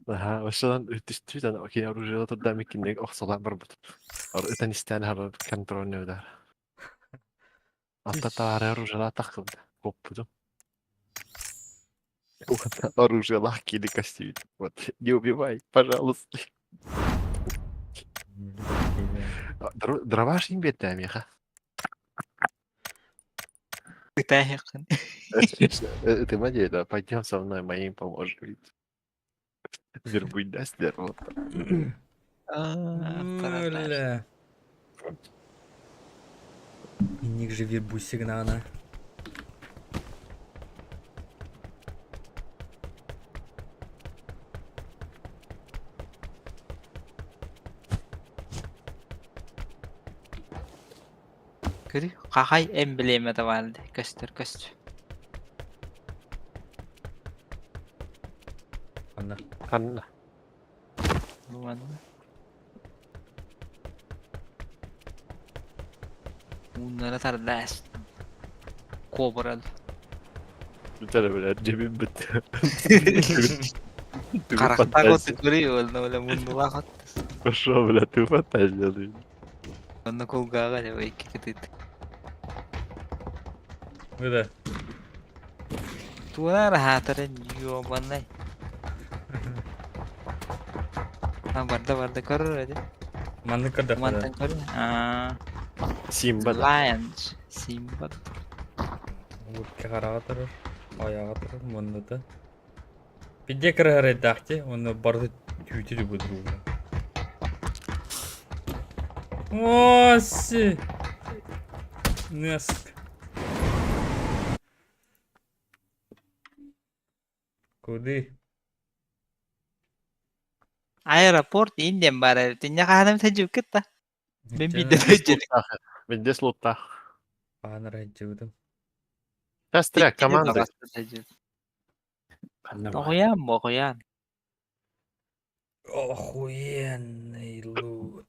Аха, ошодан үтүстүү окей оружие турда микиннег охсолаан барбыт. Ытан истээн хара контрольный удар. Атта таары оружие тахкыбыт. Коппутум. Оружие лахки или костюм. Вот, не убивай, пожалуйста. Дрова ж имбет меха. Ытаһыккын. Ты модель, да, пойдем со мной, моим поможем. Вербуй даст вот. Бля. Ник же вербу сигнана. Көрү, хахай эмблема да бар Көстөр, көстөр. Анна. Анна. Луанна. Bunlara tardas. Кобра. Бүтәрі, бля, жебім бітті. Карахтаг оту көрү, онно бля муннулаах от. Пошел, бля, ты фантазия. Онно кулгааҕа дьэ икки кытыт. Выда. Туонар хаатарын ёбанай. А барда барда көрөр эди. Манны кырдах. Мантан көрөр. Аа, Симба. Lions. Симба. Утка караға тұрыр, аяға тұрыр, мұнды да. Пидде кырыһар эддахти, оны барды түүтү дүбү друга. Оси! Неск. Куды? Аэропорт инден бар эбит. Инне хаанам сажып кытта. Мен бидде төжү. Менде слоттах. Паныр айджыбыдым. Сестра, команда. Ханна баар? Оҕуйаан бу оҕуйаан. Охуенный лут.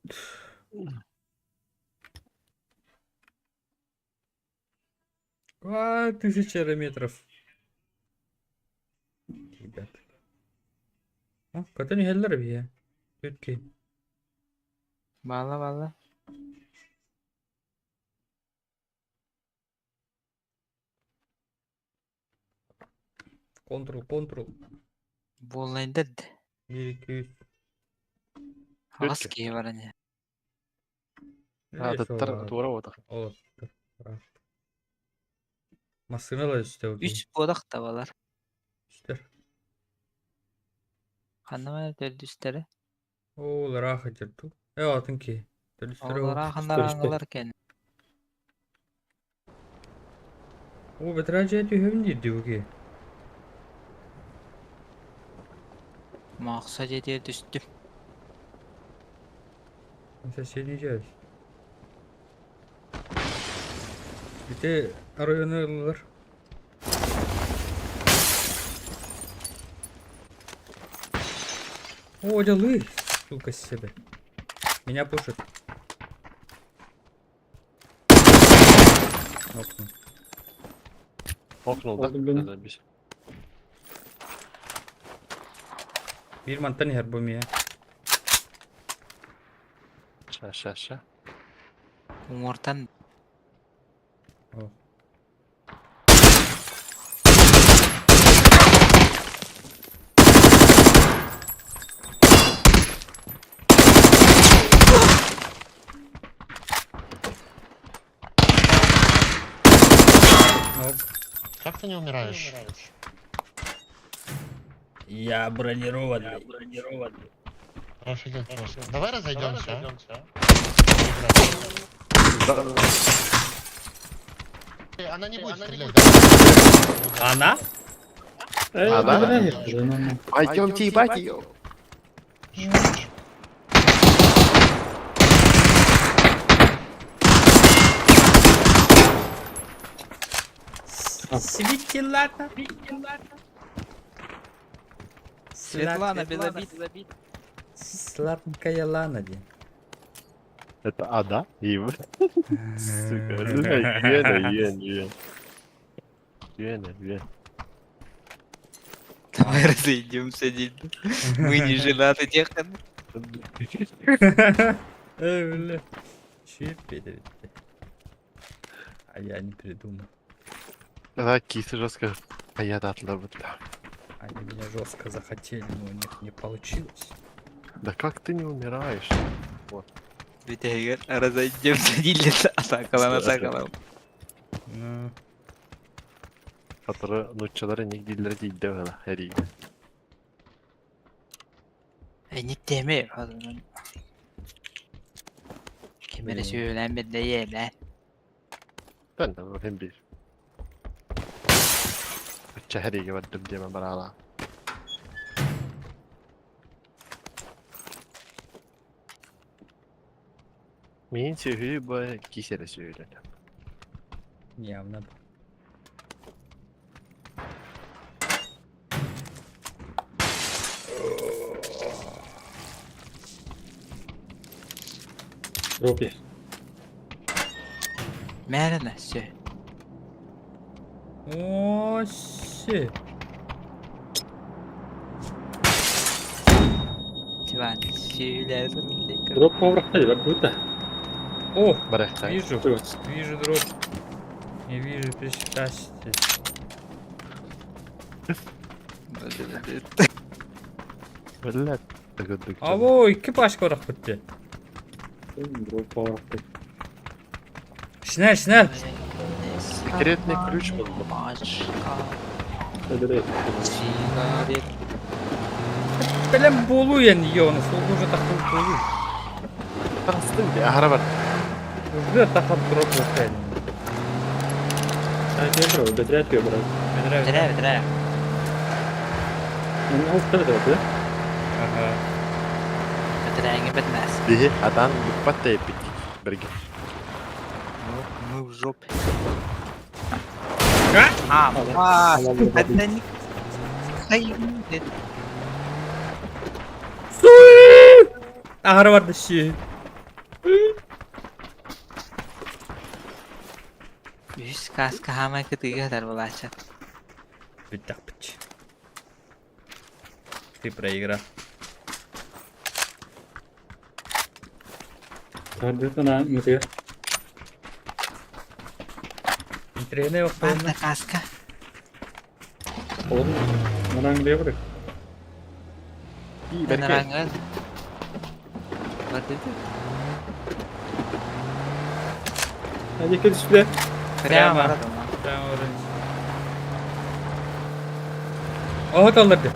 А, тысяча метров. Ребят. А, көтөн иһэллэр эбийэ. Түтки. Баала баала. Контрол, контрол. Буоллайдар да. 1, 2, 3. Аҕыс киһи баран иһэр. Атыттар туора буотах. Массыына үстэ Үс буодах табалар. Үстэр. Ханна баар төрдүстэрэ? Оо, ыраах дьэрдүү. Э, атын киһи. Төрдүстэрэ Ол ол. ырааханнар Үстэр, үстэр. ааҥылар кэн. Оо, бэтэрээ дьиэ түһэбин диирдии бу киһи. Маахса дьиэтигэр түстүм. Соседний дьиэ. Ити району ыллылар. О, дялы, сука, себе. Меня пушит. Нокнул. Окнул, да? Алдым бeni. Да, бис. Биир мантан иһэр бу миэ. Ша, ша, ша. Уҥуортан О. Нок. Как ты не умираешь? Я бронированный. Хороший день просто. Давай разойдемся, а? Она не будет стрелять, да? Она? Э, А, да? бэтэрээ иһэр. Пойдемте ебать ее. Светилана. Светлана Белобит. Сладкая Лана дии. Это А, да? Ив. Сука, бля, Юена, Юен, Юен. Юена, Юен. Давай разойдемся, дед. Мы не женаты, тех. Эй, бля. Чипи. А я не придумал. Да, кисы жестко. А я датлар бля. Они меня жестко захотели, но у них не получилось. Да как ты не умираешь? Бүтэһигэр разойдемся дииллэр атаакалаан атаакалаан. Ну, Которые нуччалары нигдиллер диидде бала эрийгэ. Эник теме. Ким эрэ сүөлээн бэрдэ ийэлээн. Ben de bakayım bir. Үччэ хэригэ бардым диэмэ бараала. Мин сүһүү бу кисэрэ сүһүлэнэ. явно. Дроп иһэр. Мээрэнэ сү. О, си. Тиван сүөлээн Дроп поврахта дии, бак О, Барахтай. вижу. Чугас. Вижу дроп. Не вижу причастия. Бля, тыгыдык. А во, икки пачка барах битте. Дроп поврахта. Шнель, шнель. Секретный ключ был. Пачка Бэтэрээ. сигарет. Бэлэм болу ян ёны, сол уже тахтыл болу. Тастым де, ахара бар. Уже тахат дроп болсайын. А, дроп, бэтэрээ түө барар. Бэтэрээ бэтэрээ. Онно хоптар да бат, Ага. Бэтэрээҥи бэтнээс. Биһи атан буппат тэйпит. Берге. Мы в жопе. А, это не... Аһара барда щи. Үс каска хаамай кытыыга сытар былаачча. Бүттэхпит. Ты проиграл. Тардытына мытыгар. Интриһинэй Манна охтоһунна. каска. Olur mu? Мынаң бир. Наранга. Бардыды. Hadi gel üstüne. Прямо Прямо. барады. Прямо вроде. Оһо талларды.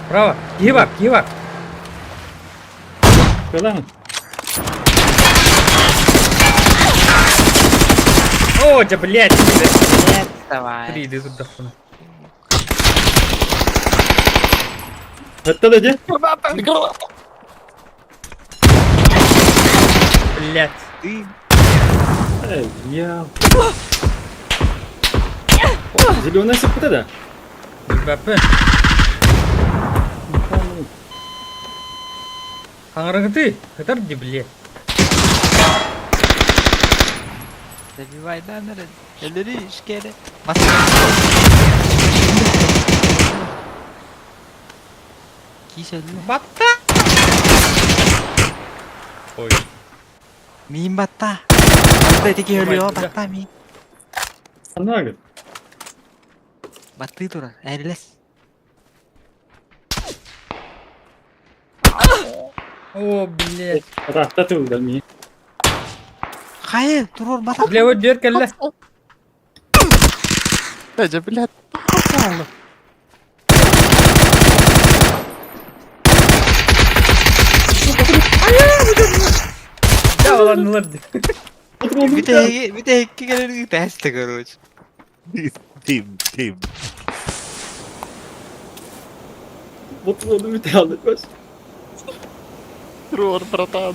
Право. Киһи бар, киһи бар. Şöyle mi? О, дьэ, блядь. Нет, давай. Три, турдахпына. Hatta da gel. Блядь. Ты Эй, я. Зеленая сыпыта да. Билбэппин. Хаҥарыгыты. Хытар дии, блядь. добивай, да, народ. Элери, шкере. Кисе Батта. Ой. Мин батта. Батта тики өлүө Ой, батта мин. Аннагы. Батты турар. Эрилес. О, блядь. Рахта тылда ми. Хайы, турар батта. Бля, вот дверь кэллэ. Дядя, блядь, попало. Да, ладно, ладно. Бүтэ бүтэ кэлэр тэсте короче. Тим, Тим. Вот onu bir aldık baş. Трор, братан.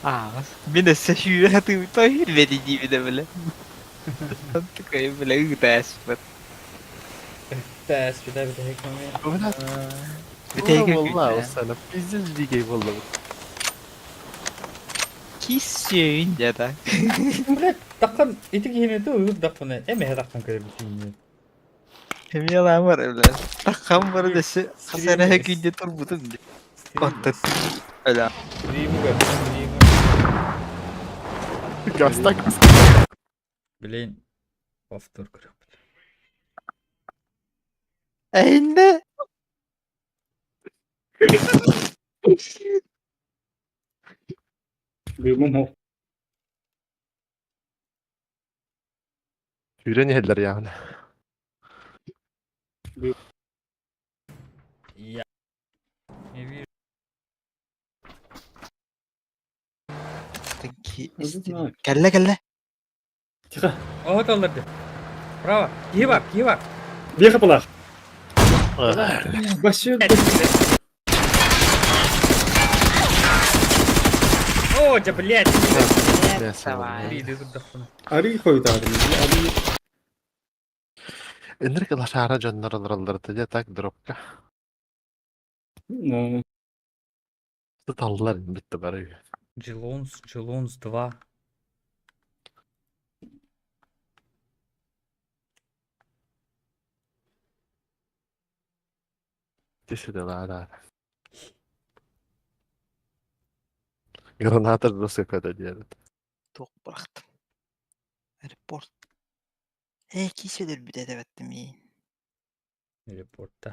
Аа, мин өссө сүүрэ тыыта хүрбэти диибитэ бile. Такой, бile ыытааспыт. Тэс, бүтэ бүтэ хекмэ. Блядь, Бүтэйгэ Wallah, күүтэ. sana пиздец дикий был. Киссөйүн дьэ Блядь, таххан ити киһини ту ыыр дахпына эмэһэ таххан көрөбүтүн. Эмиэ бар бile. Таххан бар дэсэ хасара күндэ турбутун ди. Оттот. Öyle. Стримы стримы. Газ так. Блин. Повтор көрөбүт. Эйнде. Дымым хо. Сүүрэн иһэллэр яғны. Я. Не вижу. Кэллэ кэллэ. Тихо. Оһо талларды. Право. Киһи бар, киһи бар. Беха палах. Башы. О, дьэ, блядь. Нет, давай. Три, турдахпына. Ари хойда. Ари. Энрик лашара дьоннор олороллор дьэ так дропка. Ну, Туталлар битте бары. Джилонс, Джилонс 2. Тише да да. Граната досыпа делает. Туох бырахтым. Репорт. Ээ, кисе өлбүтэ этэбэттим миин. Репорта.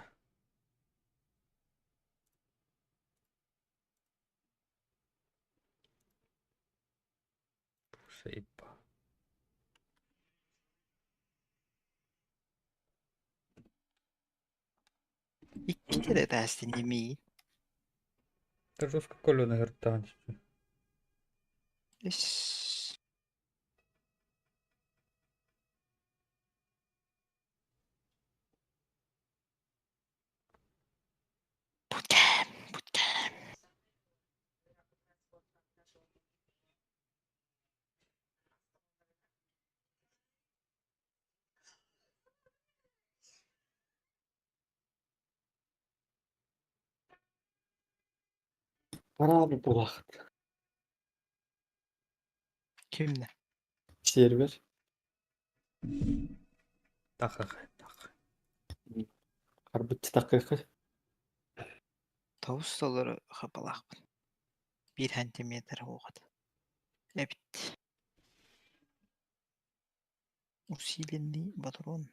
Сейпа. Иккитэ да этээстин миин. Это жестко колено гертан. Эс. Буткемп, буткемп. Хараабы булаахыт. Кимнэ? Сервер. Тахах, тах. Харбытчы такыхы. Тоҕус доллары хапалаахпын. Биир сантиметр уоҕат. Эбит. Усиленный патрон.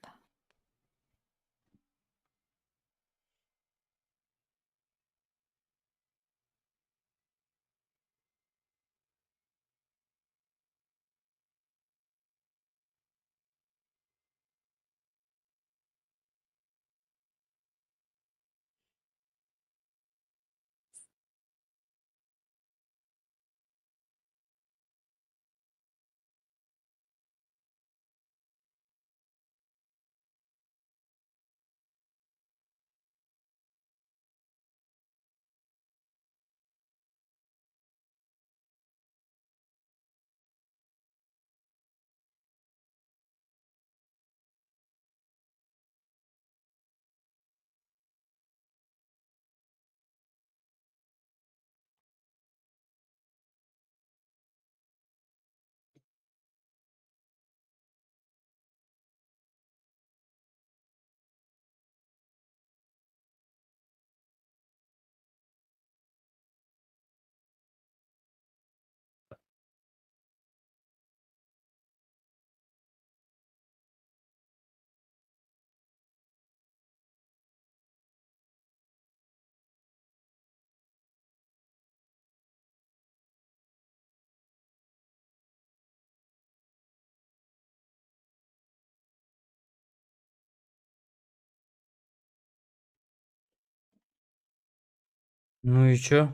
Ну и чё?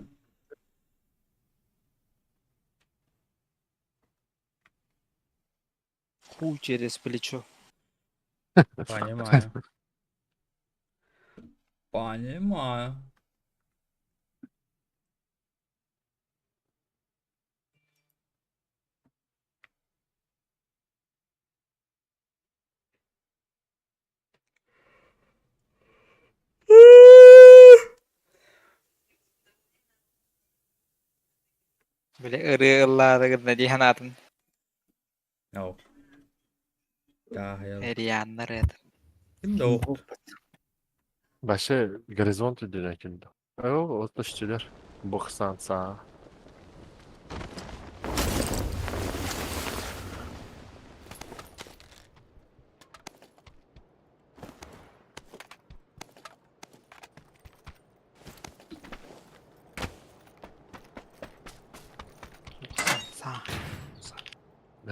Хуй через плечо. Понимаю. Понимаю. Били ырыа ыллаата гына дии санаатым. No. Да, я... Эрианна ырыатын. Ким да ох. Башы горизонт үрдүнэн кэллэ. Ол түстүлэр. Бухсан саа. Саа.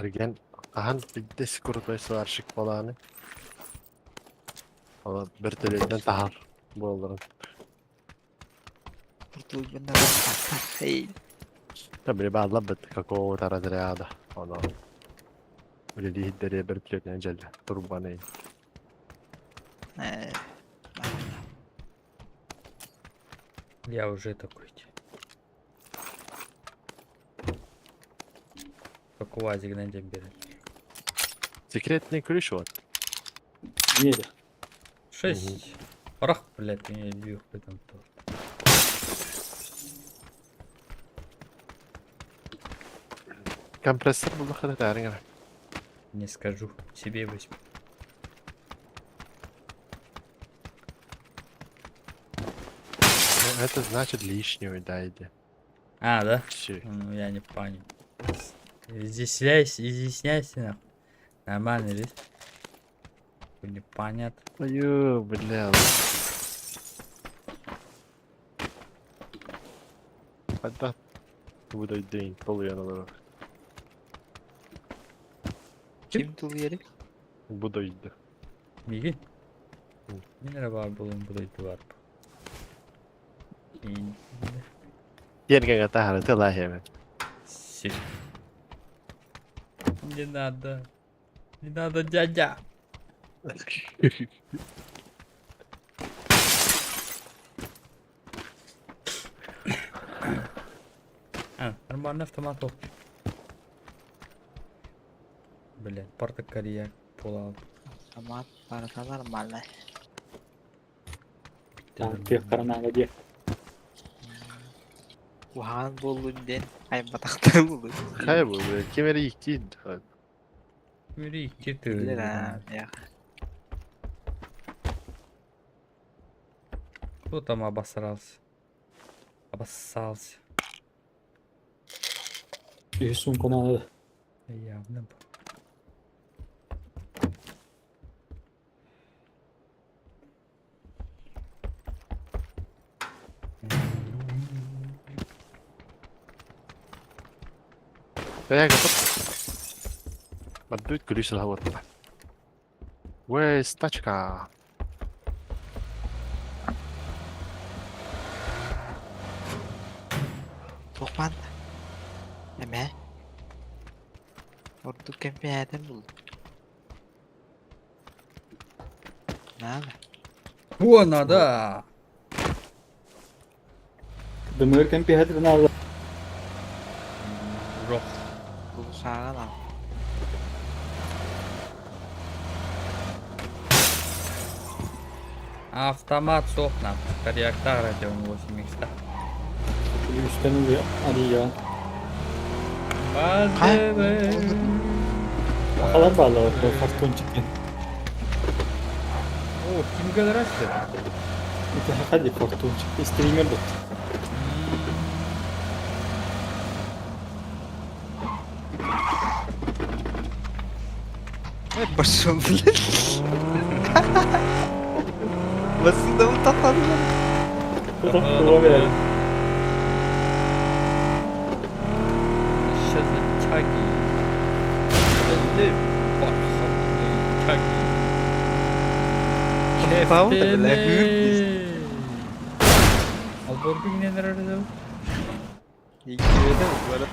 Эрген хаһан бидде крутой сварщик буолааны. Ол бөртөлүөтүнэн таһар буолларын. Куртуйбунна Эй. Та били баалларбыт какого-то разряда. Оно үлэлииһиттэри бөртөлүөтүнэн дьэллэ турбаны. Э, Я уже такой. Как УАЗик на день берет. Секретный ключ вот. Нели. 6. Прах, блядь, я не хуй там тоже. Компрессор буллахына таарыҥ Не скажу. Себе возьму. Ну, это значит лишнего, да, иди. А, да? Всё. Ну, я не понял. Изъясняйся, изъясняйся, нахуй. Нормально, ведь? Непонятно. Ой, бля. Хата буду день полуян Ким тулуйарый? Буду йды. Миги? Мин бар булун буду бар. Диэн тахара тыла хеме. Си. Не надо. Не надо, дядя. А, нормальный автомат. Ох. Блять, парта карьер пола. Автомат барыта нормальный. Тыахтарына дии. Куһаҕан буоллун диэн айбатахтара буолуо. Хайа бу, ким эрэ ииктиин. Мүрү икки Билэр тыын. аа, миэхэ. Кто там обосрался? Обоссался. Үһүс суумканы алады. Явно. Я готов. Маддует ключ разговор. Where's тачка? Туох баанда? Эмэ? Ордук кэмпиээтин буллум. Надо. О, надо! Дымыгар кэмпиэһэтин алла. Рох. Булусааҕын ал. Автомат суох нам. Корректор радион 8 х. Үстэн ылыы арыйа. Сахалар бааллар фортунчик диэн. О, кимге здрасте. Ити саха дии фортунчик. Стример бут. Пошел, блядь. Басында утаталар. Туга Что за чаги? Бархатные чаги. Пауза, бля, Кефтели. Алборгу нелер арада? Иккиэдэ буолар.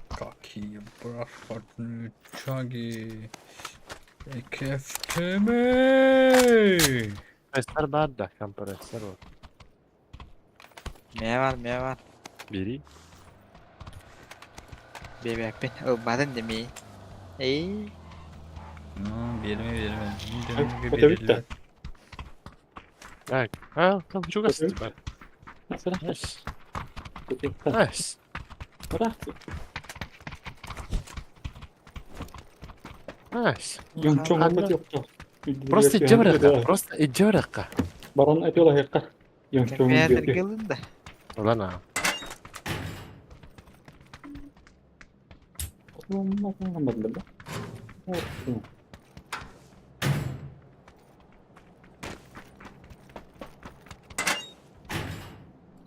Какие бархатные чаги. Кефтеми. Эстер бар да, компрессор бар. Мэ бар, мэ бар. Бери. Биэбэппин ылбатын дэмий. Эй, Ну, берме, берме. Көтөбүт да. Так, а, там чугас бар. Nice. Nice. Nice. Просто иди врага, просто иди врага. Барон этиолаһыахха. Йончоҥ кэмпиээтэргэ ылын да. Ладно.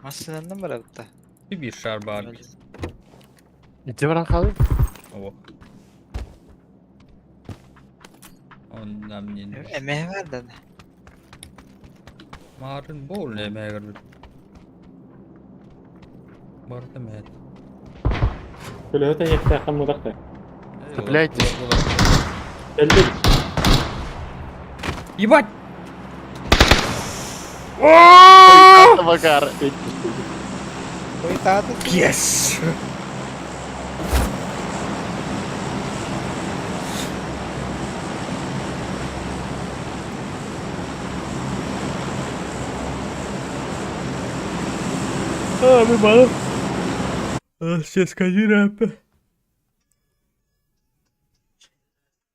Массыынанан барабыт да. Bir шар бар. Иди врага. О. Он нам не нужен. Эмэ бар да. Марын бол не мәгір. Барды мәт. Көлөһөтө иэхтээххэ мудахта. Цепляйтесь. Элбик. Ебать! Макар. Ой, тааты. Yes! А, мы мало. Сейчас скажи рэп.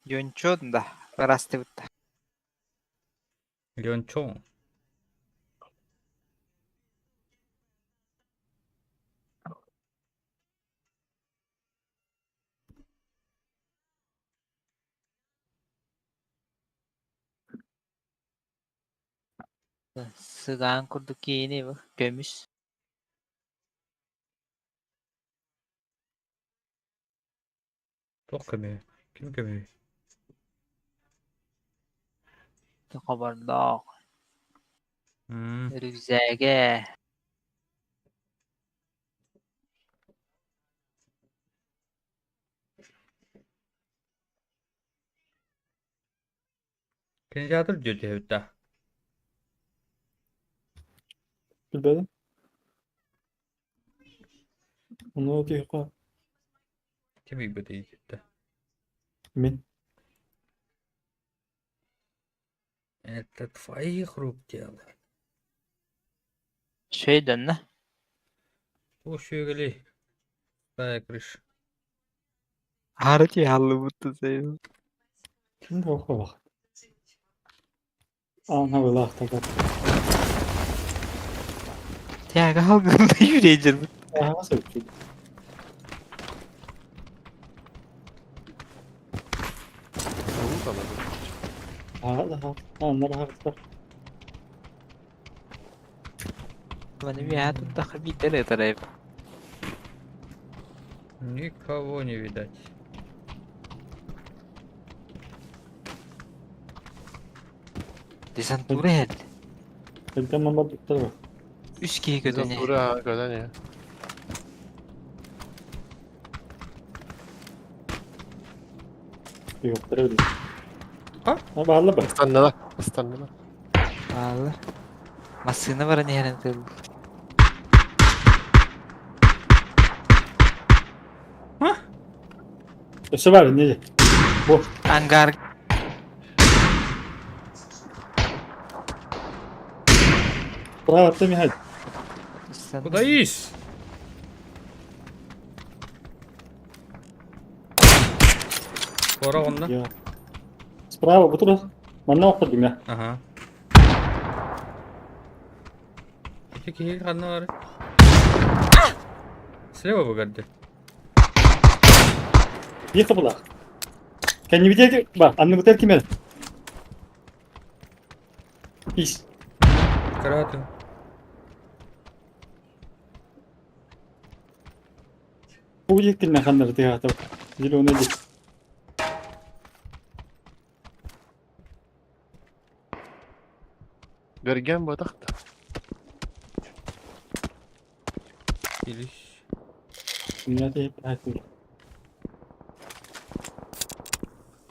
Йончон да. Ырастыбыт да. Леончон. Сыгаан курдук киини бу көмүс. Туох көмө? Ким көмө? Хобордоох. Рюкзэгэ. Кинжатыр жөтөбүт да. Билбэдим. Ону тиһиэххэ Ким үйбөт ийдитте. мин. Это твоих рук дело. Шөйдөннө. Бу үчүгэй Тая крыша. Аһары киһи сайын. Ким да бах. Ана вылахта. Тяга халгында юрейдер. Ага, сөп. Лут ана бу. Ага, аннар хакта. Маны бия тут битер этер. Никого не видать. Десантура хэл. Элден мама буттар. Үс киһи көтөнө. Десантура көтөн иһэ. Yok, öyle. А? Ha, bağlı bak. Ыстаннылар, ыстаннылар. Баалар. Массыына баран иһэрин тыл. Өсө бар, не? Бу. Ангар Браво, ты Михаил. Куда есть? Кора онна. Я. Справа, бу тура. Манна оқыдым я. Ага. Ити киһи ханна бар? Слева выгорди. Bir kapılar. Kendi bir tek bak, anne bu tek kime? İş. Каратын. Bu yektin kanları diye hatta. Zilone git. Бэргэн буотахта. Килиш. Dünya deyip hayatım.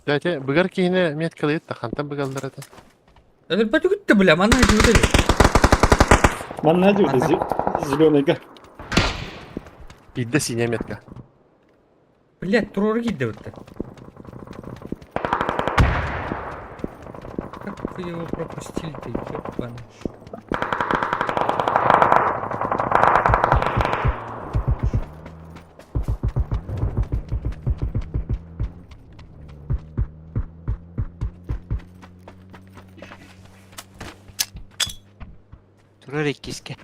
Дядя, быгар киһини меткалыйыт да хантан быгаллар этэ. Это патюк бля, манна дьүөтэ. Манна diyor зеленый га. Биирдэ синя метка. Блядь, туруора киирдэ бытта. Как вы его пропустили-то, ёбаный. турар иккиске.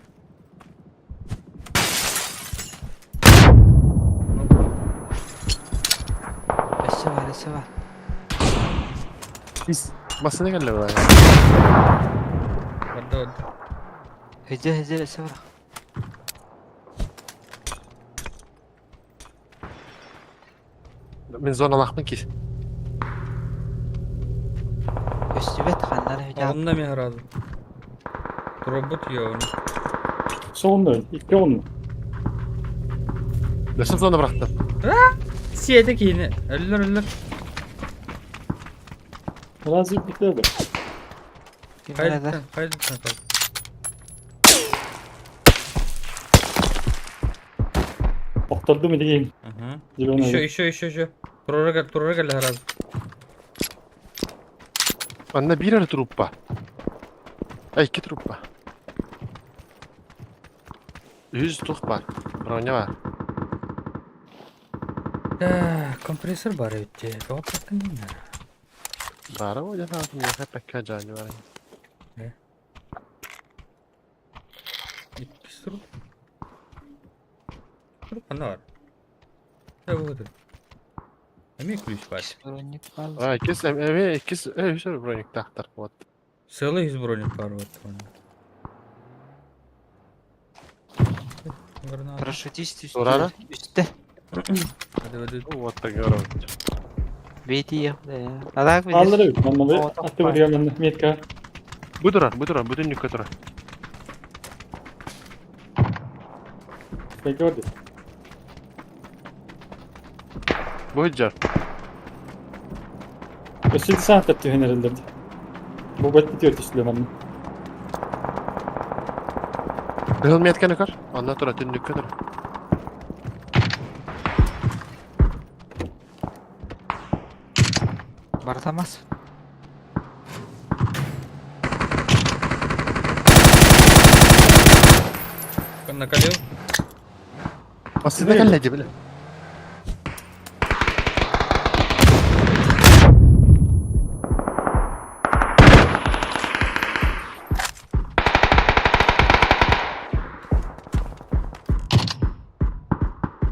Өссө бар, өссө бар. Ис массыына кэллэ буолар. Барда барда. Хөдө хөдө өссө бар. Мин зоналаахпын кис. Өстүбэт ханнар хөдө. Онна мен харазым. Туробут ёбаный. Sonunda iki on. Өссө зона бырахтым. Сиэтэ киһини. Өллөр өллөр. Razı bitti bu. Кимнер Хайдыттан, хайдыттан кал. Охторду mu diyeyim? Ага. Зеленый. Еще, еще, еще, еще. Туруора кэл, туруора кэл харазым. Манна биир эрэ труппа. Ай, икки труппа. Үс тух бар. Броня бар. Так, компрессор бар эбит. Тоҕо паттан Баара бу дьэ хаатын миэхэ пэккэ дьаанньы бар. Иккис труп. Труп ханна бар? Э, вот. Эмиэ ключ бар. Броник баар. А, иккис эмиэ иккис үс эрэ брониктаахтар вот. Целый из броник бар вот он. Граната. Парашютист үстэ. Турара? Үстэ. Hadi hadi. Вот так говорю. Бети Алак Alır evet. Manna О, attı buraya manna metka. Бу турар, бу турар, бу түннүккэ турар. Peki orada. Бу сылдьар. Өссө saat attı herhalde. Bu bat bitiyor üstüne manna. Кыһыл метканы көр. Онно турар, түннүккэ турар. Бартамас. Накалил. Массыына кэллэ дии, бля.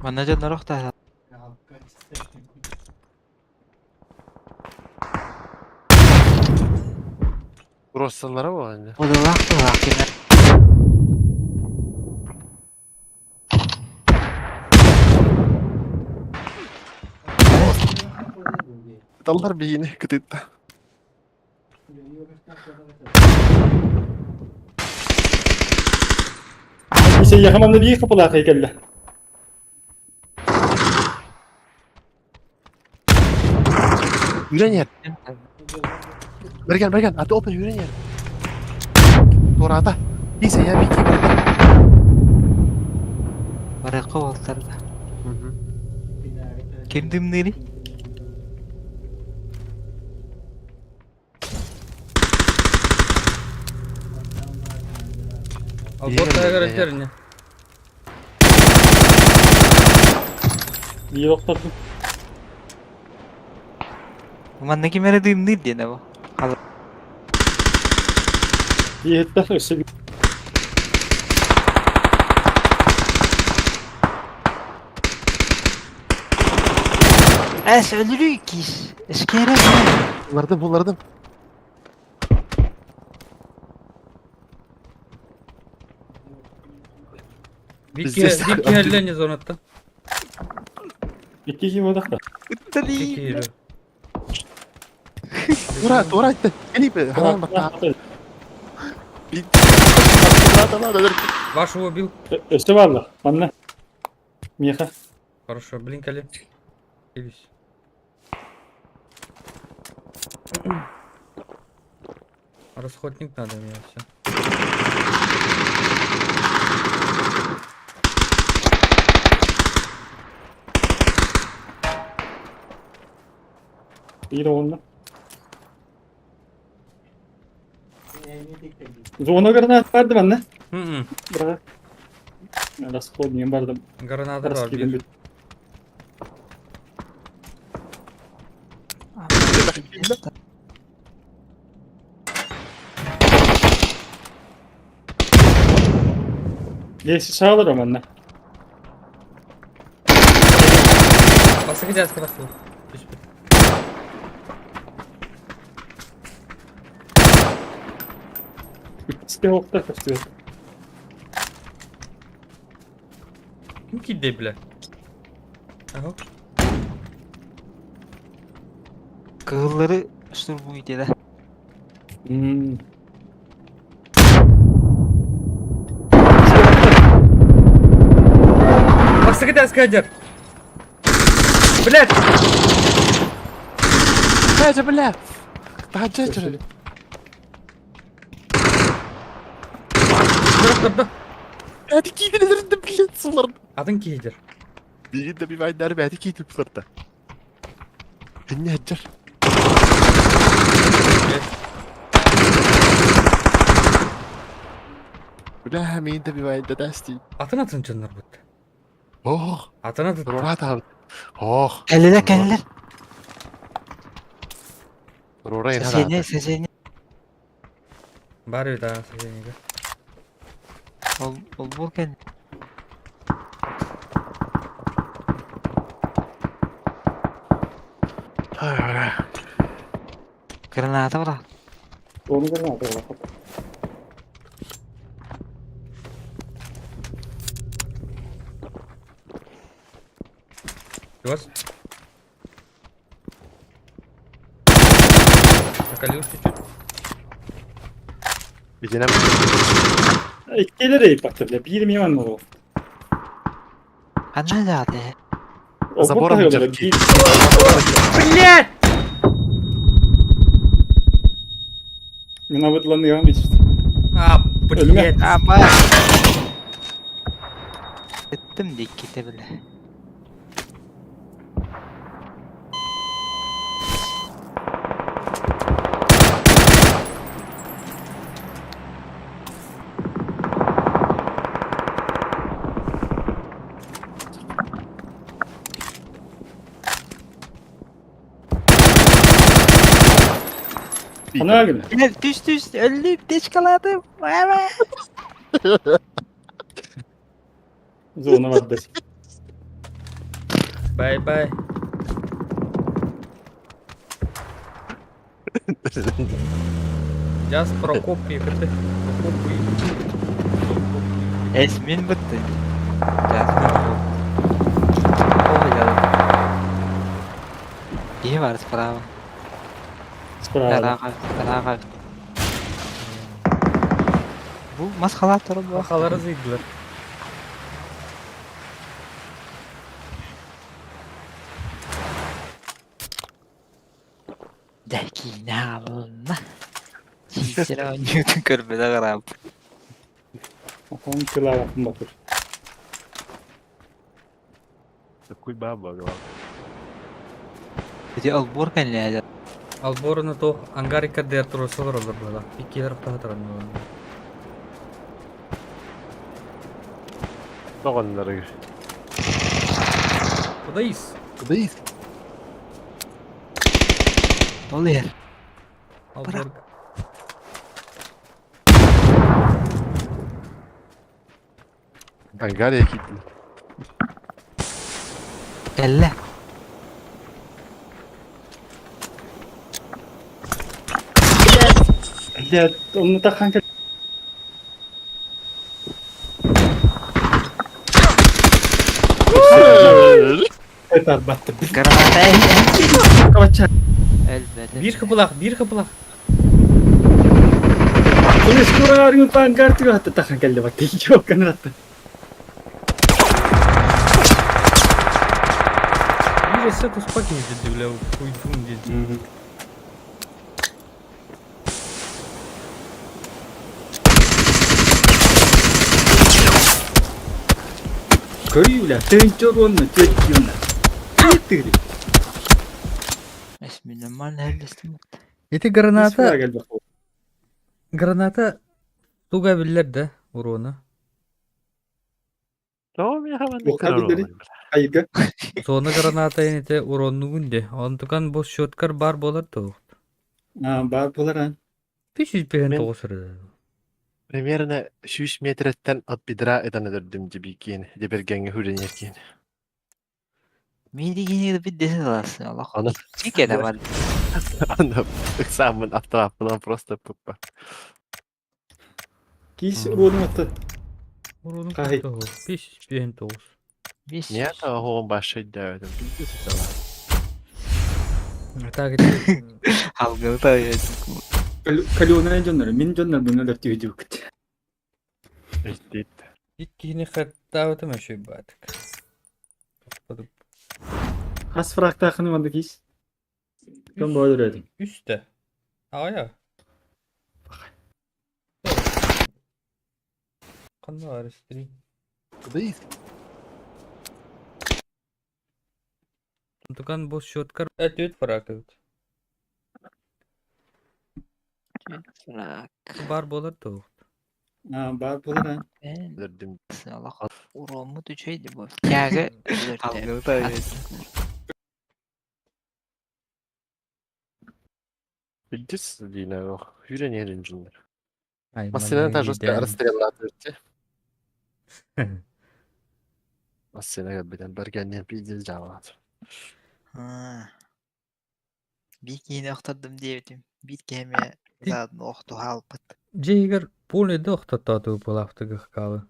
Манна дьоннор охтоһо. Россаллара буолан. Бодолаах тылаах кимэ. Таллар биһини кытытта. Ise yakamamda bir kapılar heykelli. Yürен yer. Берген, берген. Аты опа yürен yer. Туората. Бийсэ я бийки берген. Барыка буолтарда. Ким дымныырый? Албот таһыгар өтөрүнэ. Bir охтордум. Манна ким эрэ дымныыр диэн бу. Bir hette өссө Эс өлөрүй кис. Эскерэ. Буллардым, буллардым. Бикки бикки зонаттан. икки ким одақта. Икки киһи. Тура, тура айтты. Кели бе. Ханан батта. Вашего убил. Өссө бааллар. Манна. Миха. Хорошо, блин, кали. Явись. Расходник надо мне все. Bir онна. Зона гранат барды манна. Бра. Расходник бардым. Граната бар. Раскидым бир. бүт. Леси саалар манна. Басқа дядька тахсыл. Түспүт. Үтске оқта көстүбөт. Ким киирдэй бля? Аһо. Кыһыллары штурмуй диэн. Басқа дядька дер. Блядь! Бля, бля. Тахаджа. Бырақтырды. Бәті кейділерді блядь, сулар. Атын кейдер. Бигин да бибайдар бәті кейділ сырта. Хинне хаджар. Бля, мин да бибайда дасти. Атын атын чыннар бұтты. Ох, Атын атын. Рора табыт. Ох. Кэллилэр кэллилэр. Рора ин Сэсэни сэсэни. Бар бит ага соседнеге. Ол ол бу кэн. Граната бара. Зона граната бар. Вас? Накалил чуть-чуть. Бигинем. Иккилер эй бакты бля. Bir mi manна ол. Ханна даа. Забором Забором держи. Блядь! Мина выдланы ямич. А, блядь. Ама. Эттим дикките биле. Ханаа гына. Түс түс өллүм течкалаатым. Зона барда. Бай-бай. Just Прокопий, кытты. Прокопий. Эс мин бытты. Киһи бар справа. Справа. Тараға, тараға. Бу мас халат турар буо. Сахалары зыйдылар. Дэ киинэ аҕалынна. Чиисэрэ оонньуутун көрбөтөх ырааппыт. Охон кылаабатын батыр. Такой баба, главное. Ити олбуор кэннэ Алборunu туох ангарика дээр туруорса олороллор буолла. Иккилэр таһытаран буолла. Тоҕоннору. Кудайс? Кудайс? Ол иһэр. Албор. Ангария киттин. Кэллэ. Блядь, онно тахан кэл. Это батты. Граната Кавача. өлбөтө. Биир кыпылах, биир кыпылах. Оны скоро арыгын пангар тыга тахан кэллэ батты. Yok канатта. Биир өссө туспа киһи бля, хуйдун диэн. Көрүү тыынча уонна түөрт уонна. Тыыры. Эс мин нормально эллестим. Ити граната, граната туга биллэр да уруона. Тоҕо миэхэ маннык Туохха көрөр биллэрий? уолуй? Айга. Зона граната ити уроннугун де. Онтукан бу счеткар бар болар туох. А, бар болар а. 559 эрэ. Примерно 100 метреттен от бедра ытан өлөрдүм дебикиэн, дебергеҥҥэ хүрэнэркиэн. Мин дигини бит десе таласын олох. Аны Чике да бар. аны ыксааммын автомаппынан просто пуппа. Кис уруонун атта. Уруону Хай. 559. Бис. Нет, оҕом башай дээбитим. Так ити Алгы та Калёная дьоннор, мин дьоннор мин өлөр түһүдүкт. Өйдейт. иккини хаттаабытым өшөй баатык. Хас фрактаахыны манды кис. Кем бойлор эдим. Үстэ. Аҕайа. Ханна баар стрим? Онтукан бу счеткар түөт фрак эбит. Фрак. Бар болар туох. А, бар болар а. Өлөрдүм. Олох. Уруоммут үчүгэй бу. Тяга алгы та Билдис диина ох. Хүрэнэрин дьоннор. Ай, Массыына манна та жестко идеально. расстреллаатыр Массыына кэлбитин бэргэнниэн пиздец дьаалаат. Биир киһини охтордум диэбитим. Биир киһи заодно охтуһаалбыт. Дьиэгэр поле да охтотооту буолаахтыгых каалы.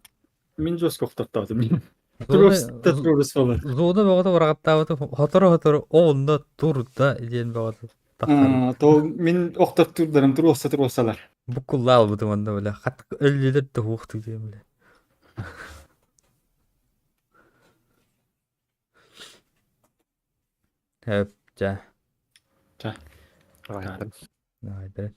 Мин жестко охтоттоотум. Просто трус болар. Зона бөҕөтө бараҕаттаабыты хотору-хотору онно турда диэн бөҕөтө тахсар. А, то мин охтоттурдарым туруоса туруосалар. Буккуллаа албытым онно бile. Хат өллүлэр да хуохтук диэн бile. Хөп, чэ. Айдан. Наайдара.